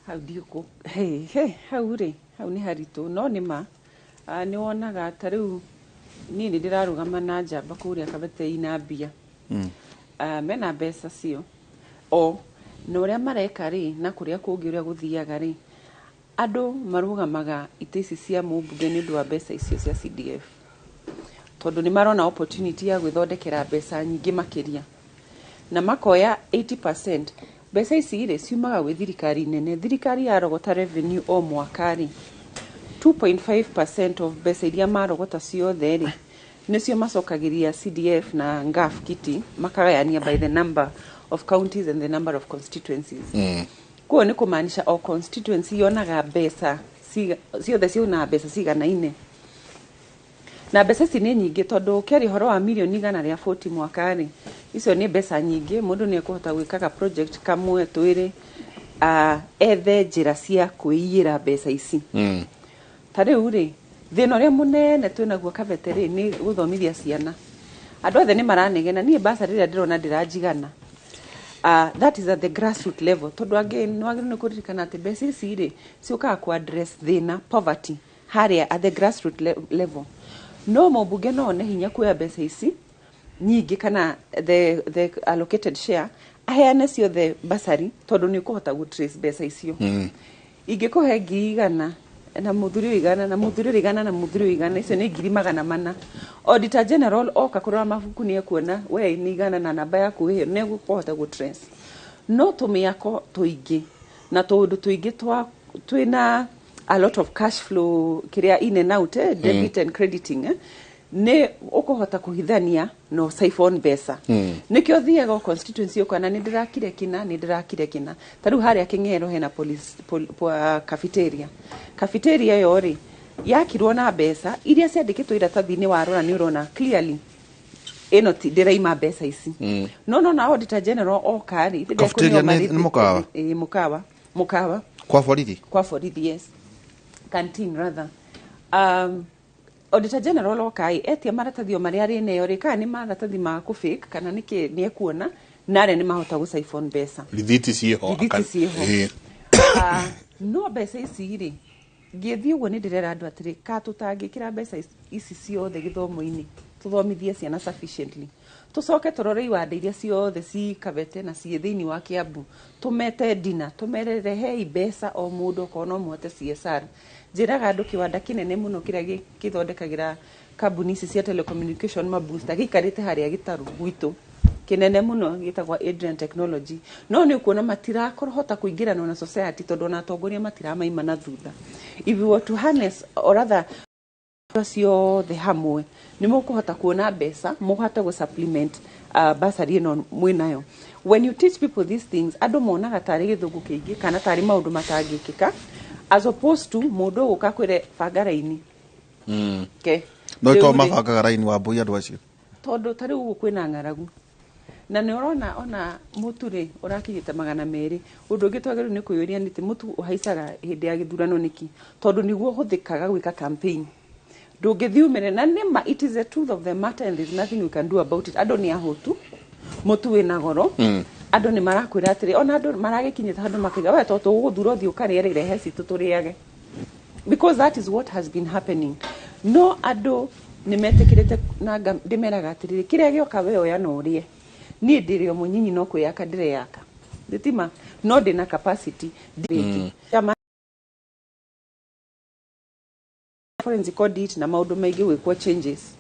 S19: Hau ndiũkũ he he hau rĩ, hau nĩ haritũ, no nĩ ma. Nĩ wonaga ta rĩu niĩ nĩ ndĩrarũgama na njamba kũrĩa Kabete ina mbia. Mena mbeca cio o na ũrĩa mareka rĩ, na kũrĩa kũngĩ ũrĩa gũthiaga rĩ, andũ marũgamaga itĩ ici cia mũmbunge nĩ ũndũ wa mbeca icio cia CDF, tondũ nĩ marona opportunity ya gwĩthondekera mbeca nyingĩ makĩria, na makoya 80%. Mbeca ici rĩ ciumaga gwĩ thirikari nene. Thirikari yarogota revenue o mwaka rĩ, 2.5% of mbeca iria marogota ciothe rĩ, nĩcio macokagĩria CDF na NGAAF kitty, makagayania by the number of counties and the number of constituencies. Koguo nĩ kũmaanisha o constituency yonaga mbeca ciothe cionaga mbeca ciganaine, na mbeca ici nĩ nyingĩ, tondũ ũkĩaria ũhoro wa mirioni 140 mwaka rĩ, icio nĩ mbeca nyingĩ. Mũndũ nĩ ekũhota gwĩkaga project kamwe twĩrĩ, ethe njĩra cia kwĩiyĩra mbeca ici. Ta rĩu rĩ, thĩna ũrĩa mũnene twĩnaguo Kabete rĩ, nĩ gũthomithia ciana. Andũ othe nĩ maranegena, niĩ bursary rĩrĩa ndĩrona ndĩranjigana. That is at the grassroot level, tondũ angĩ nĩ wagĩrĩirwo nĩ kũririkana atĩ mbeca ici rĩ ciũkaga ku address thĩna, poverty, harĩa at the grassroot level. No mũmbunge no one hinya kuoya mbeca ici nyingĩ kana the allocated share, aheane ciothe bursary, tondũ nĩ ũkũhota gũ trace mbeca icio. Ingĩkũhe 100,000 na mũthuri ũyũ 100 na mũthuri ũyũ 100 na mũthuri ũyũ 100, icio nĩ 400,000. Auditor General oka kũrora mabuku nĩ ekuona we nĩ 100 na namba yaku ĩyo, nĩ egũkũhota gũ trace. No tũmĩako tũingĩ na tũũndũ tũingĩ twa twĩna a lot of cash flow, kĩrĩa in and out, debit and crediting, nĩ ũkũhota kũhithania no siphon mbeca. Nĩkĩo thiaga o constituency ũkona nĩ ndĩrakire kĩna, nĩ ndĩrakire kĩna. Ta rĩu harĩa Kĩng'ero hena police cafeteria. Cafeteria ĩyo rĩ yakirwo na mbeca iria ciandĩkĩtwo iratathi-inĩ. Warora nĩ ũrona clearly ĩno ti ndĩraima mbeca ici. No na Auditor General oka rĩ, ithe
S18: Cafeteria
S19: ndekũnyua marĩthi.
S18: Nĩ mũkawa?
S19: Ĩĩ, mũkawa, mũkawa.
S18: Kwa borithi?
S19: Kwa borithi, yes, canteen rather. Auditor General oka ĩ, etia maratathi o marĩa arĩ nayo rĩ, kana nĩ maratathi ma kũ fake kana nĩ kĩ, nĩ ekuona na arĩa nĩ mahota gũ siphon mbeca.
S17: Rithiti ciĩho.
S19: Rithiti ciĩho. No mbeca ici rĩ, ngĩthiĩ ũguo nĩ ndĩrera andũ atĩrĩ, ka tũtangĩkĩra mbeca ici ciothe gĩthomo-inĩ, tũthomithie ciana sufficiently, tũcoke tũrore iwanda iria ciothe ci Kabete na ciĩ thĩinĩ wa Kiambu, tũmete dina, tũmerere hei mbeca o mũndũ okorwo no mũhote CSR. Njĩraga andũ kĩwanda kĩnene mũno kĩrĩa gĩthondekagĩra kambuni ici cia telecommunication mabooster gĩikarĩte harĩa gĩtarũ gwitũ, kĩnene mũno, gĩtagwo Adrian Technology. No nĩ ũkuona matirakorhota kũingĩrana na society, tondũ ona atongoria matiramaima na thutha. If we were to harness or rather ciothe hamwe, nĩ mũkũhota kuona mbeca mũhote gũ supplement bursary ĩno mwĩnayo. When you teach people these things, andũ monaga tarĩ gĩthũngũ kĩingĩ kana tarĩ maũndũ matangĩkĩka, as opposed to mũndũ ũgũka kwĩre banga raini. Okay.
S18: No
S19: Rĩu
S18: to
S19: rĩ,
S18: mabangaga raini, Wambui, andũ acio?
S19: Tondũ ta rĩu ũguo kwĩna ng'aragu na nĩ ũrona ona mũtu rĩ ũrakinyĩte 200. Ũndũ ũngĩ twagĩrĩirwo nĩ kwĩyũria nĩ atĩ mũtu ũhaicaga hĩndĩ ya gĩthurano nĩkĩ? Tondũ nĩguo ũhũthĩkaga gwĩka campaign. Ndũngĩthiĩ umĩre na nĩma. It is the truth of the matter and there's nothing we can do about it. Andũ nĩ ahũtu, mũtu wĩna goro. Andũ nĩ marakwĩra atĩrĩ, ona andũ maragĩkinyĩte handũ makaiga we to tũgũgũthura ũthiĩ ũkarĩe rĩ, rehe citũ tũrĩage, because that is what has been happening. No andũ nĩ metĩkĩrĩte na ndĩmeraga atĩrĩrĩ, kĩrĩa gĩoka we oya na ũrĩe. Niĩ ndĩrĩ o mũnyinyi, no kwĩyaka ndĩreyaka thitima, no ndĩna capacity rĩngĩ. Chama forensic audit na maũndũ maingĩ gwĩkwo changes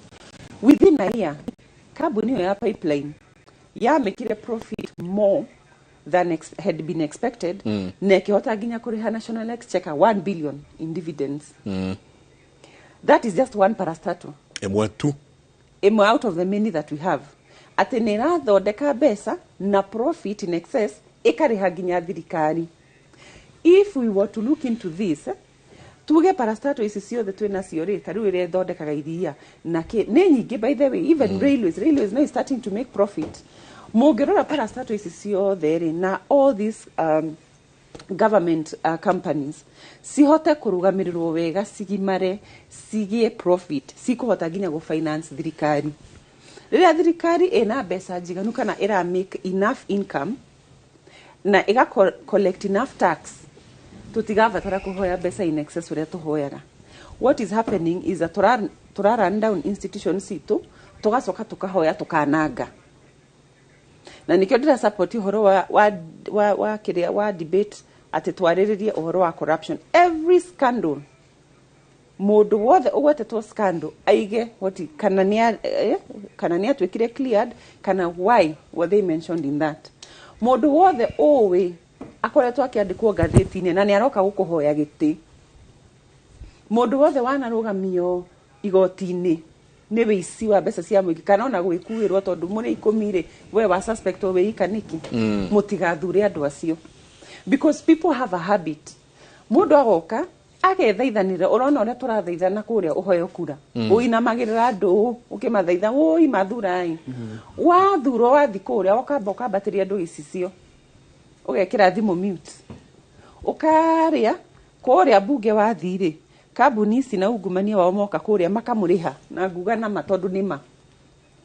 S19: within a year, kambuni ĩyo ya pipeline yamĩkire profit more than had been expected, na ĩkĩhota nginya kũrĩha national exchequer 1 billion in dividends. That is just one parastatal.
S17: Ĩmwe tu.
S19: Ĩmwe out of the many that we have, atĩ nĩ ĩrathondeka mbeca na profit in excess, ĩkarĩha nginya thirikari. If we were to look into this, tuge parastatal ici ciothe twĩ nacio rĩ, ta rĩu ĩrĩa ĩthondekaga iria na kĩ nĩ nyingĩ, by the way, even railways now is starting to make profit. Mũngĩrora parastatal ici ciothe rĩ, na all these government companies cihote kũrũgamĩrĩrwo wega, cigimare, cigĩe profit, cikũhota nginya gũ-finance thirikari. Rĩrĩa thirikari ĩna mbeca njiganu kana ĩra make enough income na ĩga collect enough tax, tũtigabatara kũhoya mbeca in excess ũrĩa tũhoyaga. What is happening is that tũra run down institutions citũ, tũgacoka tũkahoya, tũkananga. Na nĩkĩo ndĩra support ũhoro wa kĩrĩa wa debate, atĩ twarĩrĩrie ũhoro wa corruption. Every scandal, mũndũ wothe ũgwetetwo scandal aige what kana nĩ kana nĩ atuĩkire cleared, kana why were they mentioned in that. Mũndũ wothe ũĩ akoretwo akĩandĩkwo ngathĩti-inĩ na nĩ aroka gũkũhoya gĩtĩ, mũndũ wothe wanarũgamio igoti-inĩ nĩ wĩici wa mbeca cia mũingĩ kana ona gwĩkuĩrwo, tondũ mũrĩ 10 rĩ, we wa suspect wĩika nĩkĩ? Mũtigathure andũ acio, because people have a habit, mũndũ agoka agethaithanĩra. Ũrona ũrĩa tũrathaithana kũrĩa ũheo kura, ũinamagĩrĩra andũ ũkĩmathaitha, wũi mathurai. Wathurwo, wathi kũrĩa, ũkamba ũkambatĩria andũ gĩcicio, ũgekĩra thimũ mute, ũkarĩa kũrĩa mbunge. Wathi rĩ, kambuni ici na ungumania wao moka kũrĩa makamũrĩha na nguga nama, tondũ nĩma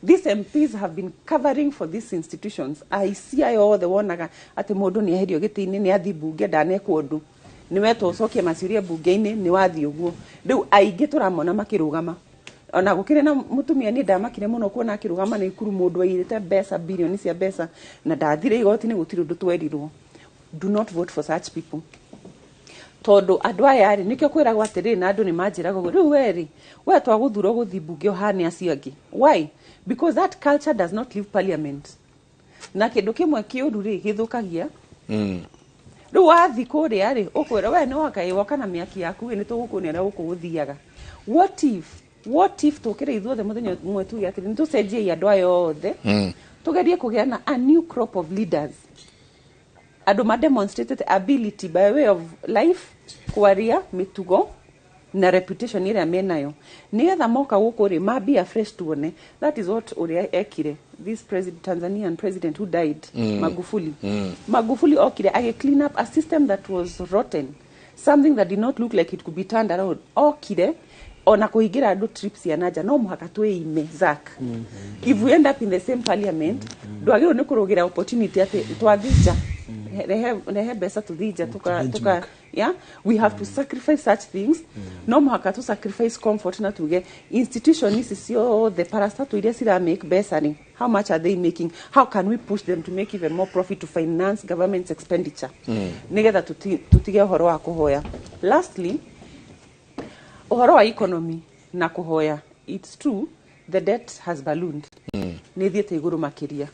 S19: these MPs have been covering for these institutions. Aici aya othe wonaga atĩ mũndũ nĩ eherio gĩtĩ-inĩ, nĩ athi mbunge, ndanekwo ũndũ, nĩ wetwo ũcokie maciũria mbunge-inĩ, nĩ wathiĩ ũguo. Rĩu aingĩ tũramona makĩrũgama, ona gũkĩrĩ na mũtumia, niĩ ndamakire mũno kuona akĩrũgama na ikuru, mũndũ airĩte mbeca, bilioni cia mbeca, na ndathire igoti-inĩ, gũtirĩ ũndũ twerirwo. Do not vote for such people, tondũ andũ aya rĩ, nĩkĩo kwĩragwo atĩrĩrĩ, na andũ nĩ manjĩraga ũguo, rĩu we rĩ, we twagũthurwo gũthiĩ mbunge ũhane acio angĩ. Why? Because that culture does not leave parliament. Na kĩndũ kĩmwe kĩũru rĩ, gĩthũkagia. Rĩu wathi kũrĩa rĩ, ũkwĩra we nĩ woka, ĩ woka na mĩaki yaku ĩ, nĩ tũgũkuonia ũrĩa gũkũ gũthiaga. What if tũkĩre ithuothe mũthenya ũmwe tuge atĩrĩ, nĩ tũcenjiei andũ aya othe, tũgerie kũgĩa na a new crop of leaders, andũ ma demonstrated ability by way of life, kwaria, mĩtugo na reputation ĩrĩa menayo, nĩgetha moka gũkũ rĩ, mambia fresh, tuone. That is what ũrĩa ekire, this president, Tanzanian president who died, Magufuli. Magufuli okire age clean up a system that was rotten, something that did not look like it could be turned around. Okire ona kũhingĩra andũ trips ya nanja, no mũhaka twĩime. Zack, if we end up in the same parliament, ndwagĩrĩirwo nĩ kũrũgĩra opportunity atĩ twathiĩ nja, rehe rehe mbeca tũthiĩ nja, tuka yeah, we have to sacrifice such things. No mũhaka tu sacrifice comfort na tuge institution ici ciothe, parastatal iria cira make mbeca rĩ, how much are they making? How can we push them to make even more profit to finance government's expenditure, nigetha tutige ũhoro wa kũhoya? Lastly, ũhoro wa economy na kũhoya, it's true, the debt has ballooned, nĩ thiĩte igũrũ makĩria,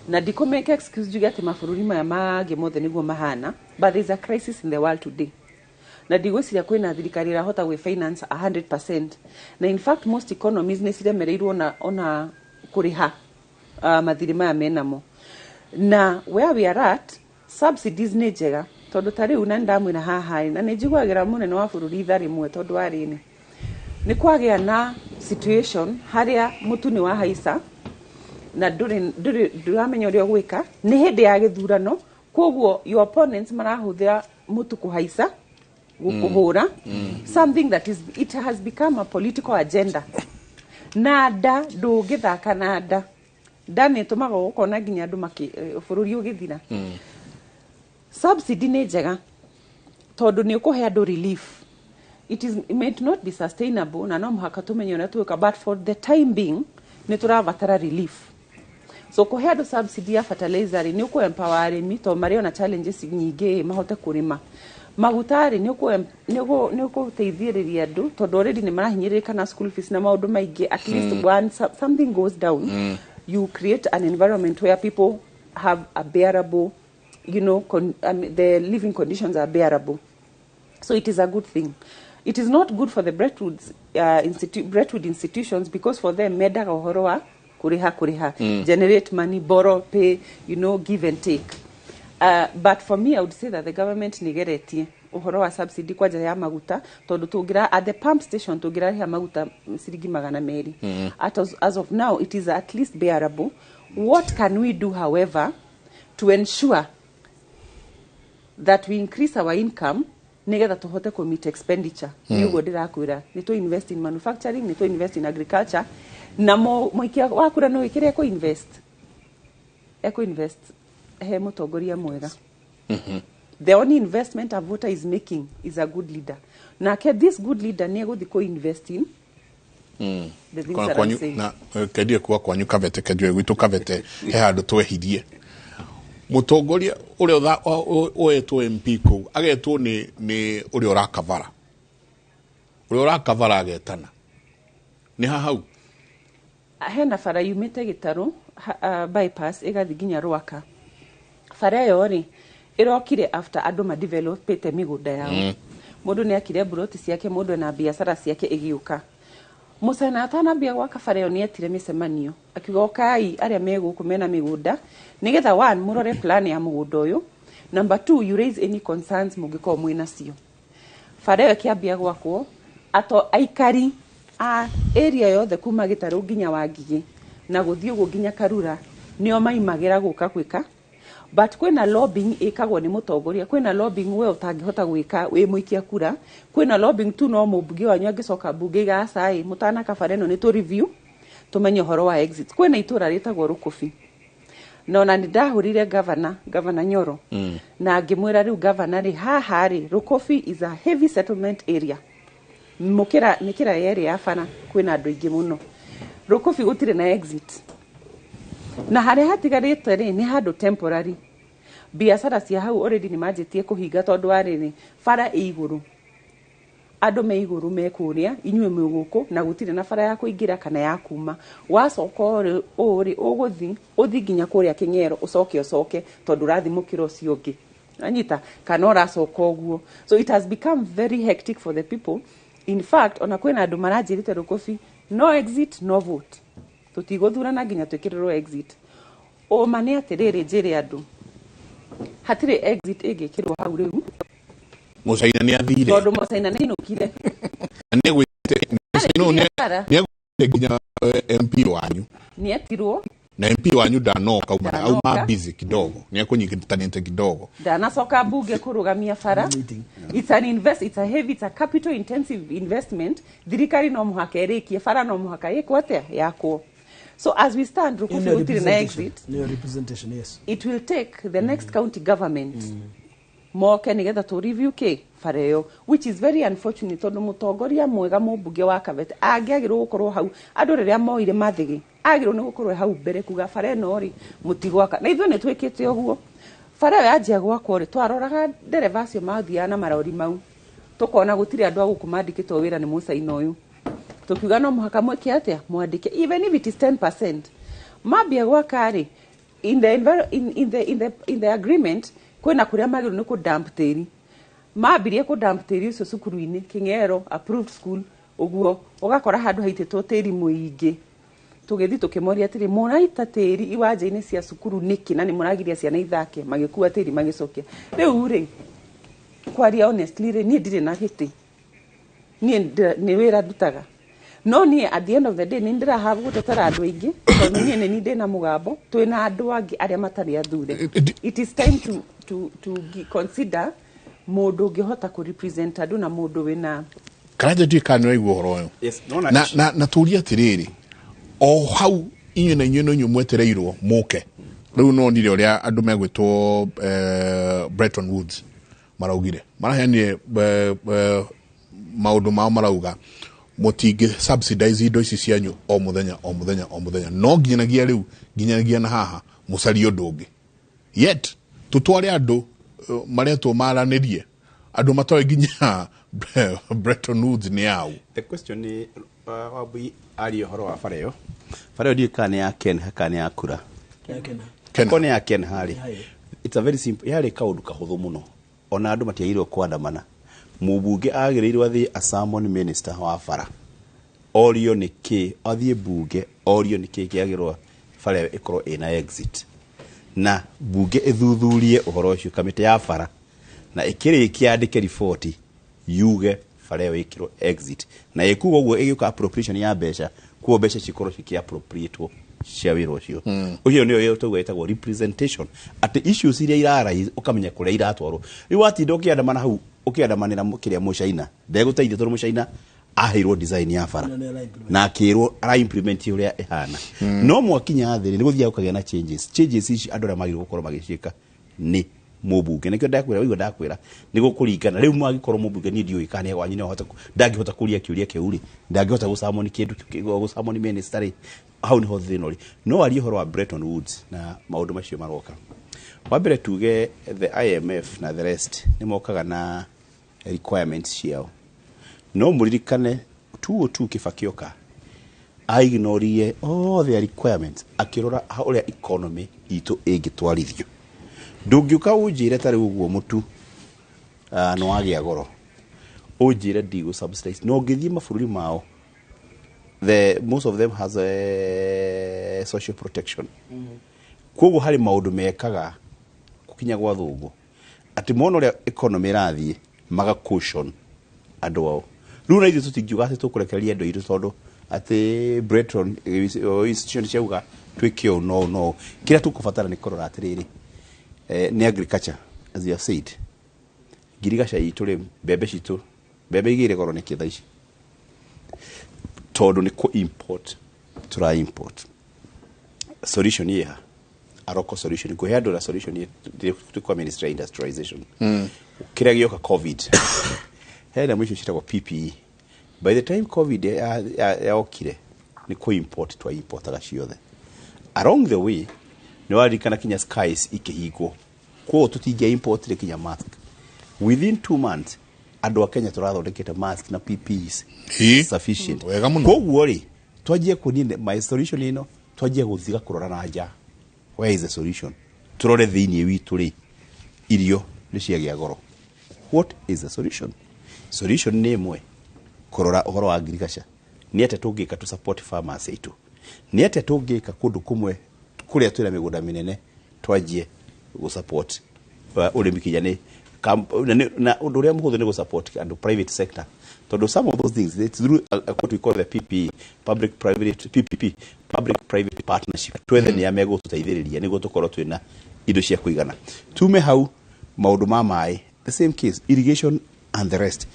S19: na ndikũ make excuse njuge atĩ mabũrũri maya mangĩ mothe nĩguo mahana, but there is a crisis in the world today, na ndigwĩciria kwĩna thirikari ĩrahota gwĩ finance 100%. Na in fact most economies nĩ ciremereirwo ona kũrĩha mathirĩ maya menamo. Na where we are at, subsidies nĩ njega, tondũ ta rĩu na nĩndamwĩra haha ĩ, na nĩ njiguagĩra mũnene wa bũrũri itha rĩmwe, tondũ warĩ nĩ kwagĩa na situation harĩa mũtu nĩ wahaica na ndũrĩ ndũramenya ũrĩa ũgwĩka, nĩ hĩndĩ ya gĩthurano, koguo your opponents marahũthĩra mũtu kũhaica. Gũkũhũra something that is, it has become a political agenda. Na nda ndũngĩthaka na nda, nda nĩ ĩtũmaga ũkona nginya andũ bũrũri ũgĩthira. Subsidy nĩ njega tondũ nĩ ũkũhe andũ relief. It may not be sustainable, na no mũhaka tũmenye ũrĩa tũgwĩka, but for the time being nĩ tũrabatara relief. So kũhe andũ subsidy ya fertilizer rĩ, nĩ ũkũ empower arĩmi tondũ marĩ ona challenges nyingĩ, mahote kũrĩma. Maguta rĩ, nĩ ũkũteithĩrĩria andũ tondũ already nĩ marahinyĩrĩrĩka na school fees na maũndũ maingĩ. At least one something goes down, you create an environment where people have a bearable, the living conditions are bearable. So it is a good thing. It is not good for the Brentwood institutions, because for them mendaga ũhoro wa kũrĩha kũrĩha, generate money, borrow, pay, give and take. But for me, I would say that the government nĩ geretie ũhoro wa subsidy kwanja ya maguta, tondũ tũngĩra at the pump station tũngĩrarĩha maguta ciringi 200. As of now it is at least bearable. What can we do, however, to ensure that we increase our income nigetha tuhote ku meet expenditure? Nĩ ũguo ndĩrakwĩra, nĩ tũ invest in manufacturing, nĩ tũ invest in agriculture, na mũikia wa kura no wĩkĩre ekũ invest he mũtongoria mwega. The only investment a voter is making is a good leader. Nake this good leader nĩ egũthiĩ kũ invest in the things that I'm saying.
S17: Na kendie kuwa kwanyu Kabete, kenjwe gwitũ Kabete he handũ twehirie mũtongoria ũrĩa oetwo MP kũu agetwo nĩ ũrĩa ũrakavara, ũrĩa ũrakavara agetana nĩ ha hau.
S19: Hena bara yumĩte Gĩtarũ bypass ĩgathiĩ nginya Rwaka. Bara ĩyo rĩ, ĩrokire after andũ madevelopĩte mĩgũnda yao. Mũndũ nĩ akire mburoti ciake, mũndũ ena biacara ciake ĩgĩũka. Mũcana atanambia gwaka bara ĩyo nĩ etire mĩcemanio akiuga, ũkai arĩa me gũkũ mena mĩgũnda, nĩgetha one, mũrore plan ya mũgũnda ũyũ, number two, you raise any concerns mũngĩkorwo mwĩ nacio. Bara ĩyo ĩkĩambia gwakwo, ato aikari a area yothe kuma Gĩtarũ nginya Wangigĩ na gũthiĩ ũguo nginya Karura nĩo maimagĩra gũka gwĩka. But kwĩna lobbying ĩkagwo nĩ mũtongoria, kwĩna lobbying we ũtangĩhota gwĩka wĩ mũikia kura, kwĩna lobbying tu no mũmbunge wanyu angĩcoka mbunge igaca ĩ mũtanaka bara ĩno nĩ tũ review tũmenye ũhoro wa exit. Kwĩna itũra rĩtagwo Rũkũbi, na ona nĩ ndahũrire governor Nyoro, na ngĩmwĩra rĩu governor rĩ, haha rĩ, Rũkũbi is a heavy settlement area, mũkĩra mĩkĩra yerĩ ya bara kwĩna andũ aingĩ mũno. Rũkũbi gũtirĩ na exit, na harĩa hatigarĩte rĩ, nĩ handũ temporary. Biacara cia hau already nĩ manjĩtie kũhinga tondũ wa rĩrĩ, bara ĩ igũrũ, andũ me igũrũ me kũrĩa, inyuĩ mwĩ gũkũ, na gũtirĩ na bara ya kũingĩra kana ya kuma. Wacoka ũrĩ ũũ rĩ, ũgũthi ũthi nginya kũrĩa Kĩng'ero, ũcoke ũcoke tondũ ũrathiĩ mũkĩra ũcio ũngĩ, anyita kana ũracoka ũguo. So it has become very hectic for the people. In fact, ona kwĩna andũ maranjĩrĩte Rũkũbi, no exit, no vote, tũtigũthurana nginya twĩkĩrĩrwo exit. Ũma nĩ atĩrĩrĩ, njĩre andũ hatirĩ exit ĩngĩkĩrwo hau rĩu.
S17: Mũcaina nĩ athire.
S19: Tondũ Mũcaina nĩ ainũkire.
S17: Na nĩ egwĩte Mũcaina nĩ
S19: Bara.
S17: nĩ egwĩte nginya MP wanyu.
S19: Nĩ etirwo.
S17: Na MP wanyu ndanoka, auma
S19: Ndanoka.
S17: Auma busy kidogo, nĩ ekũnyitanĩte kidogo.
S19: Ndanacoka mbunge kũrũgamia bara. It's an invest, it's a heavy, it's a capital intensive investment. Thirikari no mũhaka ĩrĩkie bara, no mũhaka ĩkwo atĩa, yakwo. So as we stand, Rũkũbi
S21: Nĩyo
S19: gũtirĩ na
S21: representation.
S19: exit.
S21: Nĩyo representation, yes.
S19: It will take the next county government moke nigetha tũ review kä bara ĩyo, which is very unfortunate, tondũ mũtongoria mwega, mũmbunge wa Kabete, angĩagĩrwo gũkorwo hau. Andũ rĩrĩa moire mathĩgĩ, agĩrwo nĩ gũkorwo hau mbere kuga bara ĩno rĩ, mũtigwaka. Na ithuĩ nĩ twĩkĩte ũguo. Bara ĩyo yanjia gwakwo rĩ, twaroraga ndereba acio mathiaga na marori mau, tũkona gũtirĩ andũ a gũkũ mandĩkĩtwo wĩra nĩ mũcaina ũyũ. Tũkiuga no mũhaka mwĩke atĩa, mwandĩke even if it is 10%. Mambia gwaka rĩ, in the, enviro- in, in the, in the, in the agreement kwĩna kũrĩa magĩrĩirwo nĩ kũ dump tĩri. Mambirie kũ dump tĩri ũcio cukuru-inĩ Kĩng'ero approved school, ũguo ũgakora handũ haitĩtwo tĩri mũingĩ. Tũgĩthiĩ tũkĩmoria atĩrĩ, mũraita tĩri iwanja-inĩ cia cukuru nĩkĩ, na nĩ mũragiria ciana ithake? Magĩkua tĩri magĩcokia. Rĩu rĩ, kwaria honestly rĩ, niĩ ndirĩ na gĩtĩ, niĩ nĩ wĩra ndutaga, no niĩ at the end of the day nĩ ndĩrahave gũtetera andũ aingĩ, tondũ niĩ nĩ niĩ ndĩna mũgambo, twĩna andũ angĩ arĩa matarĩ athure. It is time to consider Mũndũ ũngĩhota kũ represent andũ na mũndũ wĩna
S17: Karanja ndiũĩ kana nĩwaigua ũhoro ũyũ.
S4: Yes, nona
S17: Na tũrie atĩrĩrĩ, o hau inyuĩ na inyuĩ no inyuĩ mwetereirwo mũke. Rĩu nonire ũrĩa andũ megwĩtwo Bretton Woods maraugire, maraheanire maũndũ mao, marauga mũtingĩ subsidize indo ici cianyu o mũthenya o mũthenya o mũthenya, no nginyanagia rĩu, nginyanagia na haha mũcarie ũndũ ũngĩ. Yet tũtware andũ maretwo maranĩrie, andũ matoĩ nginya Bretton Woods nĩ au.
S4: The question nĩ Wambui aria ũhoro wa bara ĩyo. Bara ĩyo ndiũĩ kana nĩ ya Kenha kana nĩ ya Kura. Ko nĩ ya Kenha rĩ, it's a very simple, yarĩ kaũndũ kahũthũ mũno, ona andũ matiagĩrĩirwo kwandamana. Mũmbunge agĩrĩirwo athiĩ a summon minister wa bara, orio nĩ kĩ, athiĩ mbunge orio nĩ kĩ kĩagĩrĩirwo bara ĩyo ĩkorwo ĩna exit, na mbunge ĩthuthurie ũhoro ũcio, kamĩtĩ ya bara, na ĩkĩrĩkia yandĩke riboti yuge bara ĩyo ĩkĩrwo exit, na ĩkuga ũguo ĩgĩũka appropriation ya mbeca, kuo mbeca cikorwo cikĩ-appropriatwo cia wĩra ũcio. Ũcio nĩyo tauga ĩtagwo representation, atĩ issues iria irarise ũkamenya kũrĩa iratwarwo. Rĩu watinda ũkĩandamana hau ũkĩandamanĩra kĩrĩa mũcaina ndegũteithia, tondũ mũcaina aheirwo design ya bara na akĩrwo ara implement ũrĩa ĩhana. No mwakinya thĩ nĩ gũthiaga gũkagĩa na changes. Changes ici andũ arĩa magĩrĩirwo gũkorwo magĩciĩka nĩ mũmbunge. Nĩkĩo ndakwĩra, waigua ndakwĩra nĩ gũkũringana. Rĩu mwagĩkorwo mũmbunge, niĩ ndiũĩ kana wanyu no ahote ndangĩhota kũria kĩũria kĩu rĩ, ndangĩhota gũcamoni kĩndũ gũcamoni minister rĩ, hau nĩho thĩna ũrĩ. No arie ũhoro wa Bretton Woods na maũndũ macio maroka. Wa mbere tuge the IMF na the rest nĩ mokaga na requirements ciao, no mũririkane 202 Kibaki oka aignorie all their requirements, akĩrora ũrĩa economy itũ ĩngĩtwarithio. Ndũngĩũka ũnjĩre ta rĩu ũguo mũtu nĩ wagĩa goro, ũnjĩre ndigũ subsidize, no ũngĩthiĩ mabũrũri mao, the most of them has a social protection. Koguo harĩ maũndũ mekaga gũkinya gwa thũngũ atĩ mona ũrĩa economy ĩrathiĩ maga caution andũ ao. Rĩu na ithuĩ tũtingiuga atĩ tũkũrekereria andũ aitũ tondũ atĩ Bretton institution ciauga twĩke ũũ no no. Kĩrĩa tũkũbatara nĩ kũrora atĩrĩrĩ, nĩ agriculture, as you have said, ngirigaca itũ rĩ, mbembe citũ, mbembe igĩire goro nĩkĩ thaa ici? Tondũ nĩ kũ import tũra import. Solution ĩha aroko solution kũhe andũ na solution ĩ kwa ministry ya industrialization. Kĩrĩa gĩoka COVID, hena mũico ciĩtagwo PPE. By the time COVID yaokire nĩ kũ import twa importaga ciothe. Along the way nĩ waririkana kinya skies ikĩhingwo, koguo tũtingĩa importire kinya mask. Within 2 months andũ a Kenya tũrathondekete mask na PPEs sufficient.
S17: Wega mũno.
S4: Koguo rĩ, twanjie kũnie my solution ĩno, twanjie gũthiga kũrora na nja where is the solution, tũrore thĩinĩ witũ rĩ, irio nĩ ciagĩa goro, what is the solution? Solution nĩ ĩmwe, kũrora ũhoro wa agriculture, nĩ atĩa tũngĩka to support farmers aitũ, nĩ atĩa tũngĩka kũndũ kũmwe kũrĩa twĩna mĩgũnda mĩnene twanjie gũ support ũrĩmi kinya nĩ na ũndũ ũrĩa mũhũthũ nĩ gũ support andũ private sector, tondũ some of those things, it's through what we call the PPE, public private PPP, public private partnership, twethe nĩ a megũtũteithĩrĩria nĩguo tũkorwo twĩna indo cia kũigana. Tume hau maũndũ ma maĩ, the same case, irrigation and the rest.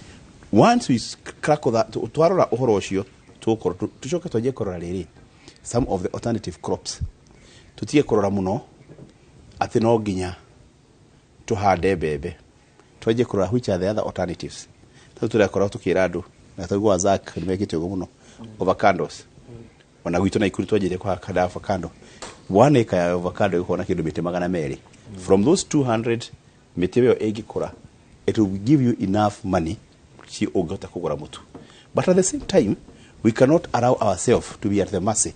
S4: Once we crack that, twarora ũhoro ũcio, tũgũkorwo tũcoke twanjie kũrora rĩrĩ some of the alternative crops, tũtige kũrora mũno atĩ no nginya tũhande mbembe, twanjie kũrora which are the other alternatives. Tondũ tũrakorwo tũkĩra andũ na twaigua Zak nĩ mekĩte ũguo mũno, avocados, ona gwitũ Naikuru twanjirie kũhanda avocado. 1 acre ya avocado ĩgũkorwo na kĩndũ mĩtĩ 200. From those 200 mĩtĩ ĩyo ĩngĩkũra, it will give you enough money ci ũngĩhota kũgũra mũtu. But at the same time we cannot allow ourselves to be at the mercy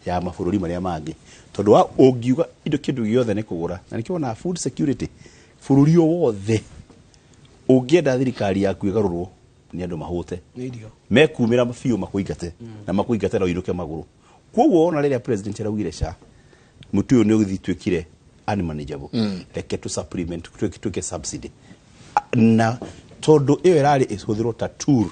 S4: ya mabũrũri marĩa mangĩ, tondũ wa ũngiuga indo kĩndũ gĩothe nĩ kũgũra, na nĩkĩo wonaga food security bũrũri o wothe ũngĩenda thirikari yaku ĩgarũrwo nĩ andũ mahũte.
S21: Nĩ irio.
S4: Mekumĩra biũ makũingate na makũingate na ũinũke magũrũ. Koguo wona rĩrĩa president araugire ca mũtu ũyũ nĩ ũgĩthuĩkire unmanageable, reke tu supplement, twĩke subsidy, na tondũ ĩyo ĩrarĩ ĩhũthĩrwo ta tool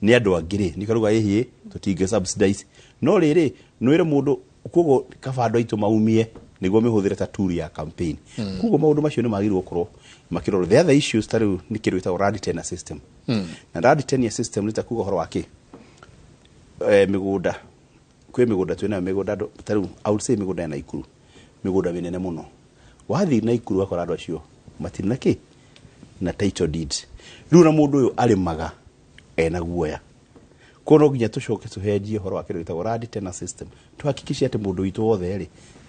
S4: nĩ andũ angĩ rĩ, nĩkaruga ĩhĩ tũtingĩ subsidize, no rĩrĩ nwĩre mũndũ. Koguo kaba andũ aitũ maumie Nĩguo mĩhũthĩre ta tool ya campaign. Koguo maũndũ macio nĩ magĩrĩirwo gũkorwo makĩrorwo. The other issues ta rĩu nĩ kĩndũ gĩtagwo land tenure system. Na land tenure system nĩ ta kuga ũhoro wa kĩ, mĩgũnda, kwĩ mĩgũnda twĩnayo, mĩgũnda andũ ta rĩu I would say mĩgũnda ya Naikuru, mĩgũnda mĩnene mũno. Wathiĩ Naikuru wakora andũ acio matirĩ na kĩ na title deeds. Rĩu na mũndũ ũyũ arĩmaga ena guoya. Koguo no nginya tũcoke tũhenjie ũhoro wa kĩndũ gĩtagwo land tenure system, tuhakikishe atĩ mũndũ witũ wothe rĩ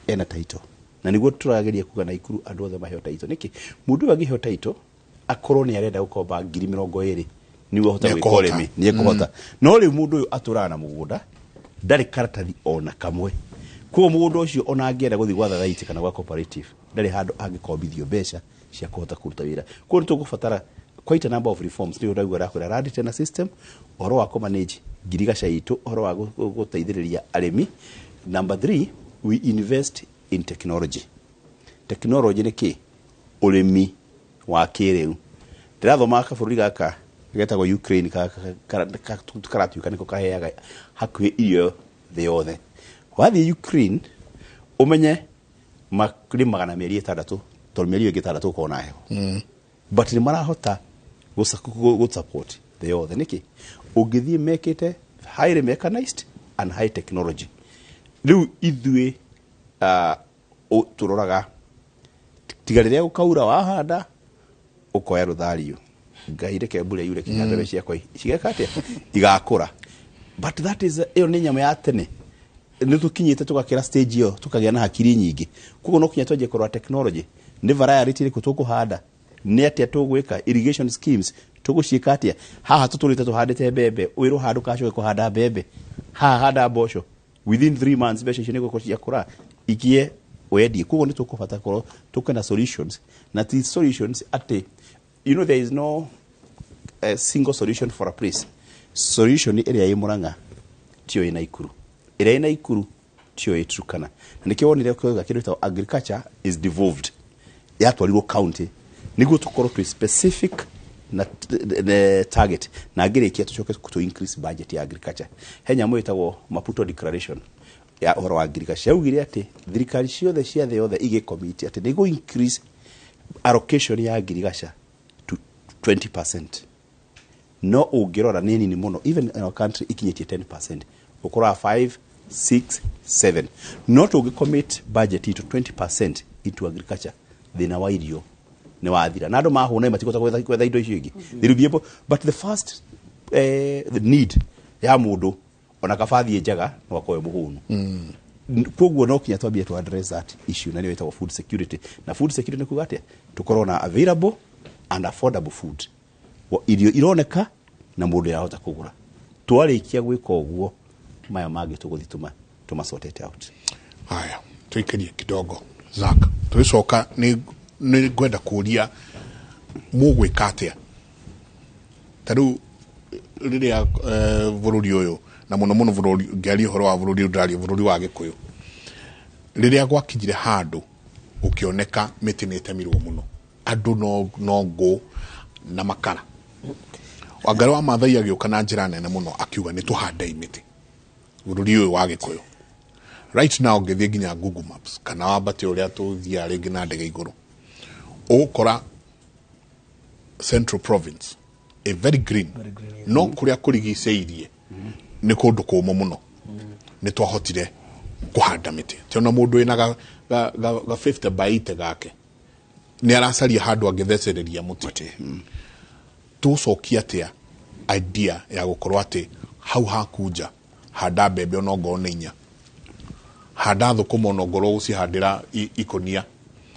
S4: ena title. Na nĩguo tũrageria kuga Naikuru andũ othe maheo title. Nĩkĩ mũndũ ũyũ angĩheo title akorwo nĩ arenda gũkomba 20,000 nĩguo ahote gwĩka
S17: Nĩekũhota.
S4: ũrĩmi, nĩekũhota. No rĩu mũndũ ũyũ atũraga na mũgũnda ndarĩ karatathi ona kamwe. Koguo mũgũnda ũcio ona angĩenda gũthiĩ gwa thothaitĩ kana gwa cooperative ndarĩ handũ angĩkombithio mbeca cia kũhota kũruta wĩra. Koguo nĩ tũgũbatara quite a number of reforms. Nĩyo ndauga ndakwĩra land tenure system, ũhoro wa kũmanage ngirigaca itũ, ũhoro wa gũteithĩrĩria arĩmi. Number 3, we invest in technology. Technology nĩ kĩ? Ũrĩmi wa kĩrĩu. Ndĩrathomaga kabũrũri gaka getagwo Ukraine, karatuĩka nĩko kaheaga hakuhĩ irio thĩ yothe. Wathiĩ Ukraine ũmenye marĩmaga na mĩeri 6, tondũ mĩeri ĩyo ĩngĩ 6 gũkorwo na heho. But nĩ marahota gũ support thĩ yothe. Nĩkĩ? Ũngĩthiĩ mekĩte highly mechanized and high technology. Rĩu ithuĩ tũroraga tiga rĩrĩa gũkaura wahanda ũkoya rũthario, Ngai reke mbura yure kinya mbembe ciakwa cigeka atĩa, igakũra. But that is, ĩyo nĩ nyamũ ya tene. Nĩ tũkinyĩte tũgakĩra stage ĩyo, tũkagĩa na hakiri nyingĩ. Koguo no kinya twanjie kũrora technology, nĩ variety ĩrĩkũ tũkũhanda, nĩ atĩa tũgwĩka, irrigation schemes tũgũciĩka atĩa. Haha tũtũrĩte tũhandĩte mbembe, wĩrwo handũ kacoke kũhanda mbembe, haha handa mboco, within 3 months mbeca icio nĩ igũkorwo ciakũra ikie wendie. Koguo nĩ tũkũbata korwo tũke na solutions, na ti solutions atĩ there is no single solution for a place. Solution ĩrĩa ĩ Murang'a tiyo ĩ Naikuru, ĩrĩa ĩ Naikuru tiyo ĩ Turkana. Na nĩkĩo wonire kĩoiga kĩndũ gĩtagwo agriculture is devolved, yatwarirwo county nĩguo tũkorwo twĩ specific na target. Na ngĩrĩkia, tũcoke tũ increase budget ya agriculture. He nyamũ ĩtagwo Maputo Declaration ya ũhoro wa agriculture, yaugire atĩ thirikari ciothe cia thĩ yothe igĩcommit atĩ nĩ increase allocation ya agriculture to 20%. No ũngĩrora nĩ nini mũno. Even in our country ikinyĩtie 10%, ũkoraga 5, 6, 7. No tũngĩ budget itũ 20% into agriculture, thĩna wa irio nĩ wathira na andũ mahũna matikũhota gwetha indo icio ingĩ. They will be able, but the first the need ya mũndũ ona kaba thiĩ njaga no akorwo mũhũnu. Koguo no kinya twambie to address that issue, na nĩyo ĩtagwo food security. Na food security nĩ kuga atĩa? Tũkorwo na available and affordable food. Irio ironeka na mũndũ arahota kũgũra. Twarĩkia gwĩka ũguo, maya mangĩ tũgũthiĩ tũma sort it out.
S17: Haya, tuikirie kidogo Zak, tũgĩcoka nĩ ngwenda kũria mũgwĩka atĩa ta rĩu rĩrĩa bũrũri ũyũ, na mũno mũno bũrũri, ngĩaria ũhoro wa bũrũri ũyũ ndĩraria bũrũri wa Gĩkũyũ, rĩrĩa gwakinyire handũ gũkĩoneka mĩtĩ nĩ ĩtemirwo mũno, andũ no ngũ na makara. Wangari wa Maathai agĩũka na njĩra nene mũno akiuga nĩ tũhandei mĩtĩ bũrũri ũyũ wa Gĩkũyũ. Right now ũngĩthiĩ nginya Google Maps kana wambate ũrĩa tũthiaga rĩngĩ na ndege igũrũ, ũgũkora Central Province a very green, no kũrĩa kũrigicĩirie nĩ kũndũ kũmũ mũno. Nĩ twahotire kũhanda mĩtĩ. Tiona mũndũ wĩna ga 50 by 80 gake nĩ aracaria handũ angĩthecereria mũtĩ. Tũgũcokia atĩa idea ya gũkorwo atĩ hau haku nja handa mbembe ona ongorwo nĩ inya, handa thũkũma ona ongorwo gũcihandĩra ikũnia,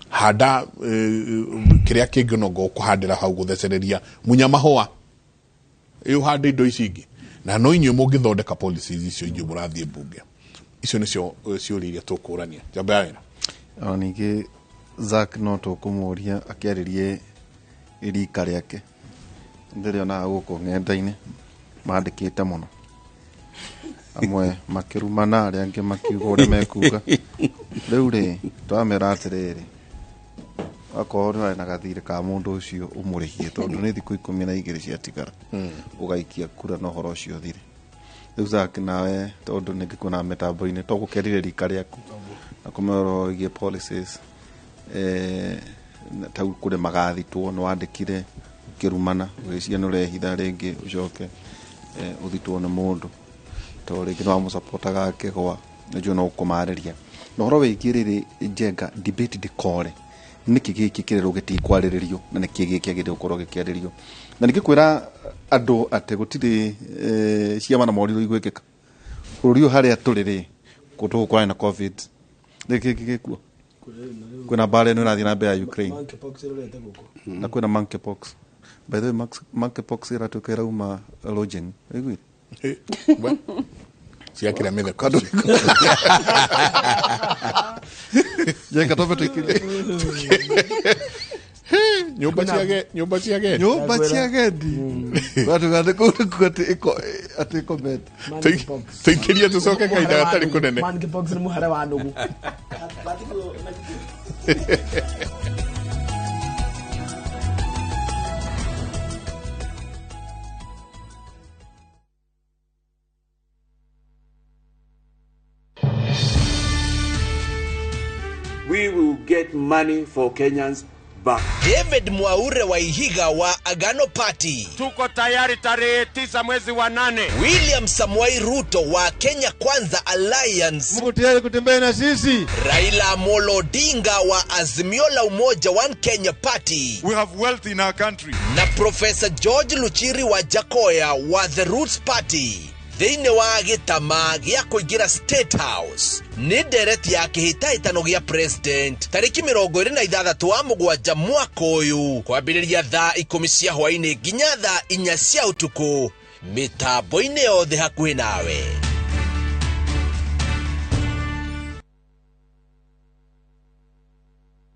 S17: handa kĩrĩa kĩngĩ ona ongorwo kũhandĩra hau gũthecereria, munya mahũa, ĩ ũhande indo ici ingĩ. Na no inyuĩ mũngĩthondeka policies icio, inyuĩ mũrathiĩ mbunge. Icio nĩcio ciũria iria tũkũrania. Njamba ya wĩra.
S18: Ona ningĩ Zack no tũkũmũria akĩarĩrie rika rĩake. Ndĩrĩonaga gũkũ ng'enda-inĩ mandĩkĩte mũno, amwe makĩrumana, arĩa angĩ makiuga ũrĩa mekuga. Rĩu rĩ twamera atĩrĩrĩ, akorwo nĩ warĩ na gathirĩ ka mũndũ ũcio ũmũrĩhie, tondũ nĩ thikũ 12 ciatigara ũgaikia kura na ũhoro ũcio ũthire. Rĩu Zack nawe tondũ nĩ ngĩkuona mĩtambo-inĩ to gũkerire rika rĩaku na kũmenya ũhoro wĩgiĩ policies tau kũrĩ magathitwo nĩ wandĩkire ũkĩrumana ũgĩciria nĩ ũrehitha rĩngĩ ũcoke ũthitwo nĩ mũndũ to rĩngĩ nĩ wamũcapotaga akĩgwa nĩnjũĩ no ũkũmarĩria na ũhoro wĩgiĩ rĩrĩ Njenga debate ndĩkore nĩkĩ gĩkĩ kĩrerwo gĩtikwarĩrĩrio na nĩkĩ gĩkĩ kĩagĩrĩirwo gũkorwo gĩkĩarĩrio na nĩngĩkwĩra andũ atĩ gũtirĩ ciama na morirũ igwĩkĩka bũrũri ũyũ harĩa tũrĩ rĩ kũndũ gũkũ na covid rĩngĩ gĩkuo kwĩna mbara ĩno ĩrathiĩ na mbere ya Ukraine
S21: Monkeypox ĩrorete gũkũ.
S18: Na kwĩna monkeypox. By the way, monkeypox ĩratuĩka ĩrauma lodging ĩiguire
S17: ciakĩra mĩtheko.
S18: Njenga tobe tũikĩrie
S17: nyũmba cia nyũmba cia agendi
S18: nyũmba cia agendi watugande kũu nĩkuo atĩ atĩ ĩkomete.
S17: Tũikĩrie tũcoke kahinda gatarĩ kũnene.
S21: Monkeypox nĩ mũhare wa nũgũ.
S1: We will get money for Kenyans back.
S27: David Mwaure wa Ihiga wa Agano Party.
S2: Tuko tayari tarehe 9 mwezi wa 8.
S27: William Samoei Ruto wa Kenya Kwanza Alliance.
S18: Mko tayari kutembea na sisi?
S27: Raila Amolo Odinga wa Azimio la Umoja One Kenya Party.
S2: We have wealth in our country.
S27: Na Professor George Luchiri wa Jakoya wa The Roots Party. Thĩinĩ wa gĩtama gĩa kũingĩra State House nĩ ndereti ya kĩhĩtahĩtano gĩa president tarĩki 26 wa mũgwanja mwaka ũyũ kwambĩrĩria thaa 10 cia hwaĩ-inĩ nginya thaa 4 cia ũtukũ mĩtambo-inĩ yothe hakuhĩ nawe.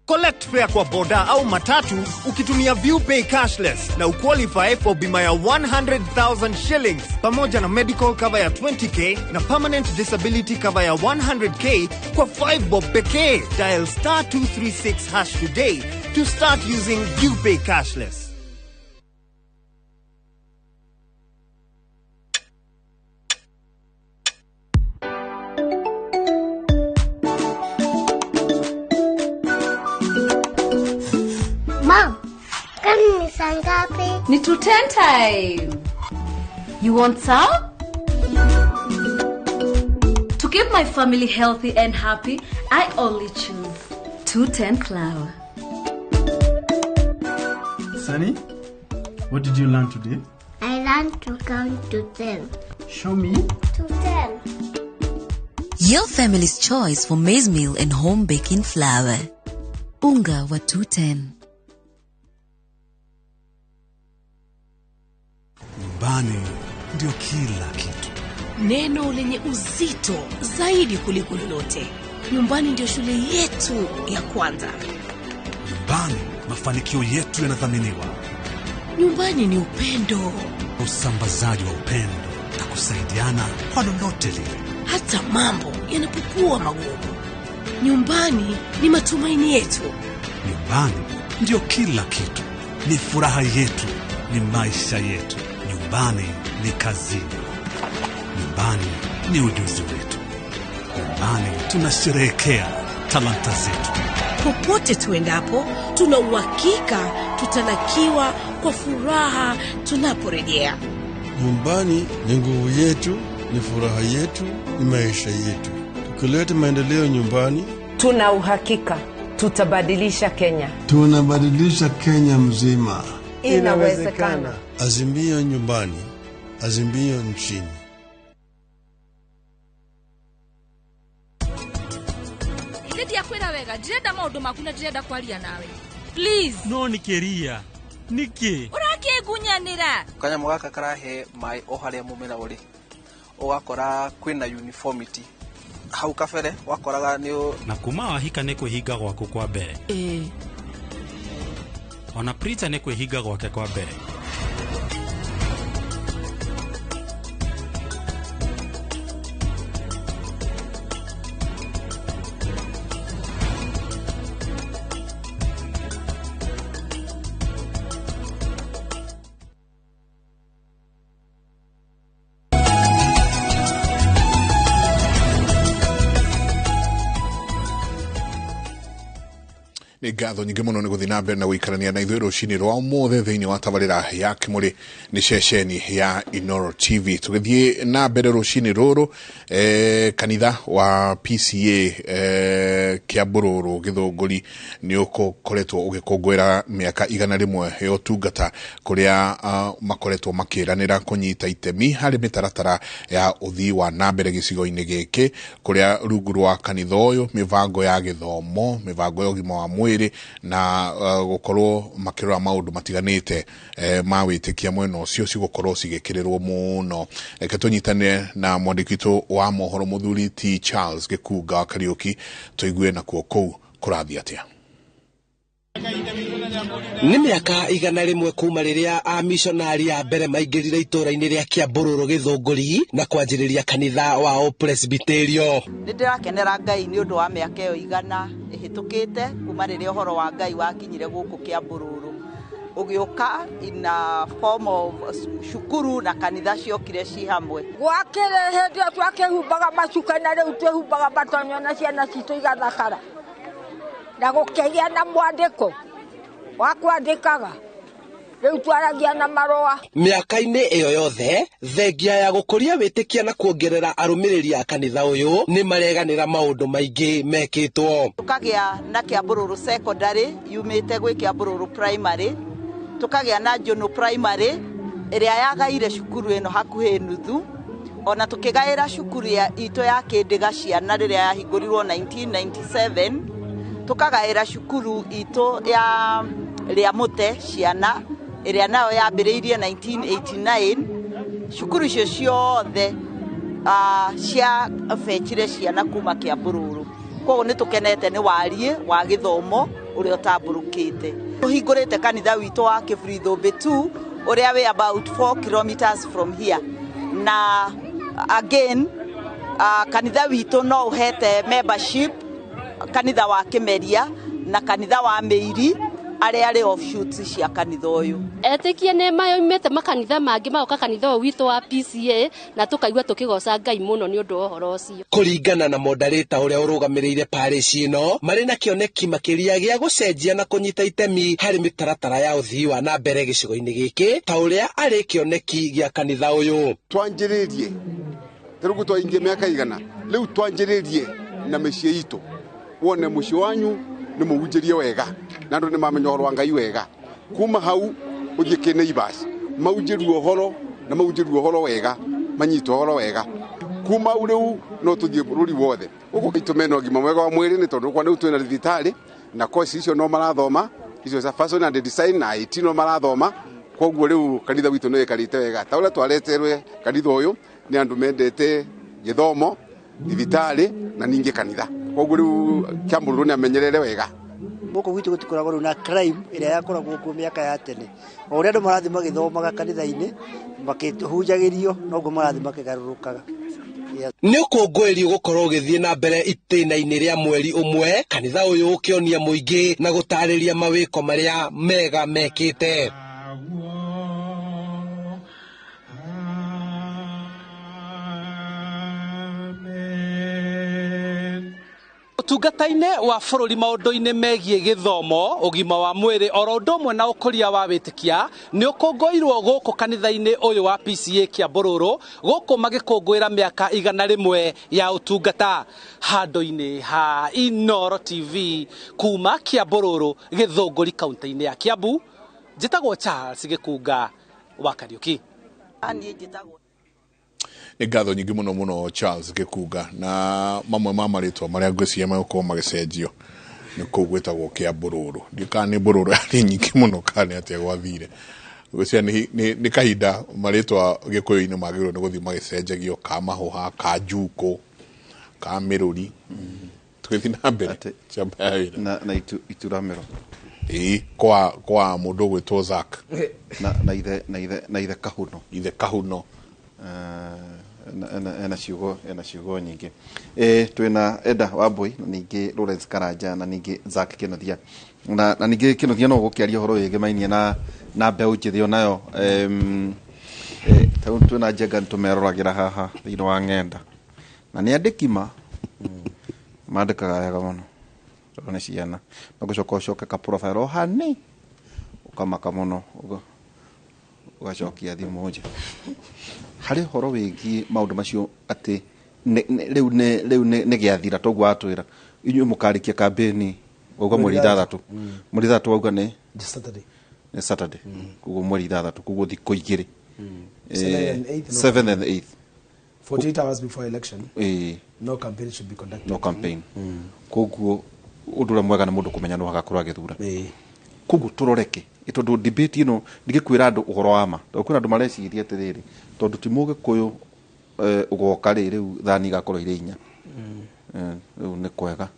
S5: Collect fare kwa boda au matatu ukitumia ViewPay cashless na uqualify for bima ya 100,000 shillings pamoja na medical cover ya 20k na permanent disability cover ya 100k kwa 5 bob pekee. Dial star 236 hash today to start using ViewPay cashless.
S13: Mom, kwani ni saa ngapi?
S26: Ni 2:10 time. You want some? To keep my family healthy and happy, I only choose 210 flour.
S16: Sunny, what did you learn today?
S13: I learned to count to 10.
S16: Show me.
S13: To 10.
S8: Your family's choice for maize meal and home baking flour. Unga wa 210.
S22: Nyumbani ndio kila kitu.
S3: Neno lenye uzito zaidi kuliko lolote. Nyumbani ndio shule yetu ya kwanza.
S22: Nyumbani mafanikio yetu yanathaminiwa.
S3: Nyumbani ni upendo.
S22: Usambazaji wa upendo na kusaidiana kwa lolote lile.
S3: Hata mambo yanapokuwa magumu. Nyumbani ni matumaini yetu.
S22: Nyumbani ndio kila kitu. Ni furaha yetu, ni maisha yetu. Nyumbani ni kazini. Nyumbani ni ujuzi wetu. Nyumbani tunasherehekea talanta zetu.
S3: Popote tuendapo, tuna uhakika tutalakiwa kwa furaha tunaporejea.
S23: Nyumbani ni nguvu yetu, ni furaha yetu, ni maisha yetu. Tukileta maendeleo nyumbani,
S28: tuna uhakika tutabadilisha Kenya.
S23: Tunabadilisha Kenya mzima.
S28: Inawezekana.
S23: Azimio nyumbani, azimio nchini.
S25: Ndia kwira wega, ndirenda maundu maku na ndirenda kwaria nawe. Please.
S29: No nikeria. Niki.
S25: Urakĩngunyanĩra.
S30: Kanyamũ gaka karahe maĩ o harĩa mũmera ũrĩ. Ũgakora kwĩna uniformity. Hau kabere wakoraga nĩ
S29: na kuma wahika nĩ kwĩhinga gwaku kwa mbere. Ona Prita nĩ kwĩhinga gwake kwa mbere.
S17: Nĩ ngatho nyingĩ mũno nĩ gũthiĩ na mbere na gũikarania na ithuĩ rũcinĩ rwa ũmũthĩ thĩinĩ wa tabarĩra ya Kĩmũrĩ nĩ ceceni ya Inoro TV. Tũgĩthiĩ na mbere rũcinĩ rũrũ, kanitha wa PCA Kĩambũrũrũ Gĩthũngũri nĩ ũkoretwo ũgĩkũngũĩra mĩaka 100 ya ũtungata, kũrĩa makoretwo makĩranĩra kũnyita itemi harĩ mĩtaratara ya ũthii wa na mbere gĩcigo-inĩ gĩkĩ, kũrĩa rungu rwa kanitha ũyũ mĩbango ya gĩthomo, mĩbango ya ũgima wa mwĩrĩ na gũkorwo makĩrora maũndũ matiganĩte ma wĩtĩkia mwena ũcio cigũkorwo cigĩkĩrĩrwo mũno. Reke tũnyitane na mwandĩki witũ wa mohoro mũthuri T Charles Gĩkunga wa Kariũki, tũigue nakuo kũu kũrathiĩ atĩa.
S27: Nĩ mĩaka 100 kuma rĩrĩa amishonari a mbere maingĩrire itũũra-inĩ rĩa Kĩambũrũrũ Gĩthũngũri na kwanjĩrĩria kanitha wa Ũpresbiterio.
S6: Nĩ ndĩrakenera Ngai nĩ ũndũ wa mĩaka ĩyo 100 ĩhĩtũkĩte kuma rĩrĩa ũhoro wa Ngai wakinyire gũkũ Kĩambũrũrũ, ũgĩũka in a form of cukuru na kanitha ciokire ci hamwe.
S7: Gwakĩrĩ hĩndĩ ĩyo twakĩhumbaga macuka na rĩu twĩhumbaga matonyo na ciana citũ igathakara, na gũkĩgĩa na mwandĩko wa kwandĩkaga, rĩu twaragia na marũa.
S27: Mĩaka-inĩ ĩyo yothe, thengia ya gũkũria wĩtĩkia na kuongerera arũmĩrĩri a kanitha ũyũ nĩ mareganĩra maũndũ maingĩ mekĩtwo.
S6: Tũkagĩa na Kĩambũrũrũ Secondary yumĩte gwĩ Kĩambũrũrũ Primary, tũkagĩa na Njono Primary ĩrĩa yagaire cukuru ĩno hakuhĩ nuthu, ona tũkĩgaĩra cukuru itũ ya Kĩndĩga ciana rĩrĩa yahingũrirwo 1997, tũkagaĩra cukuru itũ ya Rĩamũte ciana ĩrĩa nayo yambĩrĩirie 1989. Cukuru icio ciothe ciabecire ciana kuma Kĩambũrũrũ. Koguo nĩ tũkenete nĩ wariĩ wa gĩthomo ũrĩa ũtambũrũkĩte. Tũhingũrĩte kanitha witũ wa Kĩburi Thũmbĩ 2 ũrĩa wĩ about 4 kilometers from here, na again kanitha witũ no ũhete membership kanitha wa Kĩmeria na kanitha wa Mĩiri arĩa arĩ offshoots cia kanitha ũyũ.
S9: Etĩkia nĩ mayoimĩte makanitha mangĩ magoka kanitha ũyũ witũ wa PCA, na tũkaigua tũkĩgoca Ngai mũno nĩ ũndũ wa ũhoro ũcio.
S27: Kũringana na moderator ũrĩa ũrũgamĩrĩire parish ĩno, marĩ na kĩoneki makĩria gĩa gũcenjia na kũnyita itemi harĩ mĩtaratara ya ũthii wa na mbere gĩcigo-inĩ gĩkĩ, ta ũrĩa arĩ kĩoneki gĩa kanitha ũyũ.
S10: Twanjĩrĩrie tarĩu twaingie mĩaka 100, rĩu twanjĩrĩrie na mĩciĩ itũ, wone mũciĩ wanyu nĩ mũhunjĩrie wega na andũ nĩ mamenya ũhoro wa Ngai wega. Kuma hau ũthiĩ kĩ neighbors maunjĩrwo ũhoro na maunjĩrwo ũhoro wega, manyitwo ũhoro wega. Kuma hau rĩu no tũthiĩ bũrũri wothe. Gũkũ itũ mena ũgima mwega wa mwĩrĩ nĩ tondũ kwa rĩu twĩna thibitarĩ na course icio no marathoma, icio cia fashion and design na IT no marathoma. Koguo rĩu kanitha witũ nĩ wĩikarĩte wega. Ta ũrĩa twareterwe kanitha ũyũ nĩ andũ mendete gĩthomo, thibitarĩ na ningĩ kanitha. Koguo rĩu Kĩambũrũrũ nĩ amenyerere wega.
S11: Gũkũ gwitũ gũtikoragwo rĩu na crime ĩrĩa yakoragwo kuo mĩaka ya tene. O ũrĩa andũ marathiĩ magĩthomaga kanitha-inĩ, makĩhunjagĩrio, noguo marathiĩ makĩgarũrũkaga.
S27: Nĩ ũkũngũĩri ũgũkorwo ũgĩthiĩ na mbere itĩna-inĩ rĩa mweri ũmwe, kanitha ũyũ ũkĩonia mũingĩ na gũtarĩria mawĩko marĩa mega mekĩte. Ũtungata-inĩ wa bũrũri maũndũ-inĩ megiĩ gĩthomo, ũgima wa mwĩrĩ oro ũndũ ũmwe na ũkũria wa wĩtĩkia nĩ ũkũngũĩirwo gũkũ kanitha-inĩ ũyũ wa PCA Kĩambũrũrũ, gũkũ magĩkũngũĩra mĩaka 100 ya ũtungata. Handũ-inĩ ha Inoro TV kuma Kĩambũrũrũ Gĩthũngũri kaunti-inĩ ya Kiambu, njĩtagwo Charles Gĩkunga wa Kariũki.
S6: Niĩ njĩtagwo
S17: Nĩ ngatho nyingĩ mũno mũno Charles Gĩkunga, na mamwe ma marĩtwa marĩa ngwĩciria megũkorwo magĩcenjio nĩ kũu gwĩtagwo Kĩambũrũrũ. Ndiũĩ kana nĩ mbũrũrũ yarĩ nyingĩ mũno kana nĩ atĩa gwathire. Ngwĩciria nĩ kahinda marĩtwa Gĩkũyũ-inĩ magĩrĩirwo nĩ gũthiĩ magĩcenjagio, ka mahũha, ka njukũ, ka mĩrũri. Tũgĩthiĩ na mbere ciamba ya wĩra.
S18: Na ituramĩro.
S17: Ĩĩ, kwa mũndũ ũgwĩtwo Zack.
S18: Na ithe Kahuno.
S17: Ithe Kahuno.
S18: Ena ciugo nyingĩ. Twĩna Eda Wambui na ningĩ Lawrence Karanja na ningĩ Zack Kĩnuthia. Na ningĩ Kĩnuthia no ũgũkĩaria ũhoro wĩgĩmainie na mbeũ njĩthĩ onayo. Ta rĩu twĩna Njenga nĩtũmeroragĩra haha thĩinĩ wa ng'enda. Na nĩ andĩki ma mandĩkaga wega mũno. Tondũ nĩ ciana no gũcoka ũcoke ka profile o hani ũkamaka mũno ũgacokia thimũ nja. Harĩ ũhoro wĩgiĩ maũndũ macio atĩ rĩu rĩu nĩ gĩathira, toguo watwĩra inyuĩ mũkarĩkia kambĩni wauga mweri 6. Mweri 6 wauga nĩ
S1: Saturday.
S18: Nĩ Saturday, koguo mweri 6, koguo thikũ 2.
S1: 7 and 8, no.
S18: 7 and 8.
S1: 48 hours before election. No campaign should be conducted.
S18: No campaign. Koguo ũndũ ũrĩa mwega nĩ mũndũ kũmenya no agakorwo agĩthura. Koguo tũroreke tondũ debate ĩno ndingĩkwĩra andũ ũhoro wa ma, tondũ kwĩna andũ mareciria atĩrĩrĩ, tondũ ti mũgĩkũyũ ũgoka rĩ, rĩu thani igakorwo irĩ 4. Rĩu nĩ kwega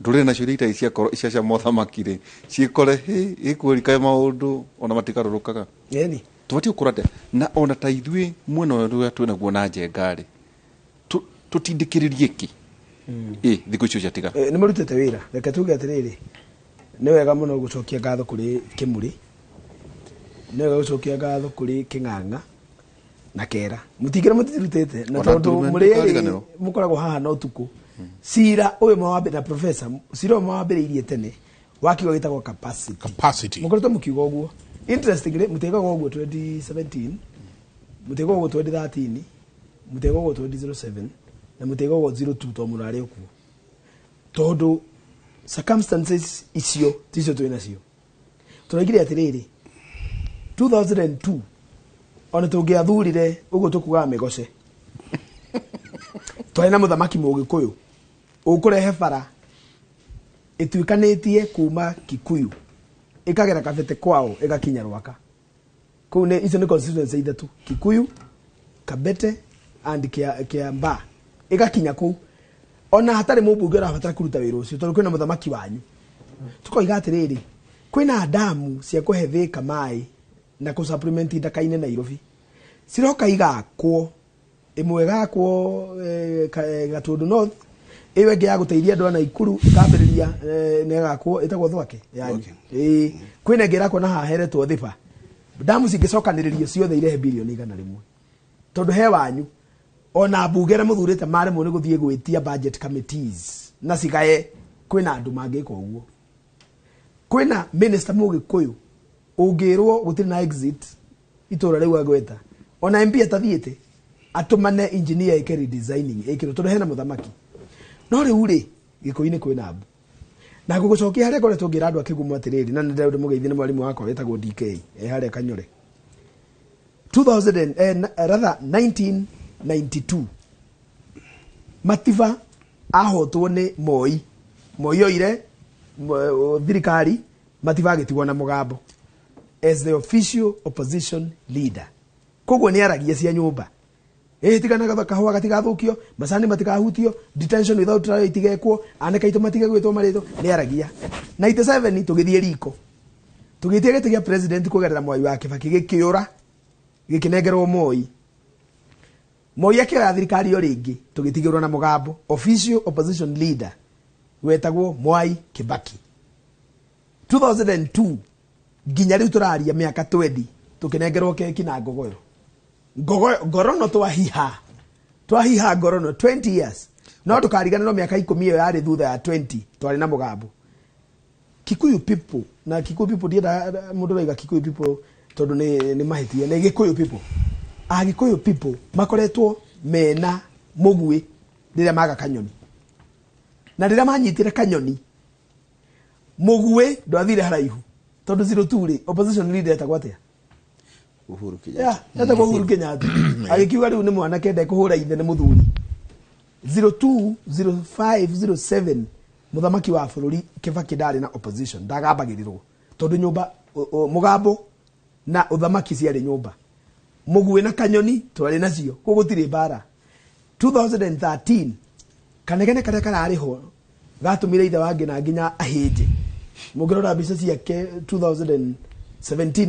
S18: ndũrĩrĩ nacio iria itarĩ ciakorwo cia mothamaki rĩ, ciĩkore hĩ ĩkwĩrikae maũndũ ona matigarũrũkaga.
S1: Ĩni.
S18: Tũbatiĩ gũkorwo atĩa na ona ta ithuĩ mwena ũrĩa twĩnaguo na Njenga rĩ, tũtindĩkĩrĩrie kĩ ĩ thikũ icio ciatigara?
S1: Nĩ marutĩte wĩra. Reke tuge atĩrĩrĩ, nĩ wega mũno gũcokia ngatho kũrĩ Kĩmũrĩ, nĩ wega gũcokia ngatho kũrĩ Kĩng'ang'a na Kera. Mũtingĩra mũtirutĩte na
S18: Ona
S1: tondũ
S18: Ndũrũme
S1: mũrĩ erĩ
S18: ndũkariganĩrwo.
S1: mũkoragwo haha na ũtukũ. Cira ũyũ mawambĩ na professor, cira ũyũ mawambĩrĩirie tene wa kiugo gĩtagwo capacity.
S17: Capacity.
S1: Mũkoretwo mũkiuga ũguo. Interestingly, mũtiĩkaga ũguo 2017, mũtiĩkaga ũguo 2013, mũtiĩkaga ũguo 2007 na mũtiĩkaga ũguo 02 tondũ mũrarĩ o kuo. Tondũ circumstances icio ticio twĩ nacio. Tũraigire atĩrĩrĩ, 2002 ona tũngĩathurire ũguo tũkugaga mĩgoce, twarĩ na mũthamaki mũgĩkũyũ ũkũrehe bara ĩtuĩkanĩtie kuma Kikuyu ĩkagera Kabete kwao ĩgakinya Rwaka. Kũu nĩ icio nĩ constituency ithatũ, Kikuyu, Kabete and Kiambaa, ĩgakinya kũu ona hatarĩ mũmbunge ũrabatara kũruta wĩra ũcio tondũ kwĩna mũthamaki wanyu. Tũkoiga atĩrĩrĩ, kwĩna ndamu cia kũhe Thika maĩ na kũ supplement Ndaka-inĩ Nairobi, ciroka igakwo, ĩmwe ĩgakwo Gatundu North, ĩyo ĩngĩ ya gũteithia andũ a Naikuru ĩkambĩrĩria nĩ ĩgakwo ĩtagwo Thwake yanyu. Kwĩna ĩngĩ ĩrakwo na haha heretwo Thiba. Ndamu cingĩcokanĩrĩrio ciothe irehe birioni 100 tondũ he wanyu ona mbunge arĩa mũthurĩte maremwo nĩ gũthiĩ gwĩtia budget committees na cigaye, kwĩna andũ mangĩka ũguo. Kwĩna minister mũgĩkũyũ ũngĩrwo gũtirĩ na exit itũra rĩu agweta, ona MP atathiĩte atũmane engineer ĩke redesigning ĩkĩrwo tondũ hena mũthamaki. No rĩu rĩ, Gĩkũyũ-inĩ kwĩna mbu. Na ngũgũcokia harĩa ngoretwo ngĩra andũ a Kĩgumo atĩrĩrĩ, na nĩ ndĩmũgeithie nĩ mwarimũ wakwa wĩtagwo DK, e harĩa Kanyore. Two thousand and rather 1992, Matiba ahotwo nĩ Moi. Moi oire thirikari, Matiba agĩtigwo na mũgambo as the official opposition leader. Koguo nĩ aragia cia nyũmba. Tigana kahũa gatigathũkio, macani matikahutio, detention without trial itigekwo, anake aitũ matige gwĩtwo marĩtwa, nĩ aragia. 97 tũgĩthiĩ riko. Tũgĩtia gĩtĩ gĩa president kũgerera Mwai wa Kibaki gĩkĩũra, gĩkĩnengerwo Moi. Moi akĩoya thirikari o rĩngĩ, tũgĩtigĩrwo na mũgambo official opposition leader wetagwo Mwai Kibaki. 2002 nginya rĩu tũraria mĩaka 20 tũkĩnengerwo keki na ngogoyo. Ngogoyo, ngorono twahiha. Twahiha ngorono 20 years. No ndũkariganĩrwo mĩaka 10 ĩyo yarĩ thutha ya 20 twarĩ na mũgambo. Kikuyu people na Kikuyu people ndienda mũndũ ũraiga Kikuyu people tondũ nĩ mahĩtia, nĩ Gĩkũyũ people. Agĩkũyũ people makoretwo mena mũguĩ rĩrĩa maga kanyoni. Na rĩrĩa manyitire kanyoni, mũguĩ ndwathire haraihu tondũ 02 rĩ, opposition leader etagwo atĩa?
S2: Uhuru Kenyatta.
S1: Yeah, etagwo Uhuru Kenyatta. Agĩkiuga rĩu nĩ mwanake ndekũhũra ithe nĩ mũthuri. 02, 05, 07 mũthamaki wa bũrũri Kibaki ndarĩ na opposition, ndagambagĩrĩrwo tondũ nyũmba, mũgambo na ũthamaki ciarĩ nyũmba. Mũguĩ na kanyoni twarĩ nacio, koguo gũtirĩ mbara. 2013 kanegene karĩa kararĩ ho gatũmire ithe wa Ngina nginya ahĩnje. Mũngĩrora mbica ciake 2017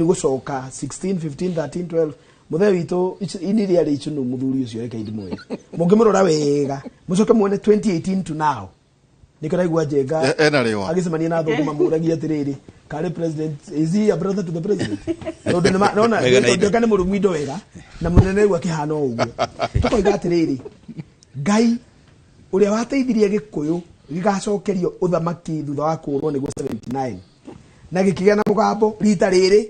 S1: gũcoka 16, 15, 13, 12, mũthee witũ ini rĩarĩ icunu mũthuri ũcio, reke ndĩmwĩre. Mũngĩmũrora wega mũcoke muone 2018 to now, nĩkĩo ndaigua Njenga
S18: Ena rĩwa.
S1: agĩcemania na athũngũ mamũragia atĩrĩrĩ, karĩ president, is he a brother to the president? Tondũ nĩ nona,
S2: Wega na
S1: tondũ
S2: ithe.
S1: Njenga nĩ mũrũmu indo wega na mũnene rĩu akĩhana o ũguo. Tũkoiga atĩrĩrĩ, Ngai ũrĩa wateithirie Gĩkũyũ Gĩgacokerio ũthamaki thutha wa kũũrwo nĩguo 79 na gĩkĩgĩa na mũgambo rita rĩrĩ,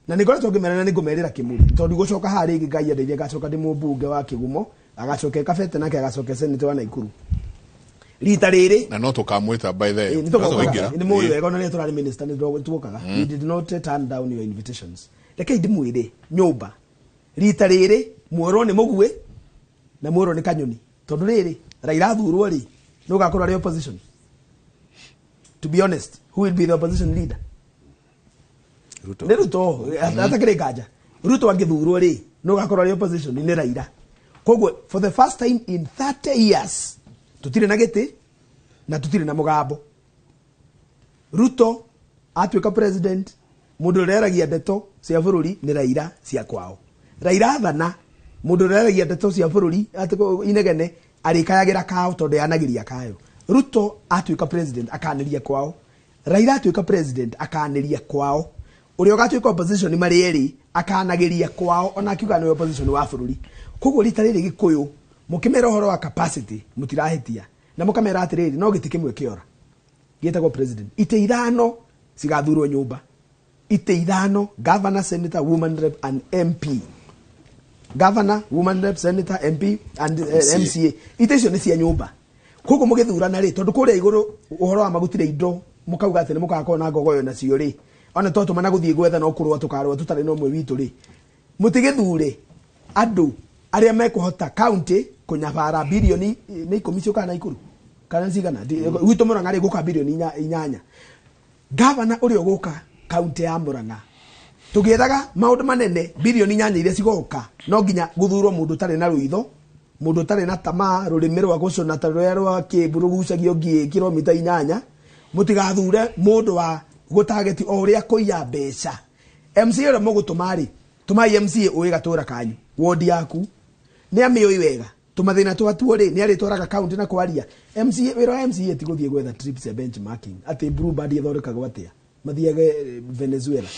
S1: na nĩ ngoretwo ngĩmera na nĩ ngũmerĩra Kĩmũri, tondũ gũcoka haha rĩngĩ Ngai andeithie ngacoka ndĩ mũmbunge wa Kĩgumo, agacoke Kabete, nake agacoke senator wa Naikuru rita rĩrĩ.
S17: Na no tũkamwĩta by the
S1: Ĩ, nĩ tũgokaga.
S17: Tũingĩra.
S1: Nĩ mũĩ wega ona rĩrĩa tũrarĩ minister nĩ tuokaga. We did not turn down your invitations. Rekei ndĩmwĩre nyũmba, rita rĩrĩ mwerwo nĩ mũguĩ na mwerwo nĩ kanyoni, tondũ rĩrĩ Raila athurwo rĩ, nĩ ũgakorwo arĩ opposition. To be honest, who will be the opposition leader?
S2: Ruto.
S1: Nĩ Ruto, atakĩrĩ nganja. Ruto angĩthurwo rĩ, nĩ ũgakorwo arĩ opposition nĩ Raila. Koguo for the first time in 30 years tũtirĩ na gĩtĩ na tũtirĩ na mũgambo. Ruto atuĩka president, mũndũ ũrĩa aragia ndeto cia bũrũri nĩ Raila cia kwao. Raila athana, mũndũ ũrĩa aragia ndeto cia bũrũri atĩ inegene arĩkayagĩra kao, tondũ yanagĩria kayo. Ruto atuĩka president akanĩria kwao, Raila atuĩka president akanĩria kwao, ũrĩa ũgatuĩka opposition marĩ erĩ akanagĩria kwao, ona akiuga nĩwe opposition wa bũrũri. Koguo rita rĩrĩ Gĩkũyũ mũkĩmera ũhoro wa capacity mũtirahĩtia, na mũkamera atĩrĩrĩ, no gĩtĩ kĩmwe kĩora gĩtagwo president, itĩ ithano cigathurwo nyũmba, itĩ ithano: governor, senator, woman rep and MP. Governor, woman rep, senator, MP and
S2: MCA.
S1: MCA. Itĩ icio nĩ cia nyũmba. Koguo mũgĩthurana rĩ, tondũ kũrĩa igũrũ ũhoro wa magutire indo mũkauga atĩ nĩ mũgakorwo na ngogoyo nacio rĩ, ona twatũmana gũthiĩ gwetha no kũrũa tũkarũa tũtarĩ na ũmwe witũ rĩ, mũtigĩthure andũ arĩa mekũhota county kũnyabara bilioni nĩ 10 ciũkaga Naikuru kana nĩ cigana? Gwitũ Mũrang'a rĩ, gũka bilioni 8. Gavana ũrĩa ũgũka kaunti ya Mũrang'a tũgĩethaga maũndũ manene, bilioni 8 iria cigoka, no nginya gũthurwo mũndũ ũtarĩ na rũitho, mũndũ ũtarĩ na tamaa, rũrĩmĩ rwa gũcũna ta rũrĩa rwa kĩmbu rũgucagio ngiĩ kilomita 8. Mũtigathure mũndũ wa gũtageti o ũrĩa kũiya mbeca. MCA ũrĩa mũgũtũma rĩ, tũmai MCA ũĩ gatũra kanyu, wodi yaku nĩ amĩũĩ wega, tũmathĩna twatuo rĩ, nĩ arĩtwaraga kaunti na kwaria. MCA, wĩra wa MCA ti gũthiĩ gwetha trips ya benchmarking atĩ Blue Band ĩthondekagwo atĩa, mathiage Venezuela.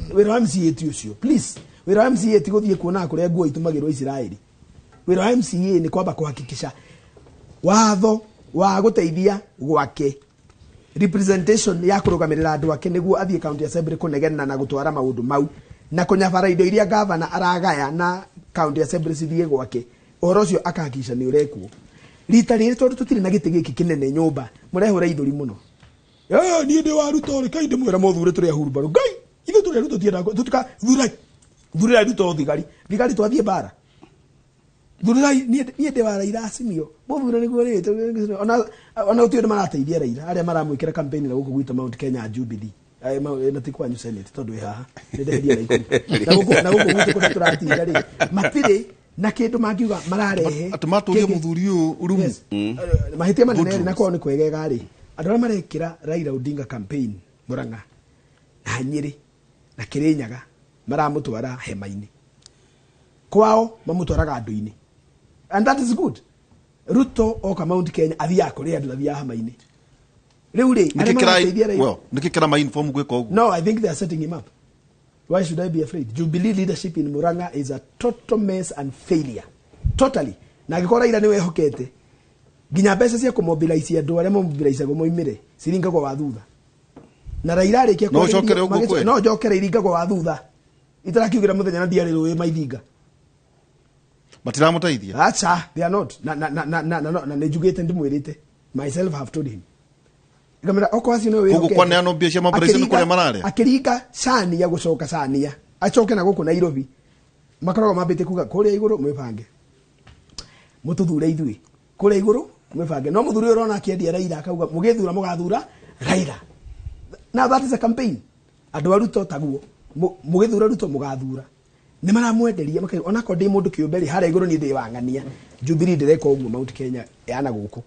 S1: Wĩra wa MCA ti ũcio, please. Wĩra wa MCA ti gũthiĩ kuonaga kũrĩa nguo itumagĩrwo Isiraeli. Wĩra wa MCA nĩ kwamba kũhakikisha watho wa gũteithia gwake, representation ya kũrũgamĩrĩra andũ ake, nĩguo athiĩ county assembly kũnegena na gũtwara maũndũ mau na kũnyabara indo iria gavana aragaya na county assembly cithiĩ gwake. Ũhoro ũcio akahakikisha nĩ ũrekwo. Rita rĩrĩ, tondũ tũtirĩ na gĩtĩ gĩkĩ kĩnene nyũmba, mũrehũra ithũri mũno. "Eh, niĩ ndĩ wa Ruto rĩ, kai ndĩmwĩra mũthure tũrĩ a hurumbarũ. Ngai ithuĩ tũrĩ a Ruto, tiendaga tũtika thurai, thurĩrai Ruto thigari, thigari twathiĩ mbara, thurĩrai." Niĩ ndĩ wa Raila Azimio, mũthure nĩguo rĩ, ona gũtirĩ ũndũ marateithia Raila arĩa maramwĩkĩra campaign na gũkũ gwitũ Mount Kenya Jubilee. Na ti kwanyu Senate, tondũ ĩ haha nĩ ndeheria Naikuru na gũkũ gwitũ kũrĩa tũratinda rĩ, matirĩ na kĩndũ mangiuga mararehe.
S18: Atĩ matũrie mũthuri ũyũ rumu.
S1: Yes. Mahĩtia manene rĩ, na kwao nĩ kwegega rĩ, andũ arĩa marekĩra Raila Odinga campaign Murang'a na Nyĩrĩ na Kĩrĩnyaga maramũtwara hema-inĩ kwao, mamũtwaraga andũ-inĩ, and that is good. Ruto oka Mount Kenya athiaga kũrĩ andũ, athiaga hema-inĩ. Rĩu rĩ, arĩa marateithia Raila
S18: Well, nĩkĩ kĩra ma-inform gwĩka ũguo?
S1: No, I think they are setting him up. Why should I be afraid? Jubilee leadership in Murang'a is a total mess and failure. Totally. Na angĩkorwo Raila nĩ wehokete nginya mbeca cia kũmobilize andũ arĩa mobilizagwo moimĩre ciringagwo wa thutha, na Raila arĩkia
S18: No ũcokere ũguo kweli?
S1: No njokere, iringagwo wa thutha, itarakiugĩra mũthenya na ndiarĩ rũĩ maithinga.
S18: Matiramũteithia.
S1: Acha, they are not. Na nĩ njugĩte, ndimwĩrĩte, myself have told him, ngamĩra okorwo acio nĩwe
S18: Koguo
S1: wĩhokete.
S18: kwaneanwo mbia cia mobilization kũrĩa mararĩa?
S1: Akĩringa cania gũcoka cania acoke na gũkũ Nairobi, makoragwo mambĩte kuga kũrĩa igũrũ mwĩbange mũtũthure ithuĩ, kũrĩa igũrũ mwĩbange. No mũthuri ũyũ ũrona akĩendia Raila akauga mũgĩthura mũgathura Raila. Now that is a campaign. Andũ a Ruto taguo, mũgĩthura Ruto mũgathura, nĩ maramwenderia makauga onakorwo ndĩ mũndũ kĩũmbe rĩ, harĩa igũrũ niĩ ndĩ wang'ania. Jubilee ndĩreka ũguo Mount Kenya yana gũkũ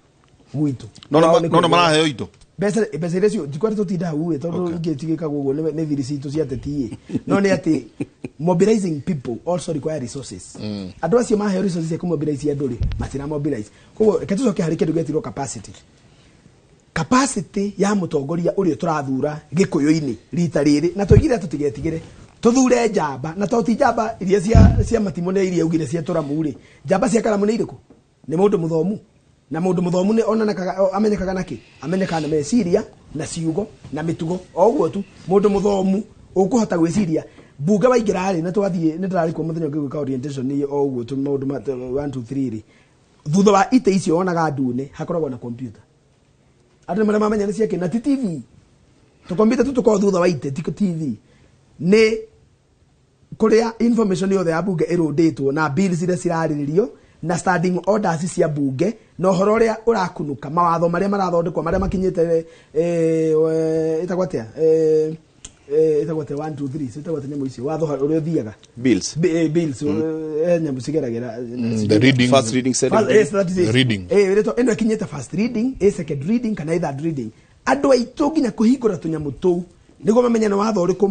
S1: gwitũ. Kwao nĩ
S18: No na
S1: kwega.
S18: maraheo indo.
S1: Mbeca iria cio ndikwenda tũtinda hau ĩ, tondũ ingĩ tigĩkagwo ũguo nĩ thiri citũ cia ateti ĩ, no nĩ atĩ mobilizing people also require resources. Andũ acio maheo resources cia kũmobilize andũ rĩ, matira mobilize. Koguo reke tũcoke harĩ kĩndũ gĩetirwo capacity. Capacity ya mũtongoria ũrĩa tũrathura gĩkũyũ-inĩ rita rĩrĩ, na tũigire tũtigetigĩre tũthure njamba, na to ti njamba iria cia matimũ nĩ iria ugire cia tũramu rĩ, njamba cia karamu nĩ irĩkũ? Nĩ mũndũ mũthomu. Na mũndũ mũthomu nĩ onanekaga amenyekaga na kĩ? Amenyekaga na meciria na ciugo na mĩtugo. O ũguo tu mũndũ mũthomu ũkũhota gwĩciria mbunge waingĩra rĩ, na twathiĩ nĩ ndĩrarĩ kuo mũthenya ũngĩ gwĩka orientation nĩ o ũguo tu maũndũ ma 1 2 3 rĩ, thutha wa itĩ icio wonaga ndune hakoragwo na kompyuta. Andũ nĩ marĩa mamenya nĩ ciakĩ na ti TV, tũkombyuta tu tũkoragwo thutha wa itĩ, ti TV, nĩ kũrĩa information yothe ya bunge ĩrũndĩtwo na bills iria cirarĩrĩrio na standing orders cia bunge na ũhoro ũrĩa ũrakunũka, mawatho marĩa marathondekwo marĩa makinyĩte, ĩtagwo atĩa, ĩtagwo atĩa, 1 2 3, ĩtagwo atĩa nyamũ icio, watho ũrĩa ũthiaga?
S2: Bills.
S1: Bills, nyamũ cigeragĩra.
S17: The reading.
S2: First reading, second
S1: First,
S2: reading.
S1: yes, that is it.
S17: Reading.
S1: Ĩrĩtwo ĩno ĩkinyĩte first reading, second reading kana third reading. Andũ aitũ nginya kũhingũra tũnyamũ tũu nĩguo mamenye nĩ watho ũrĩkũ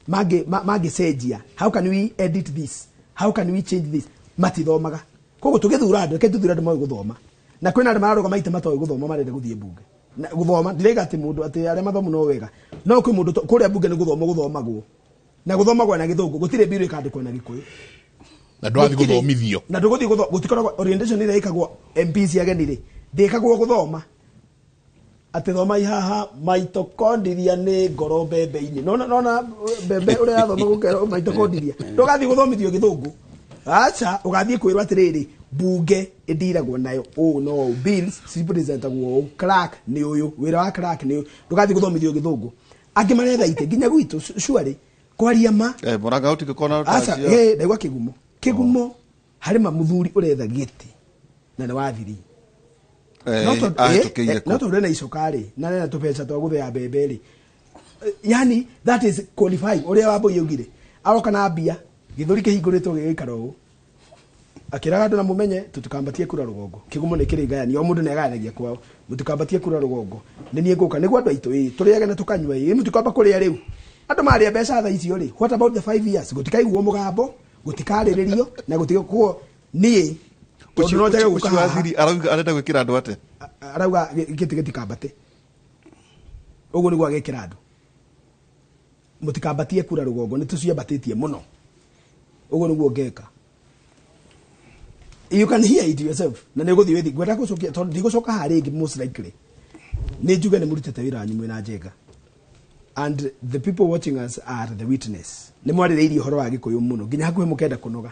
S1: mangĩcenjia, how can we edit this, how can we change this, matithomaga. Koguo tũgĩthura andũ, reke tũthure andũ moĩ gũthoma. Na kwĩna andũ mararũgama itĩ matoĩ gũthoma marenda gũthiĩ bunge. Na gũthoma ndiraiga atĩ mũndũ atĩ arĩa mathomu no wega, no kwĩ mũndũ kũrĩa bunge nĩ gũthoma gũthomagwo na gũthomagwo na gĩthũngũ, gũtirĩ bill ĩkandĩkwo na gĩkũyũ.
S17: Na ndũrathiĩ gũthomithio.
S1: Na ndũgũthiĩ gũtikoragwo orientation ĩrĩa ĩkagwo MP cia ageni rĩ, ndĩkagwo gũthoma atĩ thoma ihaha mitochondria nĩ ngoro mbembe-inĩ. Nona nona mbembe ũrĩa yathoma gũkerwo mitochondria, ndũgathiĩ gũthomithio gĩthũngũ, aca, ũgathiĩ kwĩrwo atĩrĩrĩ, bunge ĩndiragwo nayo ũũ no ũũ, bills cipresentagwo ũũ, clerk nĩ ũyũ, wĩra wa clerk nĩ ũyũ, ndũgathiĩ gũthomithio gĩthũngũ. Angĩ maretha itĩ nginya gwitũ surely kwaria ma.
S18: Mũranga ũtigĩkorwo na
S1: Aca,
S18: rũtacio.
S1: ndaigua kĩgumo kĩgumo harĩ ma mũthuri ũretha gĩtĩ na nĩ wathiri. No
S18: Ahĩtũkĩire
S1: no
S18: kũ?
S1: tondũ ena icoka rĩ, na ena tũbeca twa gũthĩa mbembe rĩ, yani that is qualifying. Ũrĩa Wambũi augire, aroka na mbia, gĩthũri kĩhingũrĩtwo gĩgĩikara ũũ, akĩraga andũ na mũmenye tũtikambatie kura rũgongo. Kĩgumo nĩ kĩrĩ ngayani, o mũndũ nĩ agayanagia kwao. Mũtikambatie kura rũgongo, nĩ niĩ ngũka nĩguo andũ aitũ ĩ tũrĩage na tũkanyua ĩ mũtikamba kũrĩa rĩu. Andũ marĩa mbeca thaa icio rĩ, what about the 5 years? Gũtikaiguo mũgambo, gũtikarĩrĩrio na gũtigĩkuo niĩ tondũ no njage gũka
S18: Ũcio
S1: haha.
S18: wathiri arauga arenda gwĩkĩra andũ atĩa?
S1: Arauga gĩtĩ gĩtikambate, ũguo nĩguo agekĩra andũ, mũtikambatie kura rũgongo, nĩ tũciambatĩtie mũno, ũguo nĩguo ngeka. You can hear it yourself na nĩ ũgũthiĩ wĩthi ngwenda gũcokia tondũ ndigũcoka haha rĩngĩ, most likely nĩ njuge nĩ mũrutĩte wĩra wanyu mwĩna njenga, and the people watching us are the witness. Nĩ mwarĩrĩirie ũhoro wa gĩkũyũ mũno nginya hakuhĩ mũkenda kũnoga,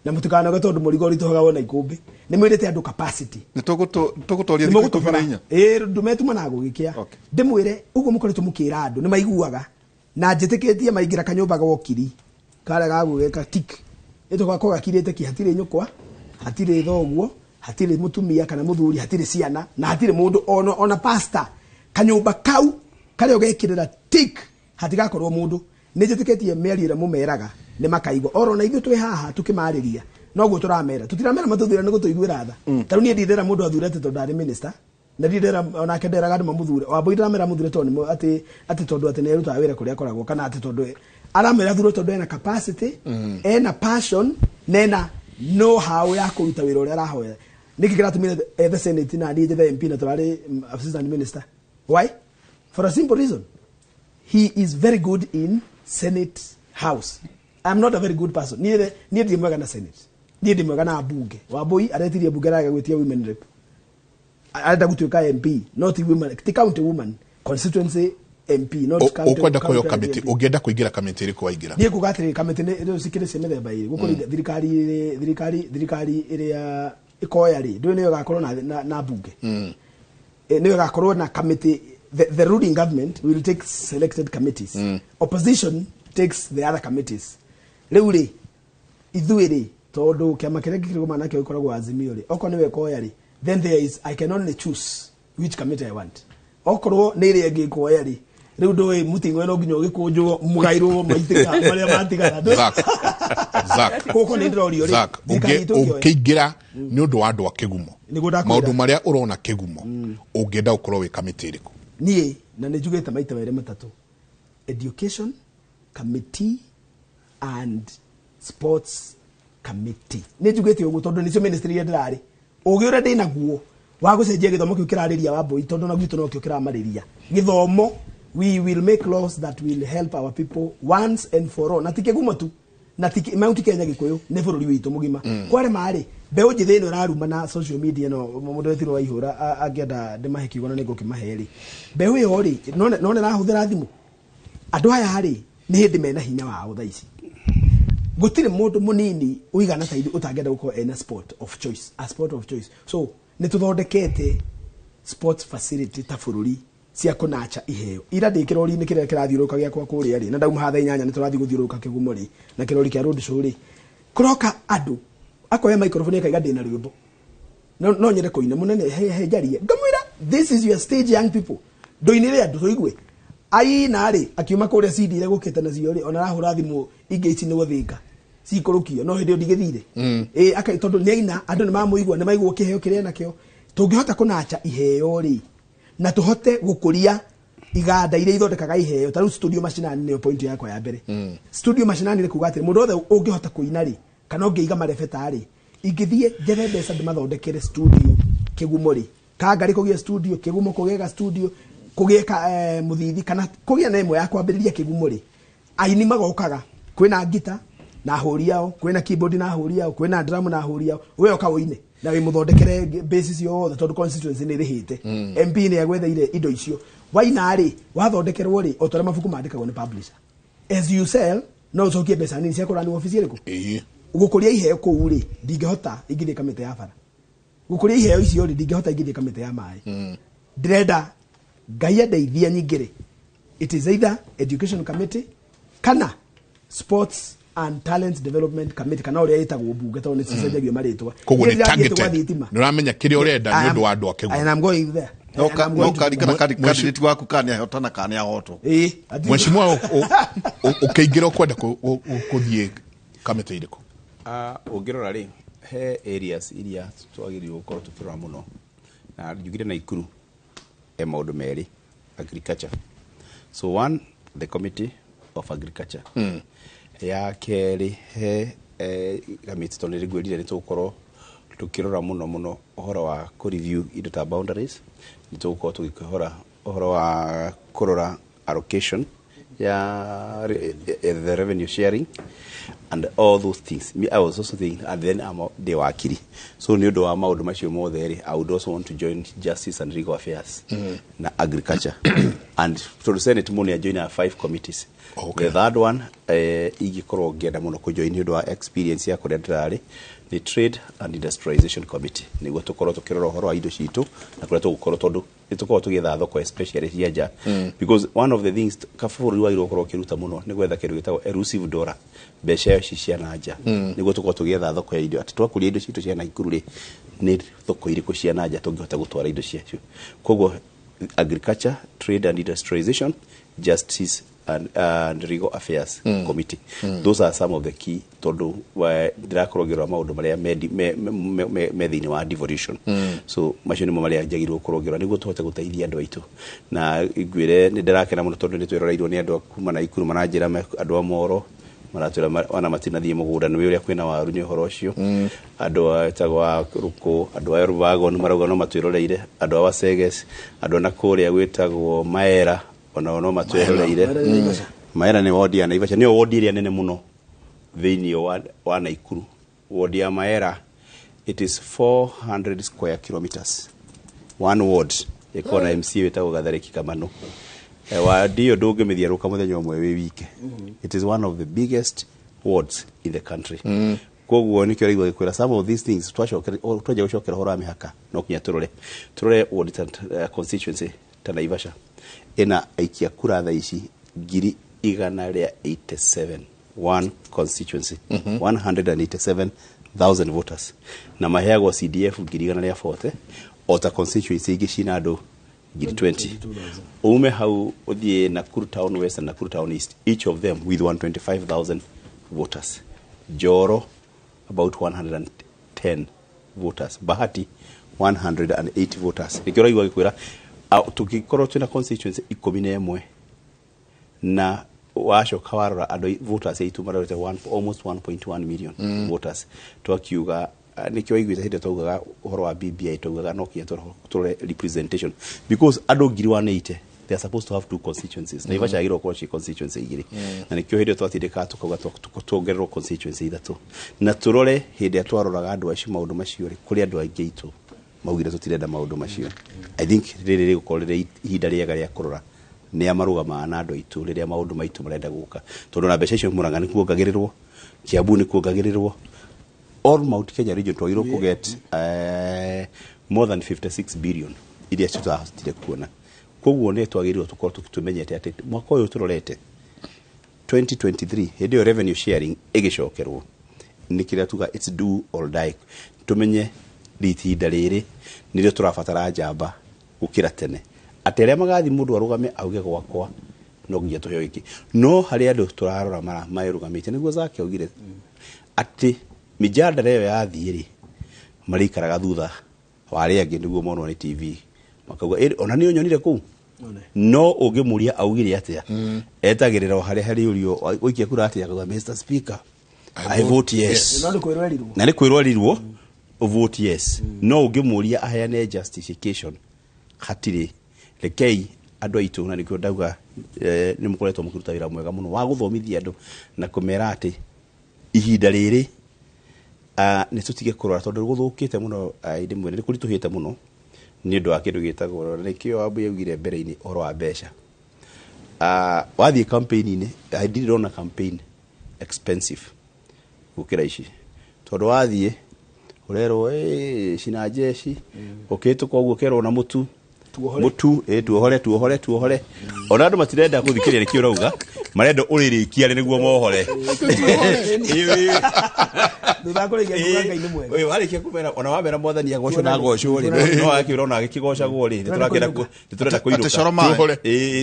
S1: na mũtikanoge tondũ mũrigo ũritũhaga wona ikũmbĩ. Nĩ mwĩrĩte andũ capacity.
S18: Nĩ tũgũtoria thikũ 14.
S1: Ĩ ndumetuma gũgĩkĩa ndĩmwĩre ũguo mũkoretwo mũkĩra andũ nĩ maiguaga na njĩtĩkĩtie maingĩra kanyũmba ga ũkiri karĩa gagũgĩka tik ĩtũgakorwo gakirĩte ki, hatirĩ nyũkwa, hatirĩ thoguo, hatirĩ mũtumia kana mũthuri, hatirĩ ciana na hatirĩ mũndũ ona pastor. Kanyũmba kau karĩa ũgekĩrĩra tik hatigakorwo mũndũ. Nĩ njĩtĩkĩtie mĩario ĩrĩa mũmeraga nĩ makaigua oro na ithuĩ twĩ haha tũkĩmarĩria noguo tũramera, tũtiramera matũthure nĩ gũtũiguĩra tha. Ta rĩu niĩ ndindĩra mũndũ athure atĩ tondũ ndarĩ minister, na ndindĩra onake nderaga andũ mamũthure. Wambũi ndĩramera mũthure tondũ nĩ atĩ tondũ atĩ nĩ arutaga wĩra kũrĩa akoragwo, kana atĩ tondũ aramera athure tondũ ena capacity, ena passion na ena know how ya kũruta wĩra ũrĩa arahoya. Nĩkĩ kĩratũmire ethe senate na niĩ njethe MP na tũrarĩ assistant minister? Why? For a simple reason, he is very good in Senate House. I'm not a very good person. Niĩ ndirĩ mwega na Senate, niĩ ndĩ mwega na bunge. Wambũi aretirie bunge araga gwĩtia women rep, arenda gũtuĩka MP, not women, ti county woman, constituency MP, not county.
S17: Ũkwenda kũheo
S1: county
S17: kamĩtĩ
S1: MP.
S17: ũngĩenda kũingĩra kamĩtĩ ĩrĩkũ waingĩra?
S1: Niĩ kuga atĩrĩrĩ, kamĩtĩ nĩ rĩu cikĩrĩ cia mĩthemba ĩrĩ gũkũ. Thirikari ĩrĩa ĩkoya rĩ, ndũĩ nĩyo ĩgakorwo na bunge. Nĩyo ĩgakorwo na kamĩtĩ. The ruling government will take selected committees, opposition takes the other committees. Rĩu rĩ, ithuĩ rĩ, tondũ kĩama kĩrĩa gĩkĩrũgama nakĩo gĩkoragwo Azimio rĩ, okorwo nĩwe ĩkoya rĩ, then there is, I can only choose which committee I want. Okorwo nĩ ĩrĩa ĩngĩ ĩkoya rĩ, rĩu ndũĩ mũting'oe no nginya ũgĩkũnjwo mũgairwo maitĩka marĩa matigara.
S17: Zack, Zack.
S1: Gũkũ nĩ ndĩrorio rĩ,
S17: Zack,
S1: thirikari itũ ĩngĩoya.
S17: ũngĩingĩra nĩ ũndũ wa andũ a kĩgumo,
S1: Nĩguo ndakwĩra.
S17: maũndũ marĩa ũrona kĩgumo, ũngĩenda gũkorwo wĩ kamĩtĩ ĩrĩkũ?
S1: Niĩ na nĩ njugĩte maita merĩ matatũ, education committee and sports committee. Nĩ njugĩte ũguo tondũ nĩcio ministry iria ndĩrarĩ. Ũgĩ ũrĩa ndĩnaguo wa gũcenjia gĩthomo kĩu kĩrarĩria Wambũi, tondũ na gwitũ nokĩo kĩramarĩria gĩthomo. We will make laws that will help our people once and for all, na ti kĩgumo tu. Na ti Mount Kenya Gikuyu nĩ bũrũri witũ mũgima. Kwarema rĩ, mbeũ njĩthĩ ĩno ĩraruma na social media no mũndũ wetirwo Waihũra angĩenda ndĩmahe kiugo na nĩngũkĩmahe rĩ, mbeũ ĩyo rĩ, no nĩ ĩrahũthĩra thimũ. Andũ aya rĩ, nĩ hĩndĩ mena hinya wao thaa ici. Gũtirĩ mũndũ mũnini ũigana ta ithuĩ ũtangĩenda gũkorwo ena sport of choice, a sport of choice. So nĩ tũthondekete sports facility ta bũrũri cia kũnacha iheo. Ira ndĩ kĩrori-inĩ kĩrĩa kĩrathiũrũrũka gĩakwa kũrĩa rĩ, na ndauma haha thaa 8 nĩ tũrathiĩ gũthiũrũrũka Kĩgumo rĩ, na kĩrori kĩa road show rĩ, kũroka andũ akoya microphone akaiga ndĩna rwĩmbo, no nyende kũina mũnene, he njarie. Ngamwĩra, this is your stage, young people, ndũinĩre andũ tũigue. Aina rĩ, akiuma kũrĩa CD iria gũkĩte nacio rĩ, ona arahũra thimũ ingĩ ici nĩguo Thĩka cikũrũkio, no hĩndĩ ĩyo ndigĩthire. Ĩ aka tondũ nĩ aina, andũ nĩ mamũigua, nĩ maigua kĩheo kĩrĩa enakĩo. Tũngĩhota kũnacha iheo rĩ, na tũhote gũkũria iganda iria ithondekaga iheo, ta rĩu studio mashinani nĩyo point yakwa ya mbere. Studio mashinani nĩ kuga atĩrĩ, mũndũ wothe ũngĩhota kũina rĩ, kana ũngĩiga marebeta rĩ, ingĩthiĩ njethe mbeca ndĩmathondekere studio Kĩgumo rĩ, Kangari kũgĩe studio, Kĩgumo kũgĩe ga studio, kũgĩe ka Mũthithi, kana kũgĩe na ĩmwe ya kwambĩrĩria Kĩgumo rĩ, aini magokaga, kwĩna ngita na ahũri ao, kwĩna keyboard na ahũri ao, kwĩna drum na ahũri ao, we ũka ũine na wĩ mũthondekere bass ciothe tondũ constituency nĩ ĩrĩhĩte. MP nĩ agwetheire indo icio. Waina rĩ, wathondekerwo rĩ, o ta ũrĩa mabuku mandĩkagwo nĩ publisher, as you sell no ũcokie mbeca nini cia kũrani wabici ĩrĩkũ. Gũkũria iheo kũu rĩ, ndingĩhota ingĩthiĩ kamĩtĩ ya bara. Gũkũria iheo icio rĩ, ndingĩhota ingĩthiĩ kamĩtĩ ya maĩ. Ndĩrenda Ngai andeithia nyingĩ rĩ, it is either education committee kana sports and talent development committee, kana ũrĩa ĩtagwo bunge tondũ nĩ cicenjagio marĩtwa.
S17: Koguo
S1: Niĩ
S17: nĩ
S1: ndĩrathiĩte gwa
S17: targeted.
S1: thitima.
S17: Nĩ ũramenya kĩrĩa ũrenda nĩ ũndũ wa andũ a Kĩgumo.
S1: And I'm going there.
S18: No
S1: And I'm going to-
S18: karikana candidate waku kana nĩahotana kana nĩahotwo.
S1: Ĩĩ.
S17: Mheshimiwa, ũkĩingĩra ũkwenda kũthiĩ kamĩtĩ ĩrĩkũ?
S2: Ũngĩrora rĩ, he areas iria twagĩrĩirwo gũkorwo tũkĩrora mũno, na njugire Naikuru he maũndũ merĩ, agriculture. So one, the committee of agriculture. Ya kerĩ, he kamĩtĩ, tondũ nĩngwĩrire nĩ tũgũkorwo tũkĩrora mũno mũno ũhoro wa kũ review indo ta boundaries, nĩ tũgũkorwo tũgĩkĩhora ũhoro wa kũrora allocation ya the revenue sharing and all those things. Me, I was also thinking, and then I'm a the wakiri. So nĩ ũndũ wa maũndũ macio mothe rĩ, I would also want to join justice and legal affairs na agriculture. And tondũ Senate mũndũ nĩ join 5 committees. The third one, ingĩkorwo ngĩenda mũno kũjoin nĩ ũndũ wa experience ya kũrĩa ndĩrarĩ, nĩ Trade and Industrialization Committee. Nĩguo tũkorwo tũkĩrora ũhoro wa indo citũ na kũrĩa tũgũkorwo, tondũ nĩ tũkorwo tũgĩetha thoko especially cia nja. Because one of the things kabũrũri wagĩrĩirwo gũkorwo ũkĩruta mũno nĩ gwetha kĩndũ gĩtagwo elusive dollar, mbeca ici cia na nja. Nĩguo tũkorwo tũgĩetha thoko ya indo, atĩ twakũria indo citũ cia Naikuru rĩ, nĩ thoko irĩkũ cia na nja tũngĩhota gũtwara indo ciacio. Koguo agriculture, trade and industrialization, justice and legal affairs committee. Those are some of the key, tondũ ndĩrakorwo ngĩrora maũndũ marĩa me thĩinĩ wa devolution. So macio nĩmo marĩa njagĩrĩirwo gũkorwo ngĩrora nĩguo tũhote gũteithia andũ aitũ. Na ngwĩre nĩ ndĩrakena mũno tondũ nĩ twĩroreirwo nĩ andũ a kuma Naikuru, maranjĩra andũ a Moro maratwĩra ona matinathiĩ mũgũnda nĩ ũrĩa kwĩna waru nĩ ũhoro ũcio. Andũ a etagwo a Rũkũ, andũ a Rubago nĩ marauga no matwĩroreire, andũ a Waseges, andũ a nakũrĩa gwĩtagwo Maera onao no matwĩroreire. Maera nĩ wodi ya Naivasha, nĩyo wodi ĩrĩa nene mũno thĩinĩ wa Naikuru. Wodi ya Maera, it is 400 square kilometers. One ward ĩkoragwo na MC wĩtagwo Gatharĩki Kamano. Wadi ĩyo ndũngĩmĩthiũrũrũka mũthenya ũmwe wĩ wike. It is one of the biggest wards in the country. Koguo nĩkĩo ũraigua gĩkwĩra some of these things twanjia gũcokera ũhoro wa mĩhaka no nginya tũrore ward ta constituency ta Naivasha ĩna aikia kura thaa ici 187,000, one constituency, 187,000 voters, na maheagwo CDF 140,000 o ta constituency ingĩ cina andũ 20,000. Ume hau ũthiĩ Nakuru Town West and Nakuru Town East, each of them with 125,000 voters. Joro about 110 voters, Bahati 108 voters. Nĩkĩo ũraigua gĩkwĩra tũngĩkorwo twĩna constituency 11 na wacoka warora andũ voters aitũ marorete almost 1.1 million voters, twakiuga nĩkĩo waiguĩte hĩndĩ twaugaga ũhoro wa BBI, twaugaga no nginya tũrore representation because andũ 180 They are supposed to have two constituencies. Naivasha yagĩrĩirwo gũkorwo ciĩ constituency igĩrĩ. Na nĩkĩo hĩndĩ ĩyo twatindĩkaga tũkauga tuongererwo constituency ithatũ. Na tũrore hĩndĩ ĩrĩa twaroraga andũ acio maũndũ macio rĩ, kũrĩ andũ aingĩ aitũ maugire tũtirenda maũndũ macio. I think rĩrĩ rĩgũkorwo rĩrĩ ihinda rĩega rĩa kũrora nĩa marũgamaga na andũ aitũ rĩrĩa maũndũ maitũ marenda gũka, tondũ na mbeca icio Murang'a nĩ kuongagĩrĩrwo, Kiambu nĩ kuongagĩrĩrwo, all Mount Kenya region twagĩrĩirwo kũ get more than 56 billion iria tutahotire kuona. Koguo nĩ twagĩrĩirwo tũkorwo tũmenyete atĩ mwaka ũyũ tũrorete 2023, hĩndĩ ĩyo revenue sharing ĩgĩcokerwo nĩ kĩrĩa tuga it's do or die. Tũmenye ihinda rĩrĩ nĩrĩo tũrabatara njamba gũkĩra tene, atĩ arĩa magathi mũndũ arũgame auge gwakwa no nginya tũheo gĩkĩ. No harĩ andũ tũrarora mara marũgamĩte, nĩguo Zake augire atĩ mĩjadala ĩyo yathiĩ rĩ, marĩikaraga thutha wa arĩa angĩ nĩguo monwo nĩ TV, makauga ona nĩ ũnyonire kũu. No ũngĩmũria augire atĩa, etagĩrĩra o harĩa harĩũrio ũikie kura atĩa, akauga Mr Speaker, I vote yes.
S1: No nĩ kwĩrwo erirwo.
S2: Na nĩ kwĩrwo erirwo vote yes. No ũngĩmũria aheane justification, hatirĩ. Rekei andũ aitũ, na nĩkĩo ndauga nĩ mũkoretwo mũkĩruta wĩra mwega mũno wa gũthomithia andũ na kũmera atĩ ihinda rĩrĩ nĩ tũtige kũrora, tondũ gũthũkĩte mũno, rĩmwe nĩ kũritũhĩte mũno nĩ ũndũ wa kĩndũ gĩtagwo, nĩkĩo Wambui augire mbere-inĩ ũhoro wa mbeca. Wathiĩ campaign-inĩ, ndirĩ ndona campaign expensive gũkĩra ici, tondũ wathiĩ ũrerwo cina jeshi, ũkĩhĩtũka ũguo ũkerwo na mũtu mũtu, tuohore tuohore tuohore. Ona andũ matirenda gũthikĩrĩria nĩkĩo ũrauga, marenda ũrĩrĩkia rĩ nĩguo mohore.
S1: Thutha wa kũrĩkia kuga Ngai nĩ mwega.
S2: Ũyũ warĩkia kũmera, ona wamera mwathani agocwo na agocwo rĩ, no akĩũra ona agĩkĩgocagwo rĩ, nĩtũrenda kũinũka.
S18: Atĩ coro maĩ.
S2: Tuohore.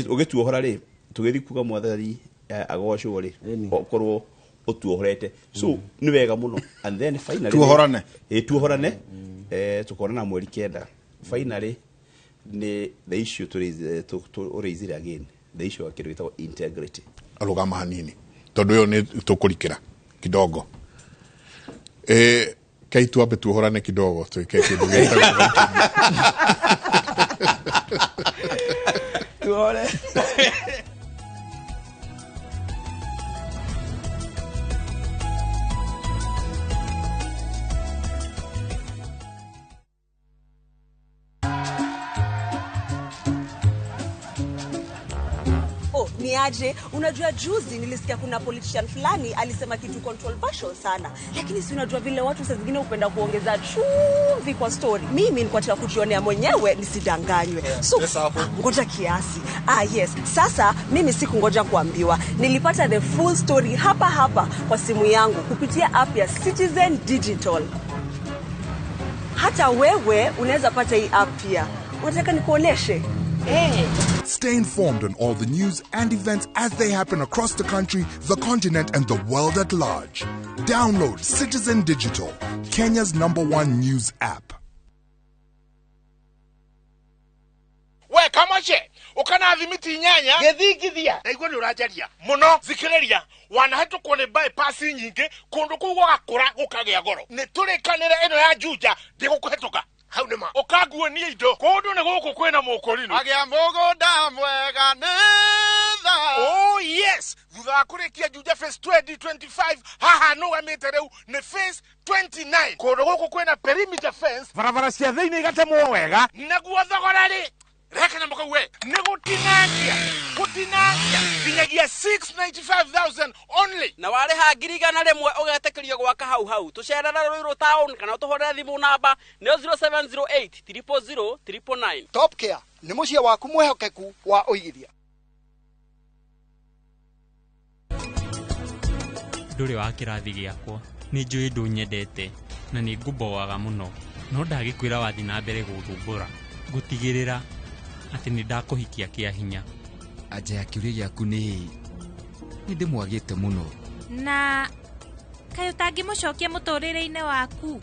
S2: Ũgĩtuohora rĩ, tũgĩthiĩ kuga mwathani agocwo rĩ, okorwo ũtuohorete. So nĩ wega mũno. And then finally
S18: Tuohorane.
S2: Tuohorane. Tũkonana mweri 9. Finally nĩ the issue to raise, to raise it again, the issue ya kĩndũ gĩtagwo integrity.
S17: Arũgama hanini tondũ ĩyo nĩ tũkũrikĩra kidogo. Kai tuambe tuohorane kidogo twĩke kĩndũ gĩtagwo
S1: tuohore.
S4: Ni aje, unajua juzi nilisikia kuna politician fulani alisema kitu controversial sana, lakini si unajua vile watu saa zingine hupenda kuongeza chumvi kwa story. Mimi nilikuwa nataka kujionea mwenyewe nisidanganywe. So ngoja kiasi. Yes. Sasa mimi sikungoja kuambiwa. Nilipata the full story hapa hapa kwa simu yangu kupitia app ya Citizen Digital. Hata wewe unaweza pata hii app pia. Unataka nikuoneshe? Hey.
S5: Stay informed on all the news and events as they happen across the country, the continent, and the world at large. Download Citizen Digital, Kenya's #1 news app.
S12: We kamache, ukana thimiti nyanya, gethingithia, ndaigua ni uranjaria muno, thikiriria, wanahetũkwo nĩ bypass nyingĩ, kũndũ kũu gũgakũra gũkagĩa goro. Nĩ tũrĩkanĩre ĩno ya Juja, ndĩgũkũhetũka. Hau nĩ ma. Ũkanguonia indo. Kũndũ nĩ gũkũ kwĩna mũkũrinũ.
S14: Agĩa mũgũnda mwega nĩ tha.
S12: Oh yes, thutha wa kũrĩkia Juja phase 2025, haha nũgamĩte rĩu nĩ phase 29. Kũndũ gũkũ kwĩna perimeter fence, barabara cia thĩinĩ igatemwo wega, naguo thogora rĩ, reka na mũkauwe, nĩ gũtinangia, gũtinangia, nginyagia 695,000 only.
S15: Na warĩha 100,000 ũgetĩkĩrio gwaka hau hau. Tũcerere Ruiru town kana ũtũhũrĩre thimũ namba nĩyo 0708 000 999.
S19: Top Care nĩ mũciĩ waku mwĩhokeku wa ũigithia.
S29: Ndũrĩ wa kĩrathi gĩakwa, nĩ njũĩ ndũnyendete na nĩ ngũmboaga mũno, no ndagĩkwĩra wathiĩ na mbere gũthumbũra, ngũtigĩrĩra atĩ nĩ ndakũhikia kĩa hinya.
S20: Anja ya kĩũria gĩaku nĩ ndĩmwagĩte mũno.
S25: Na kaĩ ũtangĩmũcokia mũtũrĩre-inĩ waku?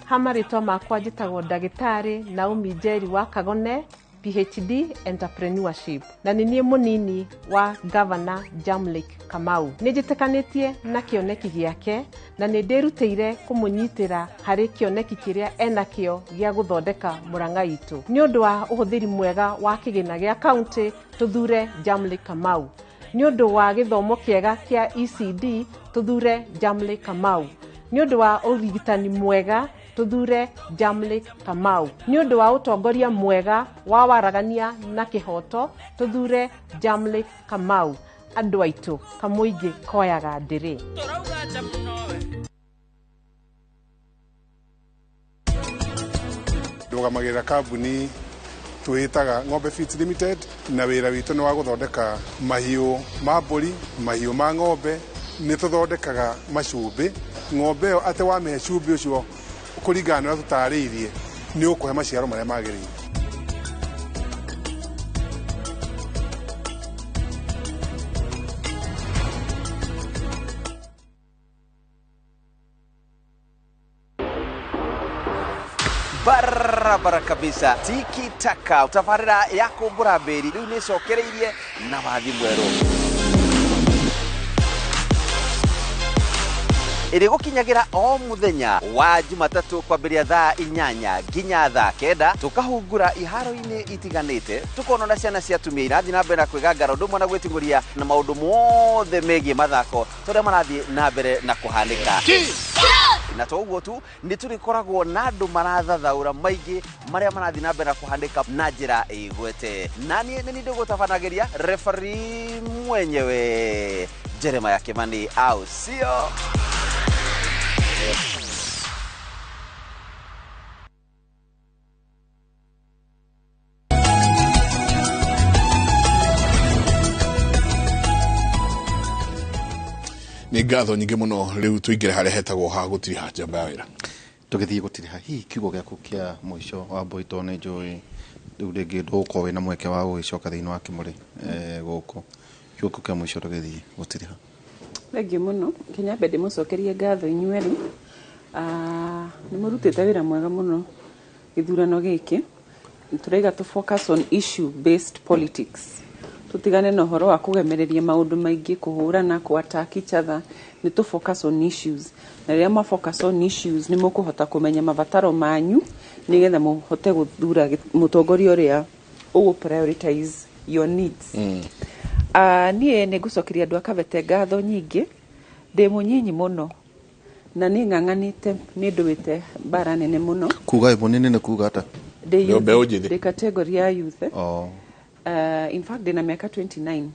S21: Ha marĩtwa makwa njĩtagwo ndagĩtarĩ Naomi Njeri wa Kagone.
S3: PhD Entrepreneurship na nĩ niĩ mũnini wa Governor Jamleck Kamau. Nĩ njĩtĩkanĩtie na kĩoneki gĩake na nĩ ndĩrutĩire kũmũnyitĩra harĩ kĩoneki kĩrĩa enakĩo gĩa gũthondeka Murang'a itũ. Nĩ ũndũ wa ũhũthĩri mwega wa kĩgĩna gĩa kaunti tũthure Jamleck Kamau. Nĩ ũndũ wa gĩthomo kĩega kĩa ECD tũthure Jamleck Kamau. Nĩ ũndũ wa ũrigitani mwega tũthure Jamleck Kamau. Nĩ ũndũ wa ũtongoria mwega wa waragania na kĩhoto tũthure Jamleck Kamau. Andũ aitũ kamũingĩ koyaga ndĩrĩ.
S8: Ndũgamagĩrĩra kambuni twĩtaga Ng'ombe Feeds Limited na wĩra witũ nĩ wa gũthondeka mahiũ ma mbũri, mahiũ ma ng'ombe. Nĩ tũthondekaga macumbĩ. Ng'ombe ĩyo atĩ wamĩhe cumbĩ ũcio kũringana na ũrĩa tũtarĩirie nĩ ũkũhe maciaro marĩa magĩrĩire.
S27: Barabara kabisa, tiki taka tabarĩra ya kũmbũra mbĩri rĩu nĩ ĩcokereirie na wathi mwerũ ĩrĩ gũkinyagĩra o mũthenya wa Jumatatũ kwambĩrĩria thaa 8 nginya thaa 9 tũkahungura iharo-inĩ itiganĩte tũkona na ciana cia atumia irathiĩ na mbere na kwĩgangara ũndũ ũmwe na gwĩting'ũria na maũndũ mothe megiĩ mathako tũrĩa marathiĩ na mbere na kũhanĩka. Na to ũguo tu nĩ tũrĩkoragwo na andũ marathathaũra maingĩ marĩa marathiĩ na mbere na kũhanĩka na njĩra ĩgwete. Na niĩ nĩ niĩ ndĩgũtabanagĩria referee mwenyewe Jeremiah Kimani, au sio?
S17: Nĩ ngatho nyingĩ mũno. Rĩu tũingĩre harĩa hetagwo ha gũtiriha njamba ya wĩra.
S18: Tũgĩthiĩ gũtiriha, hihi kiugo gĩaku kĩa mũico wa mbũi, tondũ nĩ njũĩ rĩu rĩngĩ ndũgũkorwo wĩna mweke wa gũgĩcoka thĩinĩ wa kĩmũrĩ gũkũ, kiugo kĩa mũico tũgĩthiĩ gũtiriha.
S13: Thengiũ mũno. Kĩnyambe ndĩmũcokerie ngatho inyuerĩ. Nĩ mũrutĩte wĩra mwega mũno gĩthurano gĩkĩ. Tũraiga tũ focus on issue based politics, tũtigane na ũhoro wa kũgemereria maũndũ maingĩ, kũhũrana, kũ attack each other. Nĩ tũ focus on issues, na rĩrĩa mwa focus on issues nĩ mũkũhota kũmenya mabataro manyu nĩgetha mũhote gũthura mũtongoria ũrĩa ũgũ prioritize your needs. Niĩ nĩ ngũcokeria andũ a Kabete ngatho nyingĩ. Ndĩ mũnyinyi mũno na nĩ ng'ang'anĩte, nĩ ndũĩte mbara nene mũno.
S18: Kuga mũnini nĩ kuga ata?
S13: Ndĩ youth,
S17: mbeũ njĩthĩ.
S13: Ndĩ category ya youth.
S18: Oh.
S13: In fact ndĩna mĩaka 29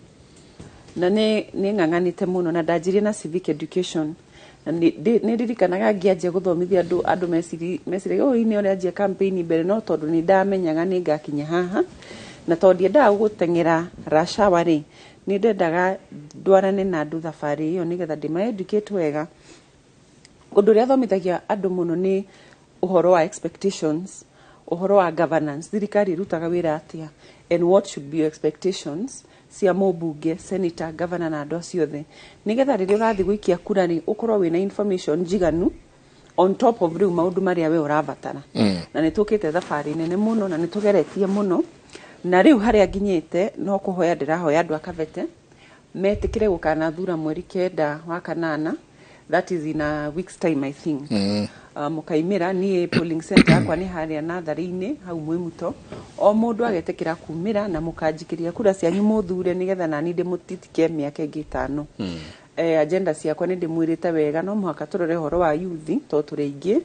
S13: na nĩ ng'ang'anĩte mũno na ndanjirie na civic education na nĩ ndirikanaga ngĩanjia gũthomithia andũ, andũ meciragia ũyũ nĩ ũrĩa anjia campaign mbere, no tondũ nĩ ndamenyaga nĩ ngakinya haha na tondũ ndiendaga gũteng'era rush hour rĩ, nĩ ndendaga ndwarane na andũ thabarĩ ĩyo nĩgetha ndĩma educate wega. Ũndũ ũrĩa thomithagia andũ mũno nĩ ũhoro wa expectations, ũhoro wa governance, thirikari ĩrutaga wĩra atĩa, and what should be your expectations cia mũmbunge, senator, governor na andũ acio othe, nĩgetha rĩrĩa ũrathiĩ gũikia kura rĩ, ũkorwo wĩna information njiganu on top of rĩu maũndũ marĩa we ũrabatara. Na nĩ tũkĩte thabarĩ nene mũno na nĩ tũgeretie mũno, na rĩu harĩa nginyĩte no kũhoya ndĩrahoya andũ a Kabete metĩkĩre gũkanathura mweri 9 wa kanana, that is in a week's time I think. Mũkaimĩra, niĩ polling center yakwa nĩ harĩa natharĩ-inĩ hau Mwĩmuto, o mũndũ agetĩkĩra kumĩra na mũkanjikĩria kura cianyu mũthure nĩgetha nani ndĩmũtitike mĩaka ĩngĩ 5. Agenda ciakwa nĩ ndĩmwĩrĩte wega, no mũhaka tũrore ũhoro wa youth tondũ tũrĩ aingĩ.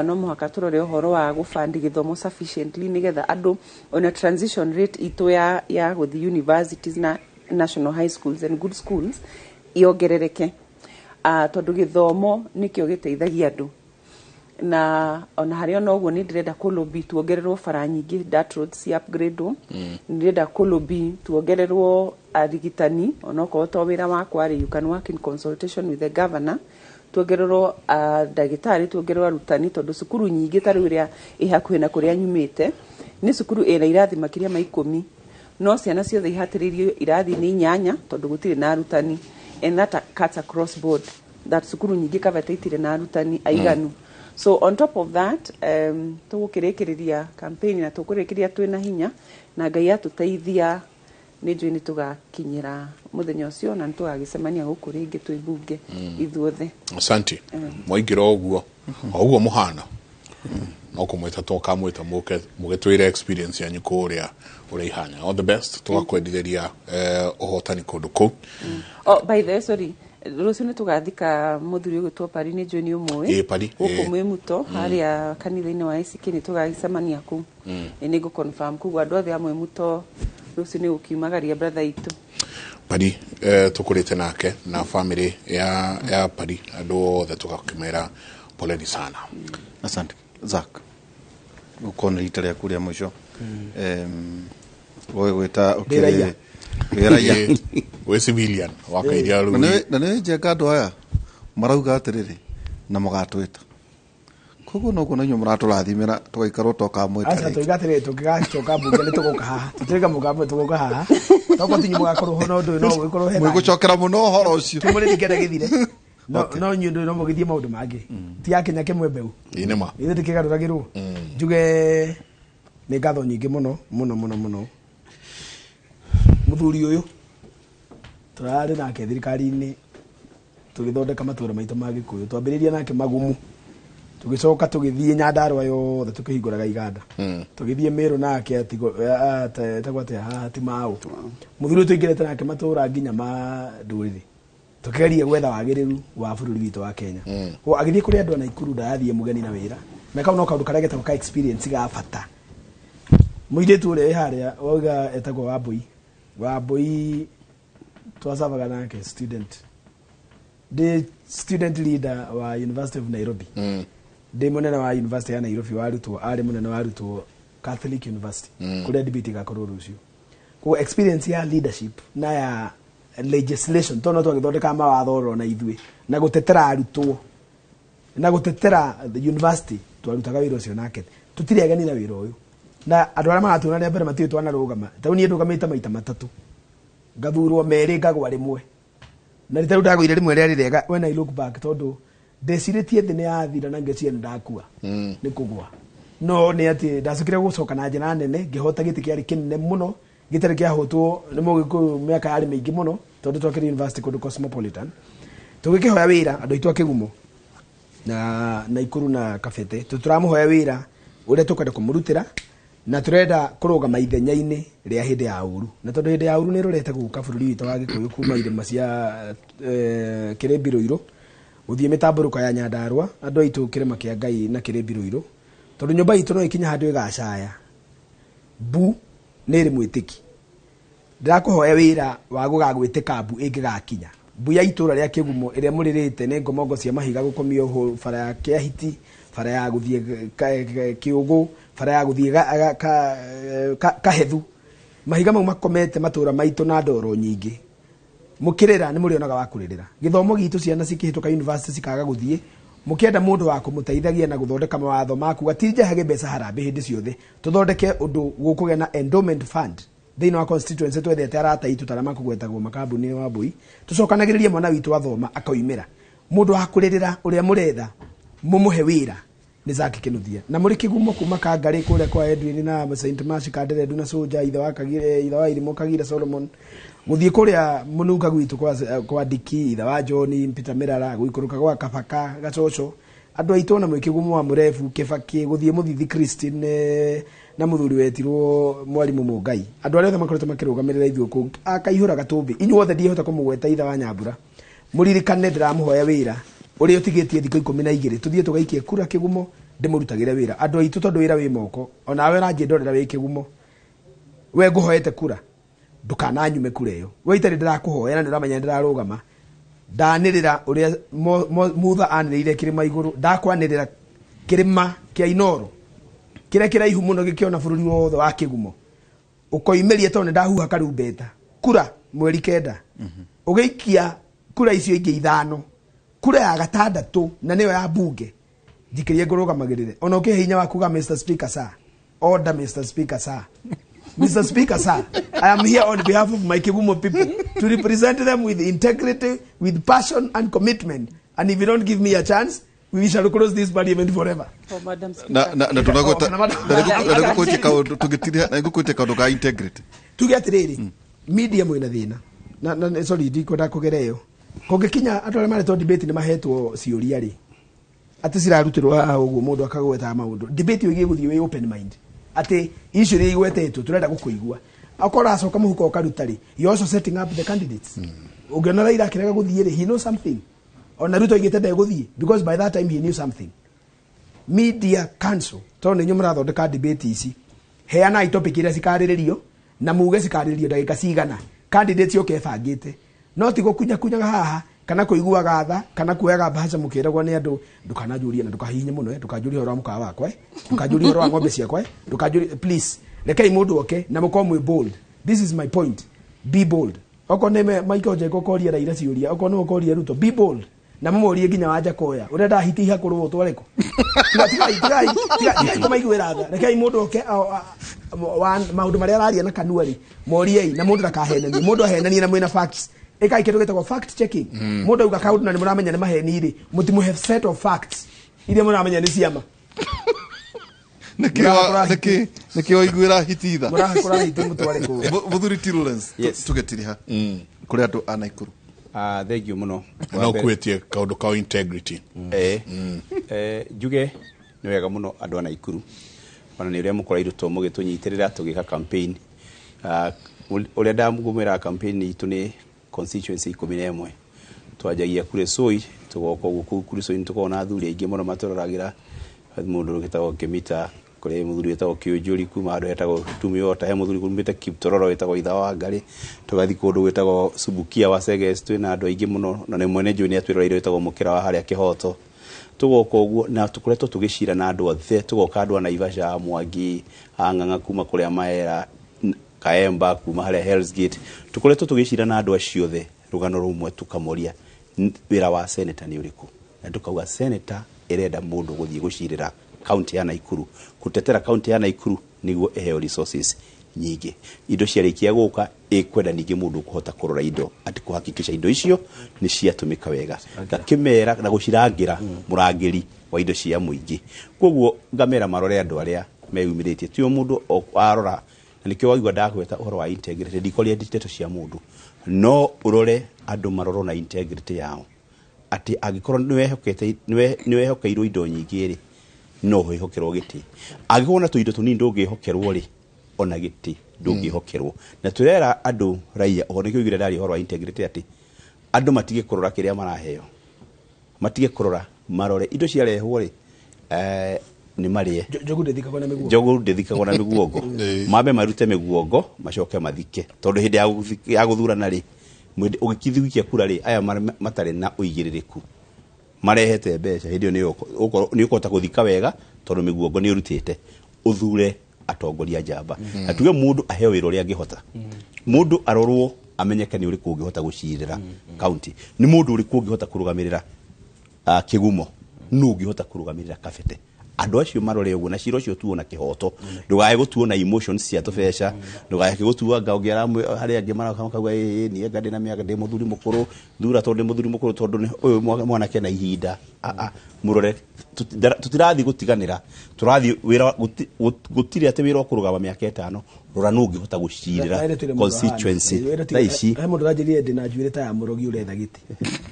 S13: No mũhaka tũrore ũhoro wa gũbandi gĩthomo sufficiently nĩgetha andũ ona transition rate itũ ya gũthiĩ universities na national high schools and good schools iongerereke. Tondũ gĩthomo nĩkĩo gĩteithagia andũ. Na ona harĩa ona ũguo nĩ ndĩrenda kũlobby tuongererwo bara nyingĩ, dirt roads ci upgrade-wo. Nĩ ndĩrenda kũlobby tuongererwo arigitani, onokorwo to wĩra wakwa rĩ, you can work in consultation with the governor, tuongererwo ndagĩtarĩ, tuongererwo arutani, tondũ cukuru nyingĩ ta rĩu ĩrĩa ĩ hakuhĩ na kũrĩa nyumĩte nĩ cukuru ĩna irathi makĩria ma 10, no ciana ciothe ihatĩrĩirio irathi-inĩ 8 tondũ gũtirĩ na arutani, and that cuts across board, that cukuru nyingĩ Kabete itirĩ na arutani aiganu. So on top of that, tũgũkĩrĩkĩrĩria campaign na tũkũrĩkĩrĩria twĩna hinya, na Ngai atũteithia nĩ njũĩ nĩ tũgakinyĩra mũthenya ũcio na nĩ tũgagĩcemania gũkũ rĩngĩ twĩ mbunge ithuothe.
S17: Asante. Mwaingĩra ũguo o ũguo mũhana no kũmwĩta tũkamwĩta mũke mũgĩtwĩre experience yanyu kũrĩa ũrĩa ihana. All the best, tũgakwendithĩria ũhotani kũndũ kũu.
S13: Oh, by the way, sorry, rũciũ nĩ tũgathika mũthuri ũgwĩtwo Pari, nĩ njũĩ nĩ ũmũĩ.
S17: Ĩĩ, Pari,
S13: gũkũ
S17: ĩĩ.
S13: Mwĩmuto harĩa kanitha-inĩ wa ACK nĩ tũgagĩcemania kũu. Ĩ, nĩ ngũ confirm koguo andũ othe a Mwĩmuto rũciũ nĩ gũkiumagaria brother itũ.
S17: Pari, tũkũrĩte nake na family ya Pari, andũ othe tũgakĩmera poleni sana.
S18: Asante Zack, gũkorwo nĩ rita rĩaku rĩa mũico. Woe gwĩta
S1: Ndĩ raia.
S18: Wĩ raia.
S17: Ĩĩ, wĩ civilian wakairia
S18: Na
S17: rĩu.
S18: na nĩ njenga andũ aya marauga atĩrĩrĩ na mũgatwĩta, koguo noguo na inyuĩ mũratũrathimĩra tũgaikarwo tokamwĩta
S1: Aca
S18: rĩngĩ.
S1: tũiga atĩrĩrĩ, tũngĩgacoka mbunge nĩ tũgũka haha, tũtirĩga mũgambo, tũgũka haha tokorwo tinyu mũgakorwo ho, no ndũĩ no gũgĩkorwo he thayũ.
S18: Mwĩgũcokera mũno ũhoro ũcio.
S1: Kĩmũrĩ ndingĩenda gĩthire, no no inyuĩ ndũĩ no mũgĩthiĩ maũndũ mangĩ ti akinya kĩmwe mbeũ.
S17: Ĩĩ nĩ ma.
S1: Ithuĩ tũkĩgarũragĩrwo njuge nĩ ngatho nyingĩ mũno mũno mũno mũno. Mũthuri ũyũ tũrarĩ nake thirikari-inĩ tũgĩthondeka matũra maitũ ma Gĩkũyũ, twambĩrĩria nake Magumu, tũgĩcoka tũgĩthiĩ Nyandarũa yothe tũkĩhingũraga iganda, tũgĩthiĩ Mĩrũ nake etagwo atĩa haha Timau. Mũthuri ũyũ tũingĩrĩte nake matũra nginya ma ndũrĩrĩ tũkĩgeria gwetha wagĩrĩru wa bũrũri witũ wa Kenya. Koguo agĩthiĩ kũrĩ andũ a Naikuru ndarathiĩ mũgeni na wĩra, na kau no kaũndũ karĩa getagwo ka experience ga bata. Mũirĩtu ũrĩa wĩ harĩa wauga etagwo Wambui, Wambui twacavaga nake student, ndĩ student leader wa University of Nairobi, ndĩ mũnene wa University ya Nairobi wa arutwo, arĩ mũnene wa arutwo Catholic University, kũrĩa debate ĩgakorwo rũciũ. Koguo experience ya leadership na ya legislation, tondũ no twagĩthondekaga mawatho oro na ithuĩ na gũtetera arutwo na gũtetera the university, twarutaga wĩra ũcio nake. Tũtirĩ ageni na wĩra ũyũ, na andũ arĩa maratuona rĩa mbere matiũĩ twanarũgama. Tarĩu niĩ ndũgamĩte maita matatũ, ngathurwo merĩ, ngagwa rĩmwe, na rita rĩu ndagũire rĩmwe rĩarĩ rĩega when I look back, tondũ ndecirĩtie thĩ nĩ yathira na ngeciria nĩ ndakua nĩ kũgwa, no nĩ atĩ ndacokire gũcoka na njĩra nene ngĩhota gĩtĩ kĩarĩ kĩnene mũno gĩtarĩ kĩahotwo nĩ mũgĩkũyũ mĩaka yarĩ mĩingĩ mũno, tondũ twakĩrĩ university kũndũ cosmopolitan. Tũgĩkĩhoya wĩra andũ aitũ a Kĩgumo na Naikuru na Kabete, tũramũhoya wĩra ũrĩa tũkwenda kũmũrutĩra, na tũrenda kũrũgama ithenya-inĩ rĩa hĩndĩ ya ũru, na tondũ hĩndĩ ya ũru nĩ ĩrorete gũka bũrũri witũ wa Gĩkũyũ kuma irĩma cia Kĩrĩmbi Rũirũ gũthiĩ mĩtambũrũko ya Nyandarũa, andũ aitũ kĩrĩma kĩa Ngai na Kĩrĩmbi Rũirũ, tondũ nyũmba itũ no ĩkinya handũ ĩgacaya mbu nĩ ĩrĩ mwĩtĩki. Ndĩrakũhoya wĩra wa gũgagwĩtĩka mbu ĩngĩgakinya, mbu ya itũra rĩa Kĩgumo ĩrĩa mũrĩrĩte nĩ ngomongo cia mahiga gũkomio bara ya Kĩahiti, bara ya gũthiĩ Kĩũgũ, bara ya gũthiĩ Kahethu, mahiga mau makomete matũra maitũ na ndoro nyingĩ. Mũkĩrĩra nĩ mũrĩonaga wa kũrĩrĩra. Gĩthomo gitũ ciana cikĩhĩtũka university cikaga gũthiĩ, mũkĩenda mũndũ wa kũmũteithagia na gũthondeka mawatho ma kuga ti njehage mbeca harambĩ hĩndĩ ciothe, tũthondeke ũndũ gũkũgĩa na endowment fund thĩinĩ wa constituency, twethete arata aitũ tarĩa makũgwetagwo makambuni wa Mbui, tũcokanagĩrĩrie mwana witũ athoma akoimĩra mũndũ wa kũrĩrĩra ũrĩa mũretha mũmũhe wĩra nĩ Zack Kinuthia. Na mũrĩ Kĩgumo kuma Kangarĩ kũrĩa kwa Edwin na Saint Mercy Kanderendu na Soja, ithe wa Kagire, ithe wa Irimũ Kagira Solomon, gũthiĩ kũrĩa Mũnunga gwitũ kwa Diki, ithe wa John Peter Mirara, gũikũrũka gwa Kabaka Gacoco, andũ aitũ ona mwĩ Kĩgumo wa Mũrebu Kĩbakĩ, gũthiĩ Mũthithi Christine na mũthuri wetirwo Mwarimũ Mũngai, andũ arĩa othe makoretwo makĩrũgamĩrĩra ithuĩ kũu akaihũra Gatũmbĩ, inyuothe ndiĩhota kũmũgweta ithe wa Nyambura, mũririkane ndĩramũhoya wĩra ũrĩa ũtigĩtie thikũ 12 tũthiĩ tũgaikie kura Kĩgumo, ndĩmũrutagĩre wĩra andũ aitũ, tondũ wĩra wĩ moko. Onawe ũranjĩ ndorera wĩ Kĩgumo, we ngũhoete kura ndũkananyume kura ĩyo, we itarĩ ndĩrakũhoya na nĩ ũramenya ndĩrarũgama, ndanĩrĩra ũrĩa Mutha anĩrĩire kĩrĩma igũrũ, ndakwanĩrĩra kĩrĩma kĩa Inoro kĩrĩa kĩraihu mũno gĩkĩona bũrũri wothe wa Kĩgumo, ũkoimĩria tondũ nĩ ndahuha karumbeta kura mweri 9, ũgĩikia kura icio ingĩ 5, kura ya gatandatũ na nĩyo ya mbunge njikĩrie ngũrũgamagĩrĩre, ona ũkĩhe hinya wa kuga Mr Speaker sir, order Mr Speaker sir, Mr Speaker sir, I am here on behalf of my Kigumo people to represent them with integrity, with passion and commitment, and if you don't give me a chance, We shall close this parliament forever.
S13: Oh, Madam Speaker.
S18: Na tunagweta
S1: Oh, kana madam-
S18: na nĩngũkwĩtia kaũndũ tũgĩtiriha na nĩngũkwĩtia kaũndũ ka integrity.
S1: Tuge atiriri, media mwina thina na sorry, ndikwenda kũgera ĩyo. Kũngĩkinya andũ arĩa maretwo debate nĩ mahetwo ciũria rĩ, atĩ cirarutirwo haha ũguo mũndũ akagwetaga maũndũ. Debate ĩyo ĩgũthiĩ wĩ open mind, atĩ icio iria igwetetwo tũrenda gũkũigua. Okorwo ũracoka mũhuko ũkaruta rĩ, you also setting up the candidates. Ũngĩona Raila akĩrega gũthiĩ rĩ, he knows something. Ona Ruto aigĩte ndegũthiĩ because by that time he knew something. Media Council, tondũ nĩ inyuĩ mũrathondeka debate ici, heanai topic iria cikarĩrĩrio na muge cikarĩrĩrio ndagĩka cigana, candidate yoke ĩbangĩte, no ti gũkunyakunyaga haha kana kũiguaga tha kana kuoyaga mbahaca mũkĩragwo nĩ andũ. Ndũkananjũrie na ndũkahihinye mũno, ndũkanjũrie ũhoro wa mũkawa wakwa, ndũkanjũrie ũhoro wa ng'ombe ciakwa, ndũkanjũrie, please. Rekei mũndũ oke na mũkorwo mwĩ bold. This is my point, be bold. Okorwo nĩ Michael Njenga ũkoria Raila ciũria, okorwo nĩ ũkoria Ruto, be bold na mũmorie nginya Wanjakoya ũrĩa ndahiti ihakũrwo ũtware kũ. Tigai, tigai, tigai, tigai kũmaiguĩra tha. Rekei mũndũ oke maũndũ marĩa araria na kanua rĩ, moriei, na mũndũ ndakahenanie. Mũndũ ahenanie na mwĩna facts. Ĩkai kĩndũ gĩtagwo fact checking. Mũndũ auga kaũndũ na nĩ mũramenya nĩ maheni rĩ, mũtimũhe set of facts iria mũramenya nĩ ciama.
S18: Nĩkĩ waiguĩra hiti tha?
S1: Mũrahakũra hiti mũtware kũ.
S18: Mũthuri T. Lawrence, tũgĩtiriha kũrĩ andũ a Naikuru.
S2: Thank you mũno.
S17: No kwĩtie kaũndũ ka integrity.
S2: Njuge nĩ wega mũno andũ a Naikuru, ona nĩ ũrĩa mũkoreirwo mũgĩtũnyitĩrĩra tũgĩka campaign. Ũrĩa ndamũmwĩra, campaign itũ nĩ constituency 11. Twanjagia Kuresoi, tũgoka ũguo. Kũu Kuresoi nĩ tũkoragwo na athuri aingĩ mũno matũroragĩra, mũndũ wĩtagwo Kĩmita, kũrĩ mũthuri wĩtagwo Kĩũnjũri kuma handũ hetagwo Tumiota, he mũthuri kumĩte Kiptororo wĩtagwo Itha wa Ngarĩ, tũgathiĩ kũndũ gwĩtagwo Subukia wa Seges, twĩna andũ aingĩ mũno, na nĩ mwene njũĩ nĩ atwĩroreire wĩtagwo Mũkĩra wa harĩa Kĩhoto. Tũgoka ũguo na tũkoretwo tũgĩcira na andũ othe, tũgoka andũ a Naivasha, Mwangi, Ang'ang'a kuma kũrĩa Maera, Kaemba kuma harĩa Hell's Gate. Tũkoretwo tũgĩcira na andũ acio othe rũgano rũmwe, tũkamoria wĩra wa senator nĩ ũrĩkũ, na tũkauga senator ĩrenda mũndũ gũthiĩ gũcirĩra kaunti ya Naikuru, gũtetera kaunti ya Naikuru nĩguo ĩheo resources nyingĩ. Indo ciarĩkia gũka, ĩkwenda ningĩ mũndũ ũkũhota kũrora indo, atĩ kũhakikisha indo icio nĩ ciatũmĩka wega, ngakĩmera na gũcirangĩra, mũrangĩri wa indo cia mũingĩ. Koguo ngamera marore andũ arĩa meyumĩrĩtie, ti o mũndũ arora, na nĩkĩo waigua ndagweta ũhoro wa integrity. Ndikoria ndeto cia mũndũ, no ũrore andũ marorwo na integrity yao, atĩ angĩkorwo nĩwehokeirwo indo nyingĩ rĩ, no wĩhokerwo gĩtĩ. Angĩkorwo na tũindo tũnini ndũngĩhokerwo rĩ, ona gĩtĩ ndũngĩhokerwo. Na tũrera andũ raia ũhoro, nĩkĩo oigire ndaria ũhoro wa integrity, atĩ andũ matige kũrora kĩrĩa maraheo, matige kũrora, marore indo ciarehwo rĩ, nĩ marĩe.
S1: Njogu ndĩthikagwo na mĩguongo.
S2: Njogu ndĩthikagwo na mĩguongo. Mambe marute mĩguongo macoke mathike, tondũ hĩndĩ ya gũthurana rĩ, ũgĩkithuikia kura rĩ, aya matarĩ na ũigĩrĩrĩku marehete mbeca, hĩndĩ ĩyo nĩ ũkũhota gũthika wega, tondũ mĩguongo nĩ ũrutĩte. Ũthure atongoria njamba, na tuge mũndũ aheo wĩra ũrĩa angĩhota. Mũndũ arorwo amenyeke nĩ ũrĩkũ ũngĩhota gũcirĩra kaunti, nĩ mũndũ ũrĩkũ ũngĩhota kũrũgamĩrĩra Kĩgumo, nũ ũngĩhota kũrũgamĩrĩra Kabete. Andũ acio marore ũguo, na cira ũcio tuo na kĩhoto, ndũgae gũtuo na emotions cia tũbeca, ndũgae gũtua nga ũngĩ harĩa angĩ marauga makauga ĩĩ niĩ anga ndĩna mĩaka, ndĩ mũthuri mũkũrũ, thura tondũ ndĩ mũthuri mũkũrũ, tondũ nĩ ũyũ mwanake na ihinda. Mũrore, tũtirathiĩ gũtiganĩra, tũrathiĩ wĩra, gũtirĩ atĩ wĩra ũkũrũgama mĩaka 5. Rora nũ ũngĩhota gũcirĩra constituency thaa ici.
S1: He mũndũ ũranjĩrire ndĩna njuĩrĩ ta ya mũrogi, ũretha gĩtĩ,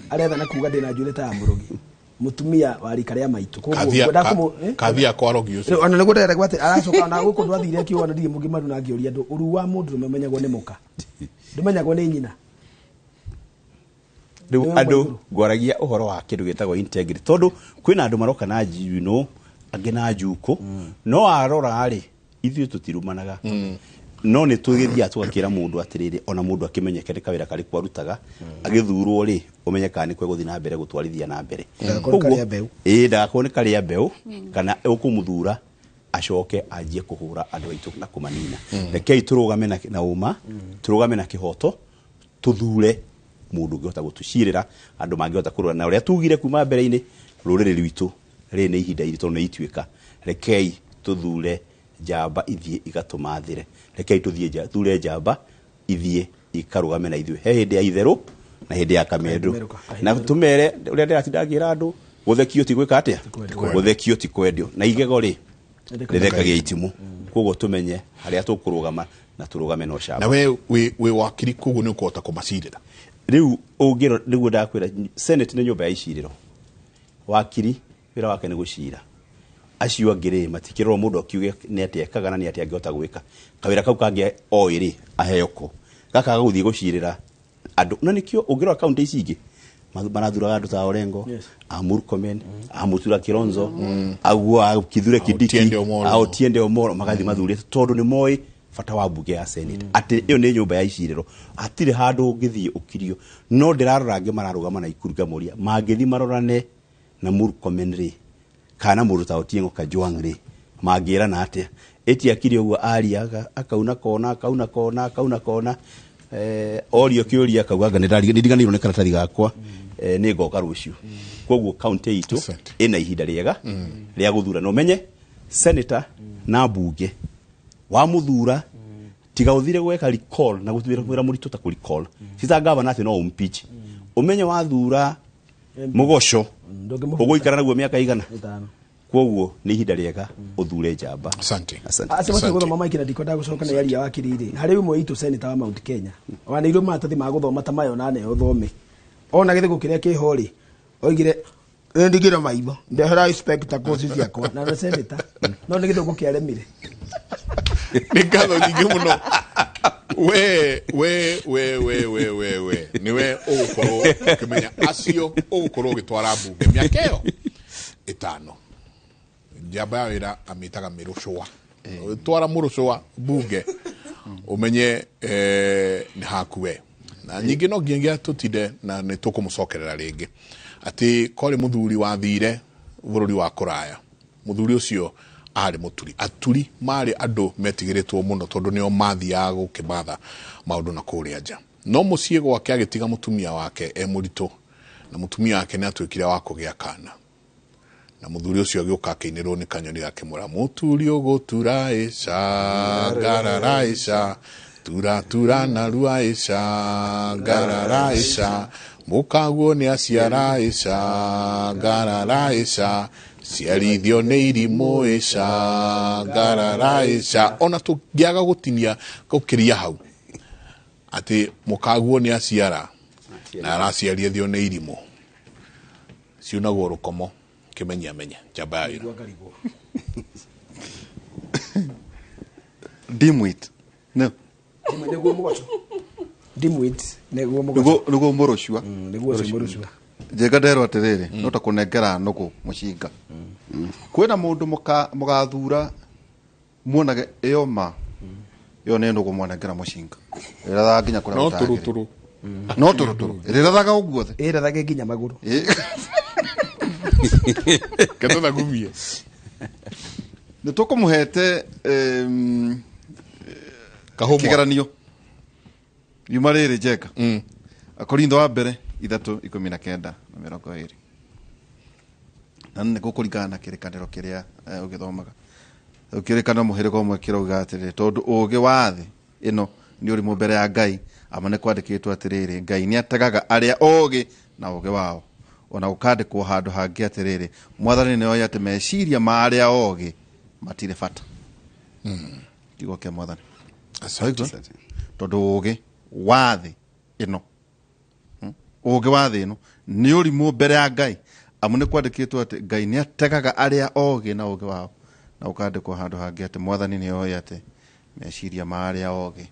S1: aretha na kuga ndĩna njuĩrĩ ta ya mũrogi, mũtumia wa rika rĩa maitũ. Koguo ngwenda
S17: Kathia kwa rogi ũcio.
S1: Rĩu, ona nĩguo ndĩrenda gwatĩ aracoka ona gũkũ ndwathire akiuga ona ndirĩ mũgimaru, na ngĩũria andũ, ũruu wa mũndũ ndũmenyagwo nĩ mũka, ndũmenyagwo nĩ nyina.
S2: Rĩu
S1: Nĩwe
S2: andũ
S1: mwaiguru.
S2: ngwaragia ũhoro wa kĩndũ gĩtagwo integrity, tondũ kwĩna andũ maroka na njino, angĩ na njukũ, no arora rĩ, ithuĩ tũtirumanaga, no nĩ tũgĩthiaga tũgakĩra mũndũ atĩrĩrĩ, ona mũndũ akĩmenyeke nĩ kawĩra karĩkũ arutaga, agĩthurwo rĩ, ũmenye kana nĩ kwegũthiĩ na mbere gũtwarithia na mbere.
S1: Ndagakorwo nĩ
S2: Koguo,
S1: karĩa mbeũ.
S2: Ĩĩ, ndagakorwo nĩ karĩa mbeũ, kana ũkũmũthura acoke anjie kũhũra andũ aitũ na kũmanina. Rekei tũrũgame na ũma, tũrũgame na kĩhoto, tũthure mũndũ ũngĩhota gũtũcirĩra, andũ mangĩhota kũrũa na ũrĩa tugire kuma mbere-inĩ, rũrĩrĩ rwitũ rĩrĩ nĩ ihinda iritũ, nĩ ituĩka. Rekei tũthure njamba ithiĩ igatũmathĩre, rekei tũthiĩ thure njamba ithiĩ ikarũgame na ithuĩ he hĩndĩ ya itherũ na hĩndĩ ya kamendo, na tũmere ũrĩa ndĩratinda ngĩra andũ, Guthekio ti gwika atia? Guthekio ti kwendio. Na igego ri rĩthekagia itimu. Koguo tumenye haria tukurugama na turugame no shamba.
S17: Na we we wakiri koguo ni ukuhota kumacirira.
S2: Riu ungiro niguo ndakwira Senate ni nyumba ya iciriro. Wakiri wira wake ni gucira. Acio angĩ rĩ matikĩrorwo mũndũ akiuge nĩ atĩa ekaga na nĩ atĩa angĩhota gwĩka. Kawĩra kau kangĩ oĩ rĩ aheo ko. Gaka gagũthiĩ gũcirĩra andũ. Na nĩkĩo ũngĩrora kaunti ici ingĩ marathuraga andũ ta Orengo, a Murkomen, a Mutura Kilonzo, aguo a Kithure Kindiki, a Otiende Omolo magathiĩ mathurĩte tondũ nĩ moĩ bata wa mbunge ya Senate. Atĩ ĩyo nĩ nyũmba ya icirĩro. Hatirĩ handũ ũngĩthiĩ ũkirio. No ndĩrarora angĩ mararũgama na Ikuru ngamũria mangĩthiĩ marorane na Murkomen rĩ kana mũndũ ta Otiengo Kajwang' rĩ mangĩrana atĩa? Ĩti akiri ũguo ariaga akauna kona akauna kona akauna kona orio kĩũria akauga anga nĩndiganĩirwo nĩ karatathi gakwa nĩ ngoka rũciũ. Koguo kaunti itũ ĩna ihinda rĩega rĩa gũthura. Na ũmenye senator na mbunge wamuthura tiga ũthire gweka recall na gũtuĩra wĩra mũritũ ta kũ recall. Cita governor atĩ no impeach. Ũmenye wathura mũgoco ũgũikara naguo mĩaka igana. Koguo nĩ ihinda rĩega ũthure njamba.
S17: Asante.
S1: Acio matigũthoma maingĩ na ndikwenda gũcoka nĩ aria wa kiriri. Harĩ ũmwe witũ senator wa Mount Kenya waneirwo maratathi ma gũthoma ta mayo na neo ũthome. Ona gĩthũngũ kĩrĩa kĩho rĩ oigire ndigire maitho ndehera spectacles ciakwa na nĩ senator no nĩ gĩthũngũ kĩaremire.
S17: Nĩ ngatho nyingĩ mũno. We we we we we we we niwe ũgũkorwo ũkĩmenya acio ũgũkorwo ũgĩtwara mbunge mĩaka ĩyo ĩtano. Njamba ya wĩra amĩtaga mĩrũcũa. Twara mũrũcũa mbunge ũmenye nĩ haku we. Na nyingĩ no nginyagia tũtinde na nĩ tũkũmũcokerera rĩngĩ atĩ kwarĩ mũthuri wathire bũrũri wa kũraya. Mũthuri ũcio arĩ mũturi. Aturi marĩ andũ metigĩrĩtwo mũno tondũ nĩo mathiaga gũkĩmatha maũndũ na kũrĩa nja. No mũciĩ gwake agĩtiga mũtumia wake e mũritũ na mũtumia wake nĩ atuĩkire wa kũgĩa kana. Na mũthuri ũcio agĩũka akĩinĩrwo nĩ kanyoni gakĩmwĩra mũturi ũgũtura ĩca ngarara ĩca tura tura narua ĩca ngarara ĩca mũkaguo nĩ aciara ĩca ngarara ĩca ciarithio nĩ irimũ ĩca ngarara ĩca. Ona tũngĩaga gũtinia gũkĩria hau atĩ mũkaguo nĩ aciara na araciarithio nĩ irimũ ciunagwo rũkomo kĩmenya menye njamba ya wĩra.
S18: Dimwit. No.
S1: Nĩguo mũgoco. Dimwit nĩguo mũgoco.
S18: Nĩguo mũrũcua.
S1: Nĩguo ũcio mũrũcua.
S18: Njega nderwo atĩrĩrĩ no ta kũnengera nũgũ mũcinga. Kwĩna mũndũ mũgathura muonage ĩyo ma ĩyo nĩ nũgũ mwanengera mũcinga. Ĩrathaga nginya kũrĩa
S17: No
S18: gũtagĩrĩire.
S17: tũrũtũrũ.
S18: No tũrũtũrũ. Ĩrĩrathaga ũguo thĩ.
S1: Ĩrathage nginya magũrũ.
S17: Ketũthagumie.
S18: Nĩ tũkũmũhete kĩgeranio yuma rĩrĩ Njenga. Akorintho wa mbere 3:19 na 20. Na nĩ gũkũringana na kĩrĩkanĩro kĩrĩa ũgĩthomaga. Kĩrĩkanĩro mũhĩrĩga ũmwe kĩrauga atĩrĩrĩ tondũ ũũgĩ wa thĩ ĩno nĩ ũrimũ mbere ya Ngai ama nĩ kwandĩkĩtwo atĩrĩrĩ Ngai nĩ ategaga arĩa ũũgĩ na ũũgĩ wao. Ona gũkandĩkwo handũ hangĩ atĩrĩrĩ Mwathani nĩoĩ atĩ meciria ma arĩa ũũgĩ matirĩ bata. Kiugo kĩa Mwathani.
S17: Asante.
S18: Tondũ ũũgĩ wa thĩ ĩno ũũgĩ wa thĩ ĩno nĩ ũrimũ mbere ya Ngai amu nĩ kwandĩkĩtwo atĩ Ngai nĩ ategaga arĩa ũũgĩ na ũũgĩ wao na gũkandĩkwo handũ hangĩ atĩ Mwathani nĩoĩ atĩ meciria ma arĩa ũũgĩ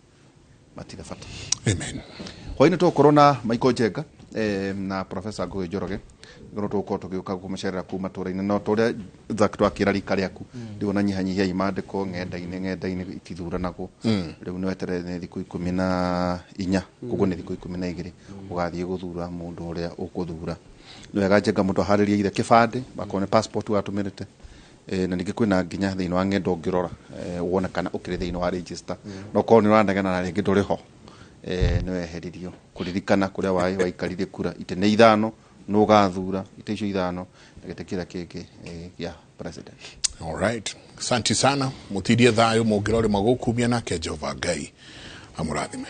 S18: matirĩ bata.
S17: Amen.
S18: Hwaĩ-inĩ tũgũkorwo na Michael Njenga na Professor Ngũgĩ Njoroge nĩguo tũgũkorwo tũgĩũka kũmũcerera kuma matũũra-inĩ no ta ũrĩa Zack twakĩra rika rĩaku rĩu ona nyihanyihiai mandĩko ng'enda-inĩ itithuranagwo rĩu nĩ weterere nĩ thikũ 14 koguo nĩ thikũ 12 ũgathiĩ gũthura mũndũ ũrĩa ũkũthura. Nĩ wega Njenga mũndũ aharĩrie ithe kĩbandĩ akorwo nĩ passport watũmĩrĩte na ningĩ kwĩna nginya thĩinĩ wa ng'enda ũngĩrora wone kana ũkĩrĩ thĩinĩ wa register no korwo nĩ ũranegena na rĩngĩ ndũrĩ ho nĩ weheririo kũririkana kũrĩa waikarire kura itĩ nĩ 5 nĩ ũgathura itĩ icio 5 na gĩtĩ kĩrĩa kĩngĩ gĩa president.
S17: All right. Asante sana. Mutirie thayũ mũngĩrore magũkumia nake Jehova Ngai amũrathime.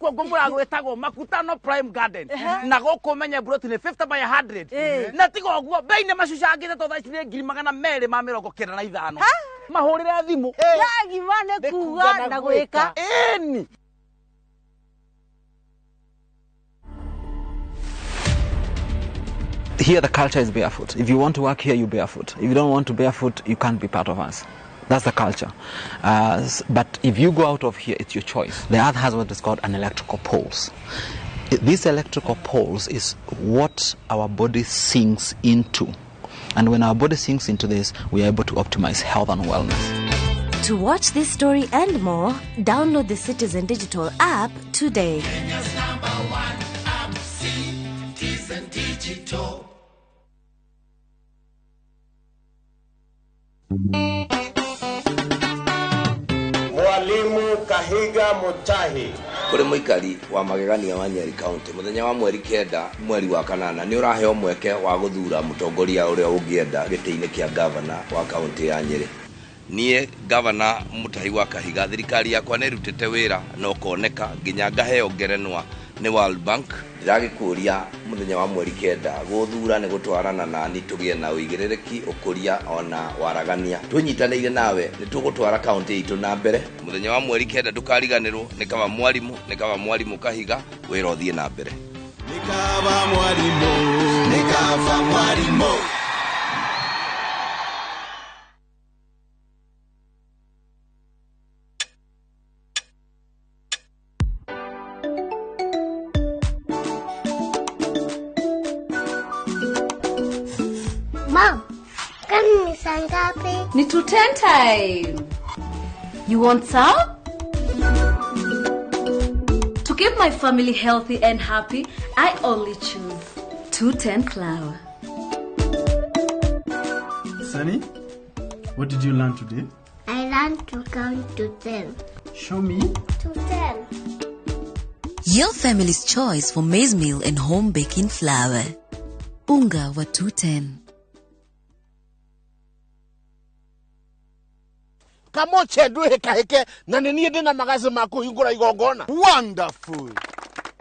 S12: nĩkuo ngũmũra gwĩtagwo Makutano Prime Garden. Na gũkũ menye broti nĩ 50 by 100. Na tiga ũguo bei nĩ macucangĩte to thaa ici nĩ 295,000. Mahũrĩre thimũ.
S7: Yagima nĩ kuga na gwĩka.
S12: Ĩni.
S9: Here the culture is barefoot. If you want to work here, you barefoot. If you don't want to barefoot, you can't be part of us. That's the culture. But if you go out of here, it's your choice. The earth has what is called an electrical pulse. This electrical pulse is what our body sinks into. And when our body sinks into this, we are able to optimize health and wellness.
S16: To watch this story and more, download the Citizen Digital app today.
S14: Kenya's number one app, Citizen Digital.
S21: Mwalimu Kahiga Mutahi
S22: kuri muikari wa magegania wa Nyeri County muthenya wa mweri 9 mweri wa kanana ni uraheo mweke wa guthura mutongoria uria ungienda giti-ini kia governor wa county ya Nyeri. Nie governor Mutahi wa Kahiga thirikari yakwa nĩ ĩrutĩte wĩra na ũkoneka nginya ngaheo ngerenwa nĩ World Bank. Ndĩragĩkũria mũthenya wa mweri 9 gũthura nĩ gũtwarana nani tũgĩe na ũigĩrĩrĩki ũkũria ona waragania. Twĩnyitanĩire nawe nĩ tũgũtwara kaunti itũ na mbere. Mũthenya wa mweri 9 ndũkariganĩrwo nĩ kaba mwarimu, nĩ kaba mwarimu Kahiga wĩra ũthiĩ na mbere.
S14: Nĩ kaba mwarimu, nĩ kaba mwarimu.
S23: Mom, kwani ni saa ngapi?
S24: Ni 2:10 time. You want some? To keep my family healthy and happy, I only choose 210 flour.
S26: Sunny, what did you learn today?
S23: I learned to count to 10.
S26: Show me.
S23: To 10.
S28: Your family's choice for maize meal and home baking flour. Unga wa 210.
S12: Kamoche ndwihikahike na nĩ niĩ ndĩna magaci ma kũhingũra igongona.
S19: Wonderful.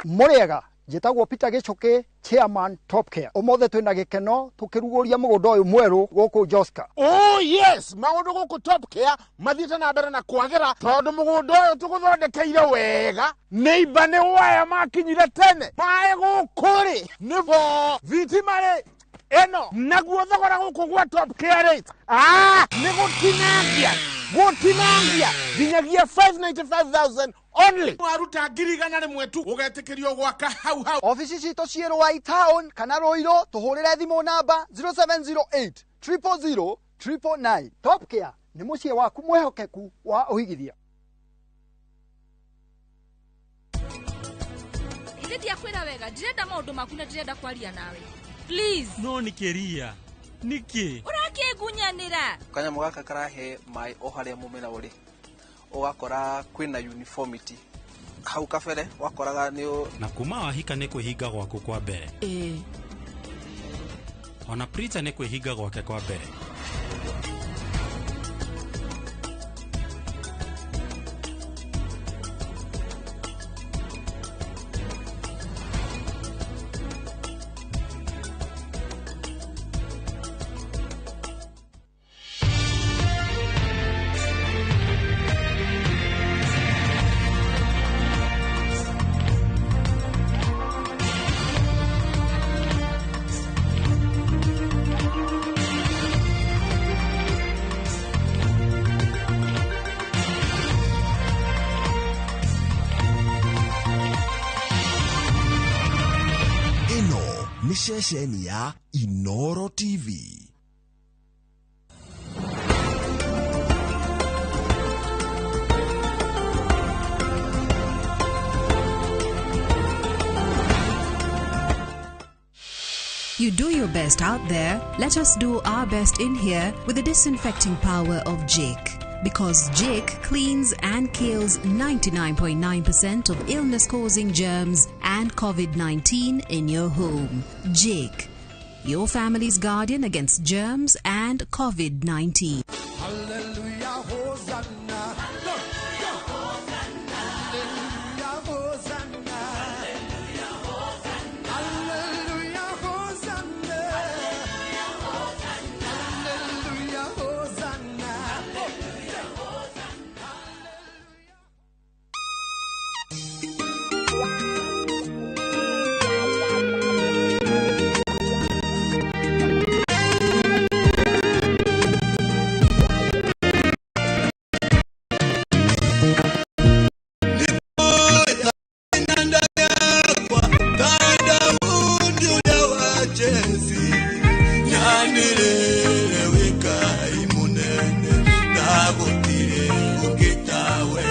S19: Mũrĩega, njĩtagwo Peter Gĩchũkĩ, chairman Top Care. Ũmũthĩ twĩna gĩkeno tũkĩrugũria mũgũnda ũyũ mwerũ gũkũ Joska.
S12: Oh yes, maũndũ gũkũ Top Care mathiĩte na mbere na kwagĩra tondũ mũgũnda ũyũ tũgũthondekeire wega. Neighbor nĩ waya makinyire tene. Maĩ gũkũ rĩ nĩ bo thitima rĩ ĩno naguo thogora gũkũ gwa Top Care rĩ nĩ gũtinangia gũtinangia nginyagia 595,000 only.
S17: Waruta 100,000 tu ũgetĩkĩrio gwaka hau hau.
S19: Ofici citũ ciĩ Ruai Town kana Ruiru, tũhũrĩre thimũ namba 0708 000 999. Top Care nĩ mũciĩ waku mwĩhokeku wa ũigithia.
S25: Ithe ndiakwĩra wega, ndirenda maũndũ maku na ndirenda kwaria nawe. Please.
S29: No nĩkĩria nĩkĩ
S25: ũrakĩngunyanĩra?
S30: Kanyamũ gaka karahe maĩ o harĩa mũmera ũrĩ, ũgakora kwĩna uniformity. Hau kabere wakoraga nĩ
S29: na kuma wahika nĩ kwĩhinga gwaku kwa mbere.
S25: Ĩĩ.
S29: Ona Prita nĩ kwĩhinga gwake kwa mbere.
S5: Ceceni ya Inoro TV.
S31: You do your best out there, let us do our best in here with the disinfecting power of Jik. Because Jik cleans and kills 99.9% of illness-causing germs and COVID-19 in your home. Jik, your family's guardian against germs and COVID-19.
S14: Hallelujah, Hosanna. Hallelujah, Hosanna. Twanĩrĩre wĩ Ngai mũnene na gũtirĩ ũngĩ tawe.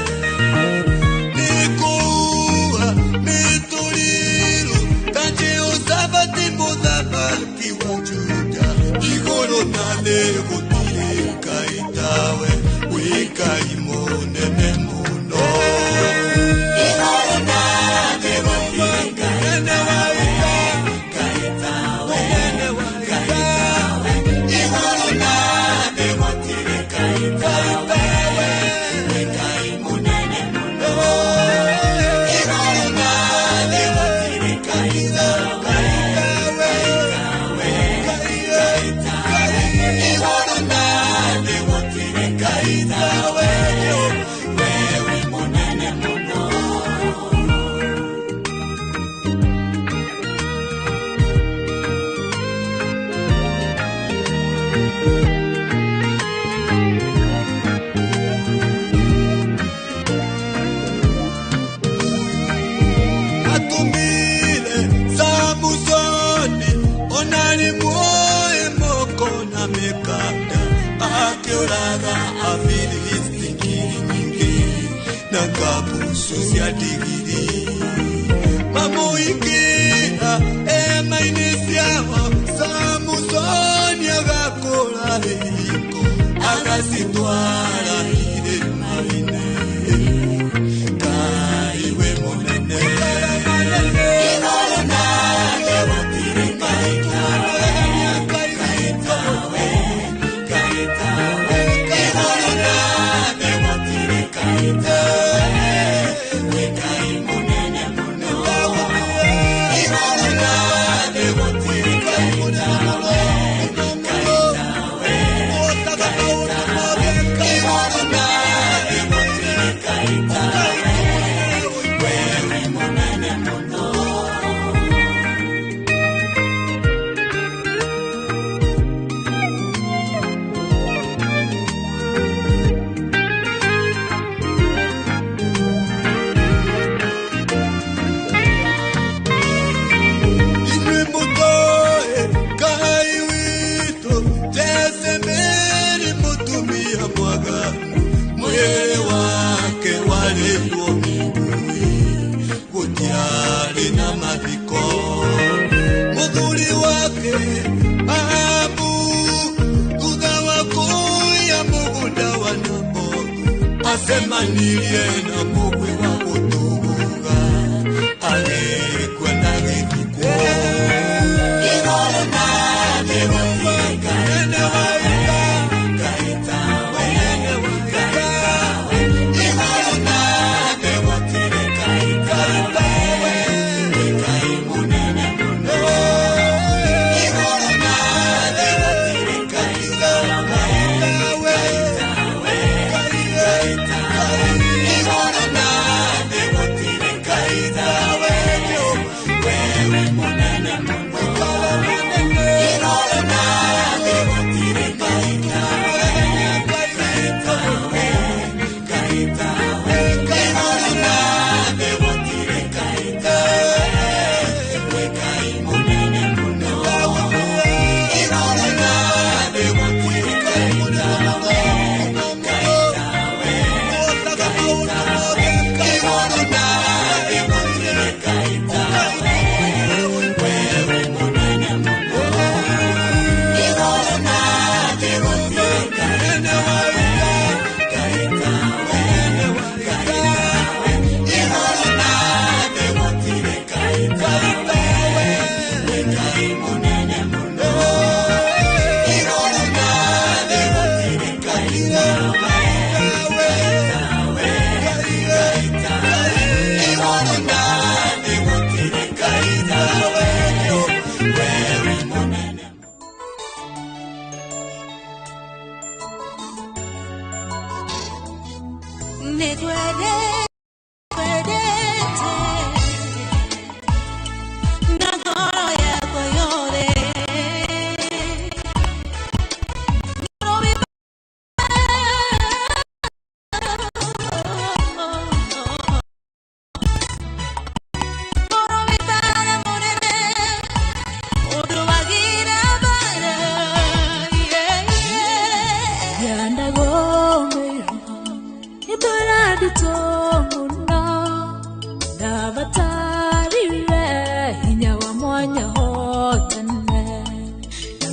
S14: Nĩkũũa mĩtũrirũ ta Jehoshafati mũthamaki wa Juda. Igũrũ na thĩ gũtirĩ Ngai tawe, wĩ Ngai mũnene mũno. Igũrũ na thĩ gũtirĩ Ngai tawe, Ngai tawe, Ngai tawe. Igũrũ na thĩ gũtirĩ Ngai tawe, wĩ Ngai mũnene mũno. Igũrũ na thĩ gũtirĩ Ngai tawe, Ngai tawe, Ngai tawe. Igũrũ na thĩ gũtirĩ Ngai tawe, we wĩ mũnene mũno. Atumire Samusoni onani muoe moko na mikanda akĩũraga Afilisti ngiri nyingĩ na ngabucu cia ndigiri. Mamũingĩra hema-inĩ ciao, Samusoni agakũra hiko agacitwara irĩma-inĩ. Ngai wĩ mũnene. Igũrũ na thĩ gũtirĩ Ngai tawe, Ngai tawe, Ngai tawe. Igũrũ na thĩ gũtirĩ Ngai tawe, wĩ Ngai mũnene mũno. Igũrũ na thĩ gũtirĩ Ngai tawe, Ngai tawe, Ngai tawe. Igũrũ na thĩ gũtirĩ Ngai tawe, we wĩ mũnene mũno. Inyuĩ mũtoĩ Ngai witũ, Jezebeli mũtumia mwaganu, mwĩrĩ wake warĩirwo nĩ ngui, gũtiarĩ na mathiko. Mũthuri wake Ahabu, thutha wa kũiya mũgũnda wa Nabothu, acemanirie na mũgwĩ wa gũtũgũga, agĩkua na gĩthikwo. Igũrũ na thĩ gũtirĩ Ngai tawe, Ngai tawe, Ngai tawe. Igũrũ na thĩ gũtirĩ Ngai tawe, wĩ Ngai mũnene mũno. Igũrũ na thĩ gũtirĩ Ngai tawe, Ngai tawe, Ngai tawe. Igũrũ na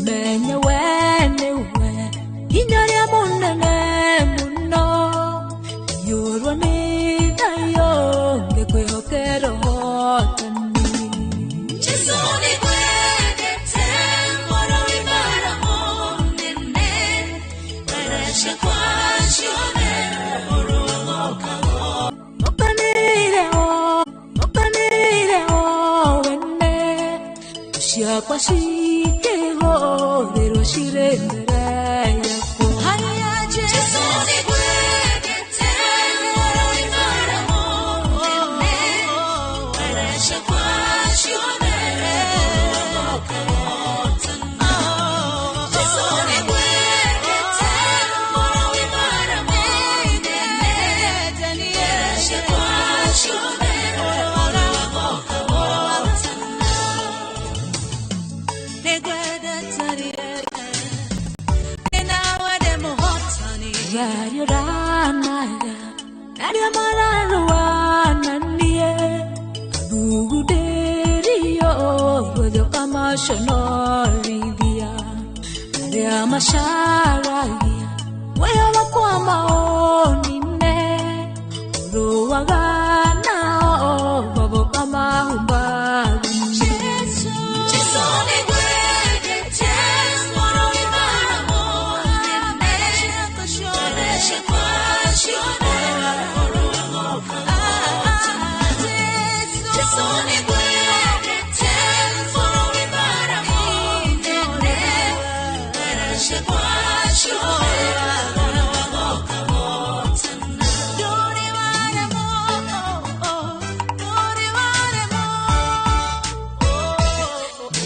S2: Menye we nĩwe hinya rĩa mũnene mũno Yũrwo nĩ thayũ ngĩkwĩhokera ũhotani
S3: Jesũ nĩngwendete mũrũi bara mũnene Mbara ciakwa ciothe ũrũgũkago
S2: Ũkanĩire o wene Ciakwa cikĩhũthĩrwo cirĩ mbere yakwa
S3: Haya Jesũ nĩngwendete mũrũi bara mũnene Mbara ciakwa ciothe ũrũgũkago Jesũ nĩngwendete mũrũi bara mũnene Mbara ciakwa ciothe ũrũgũkago
S2: Yarioranaga arĩa mararũana niĩ athugundĩrio gũthũka maconorithia arĩa macaragia muoyo wakwa maũnine ũrũaga nao goboka mahumbaga
S3: Jesũ nĩngwendete mũrũi bara mũnene Mbara ciakwa ciothe ũrũgũkago Jesũ nĩngwendete mũrũi bara mũnene Mbara ciakwa ciothe ũrũgũkago Ndũrĩ waremwo, ndũrĩ waremwo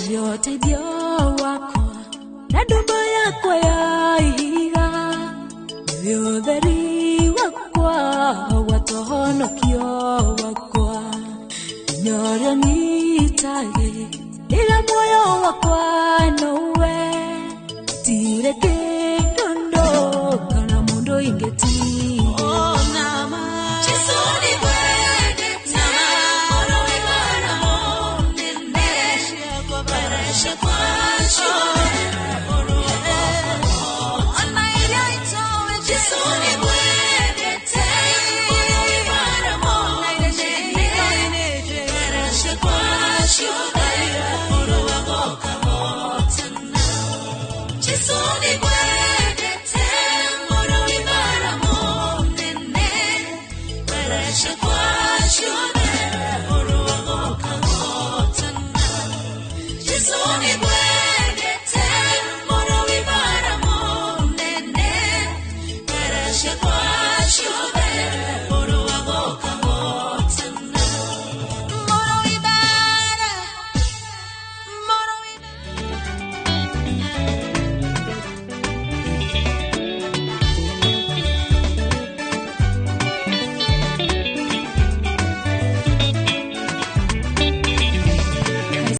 S2: Nĩwe ũteithio wakwa na ndũmba yakwa ya ihiga nĩwe ũtheri wakwa gwatũhonokio wakwa hinya ũrĩa ũnyitage rĩrĩa muoyo wakwa nĩwe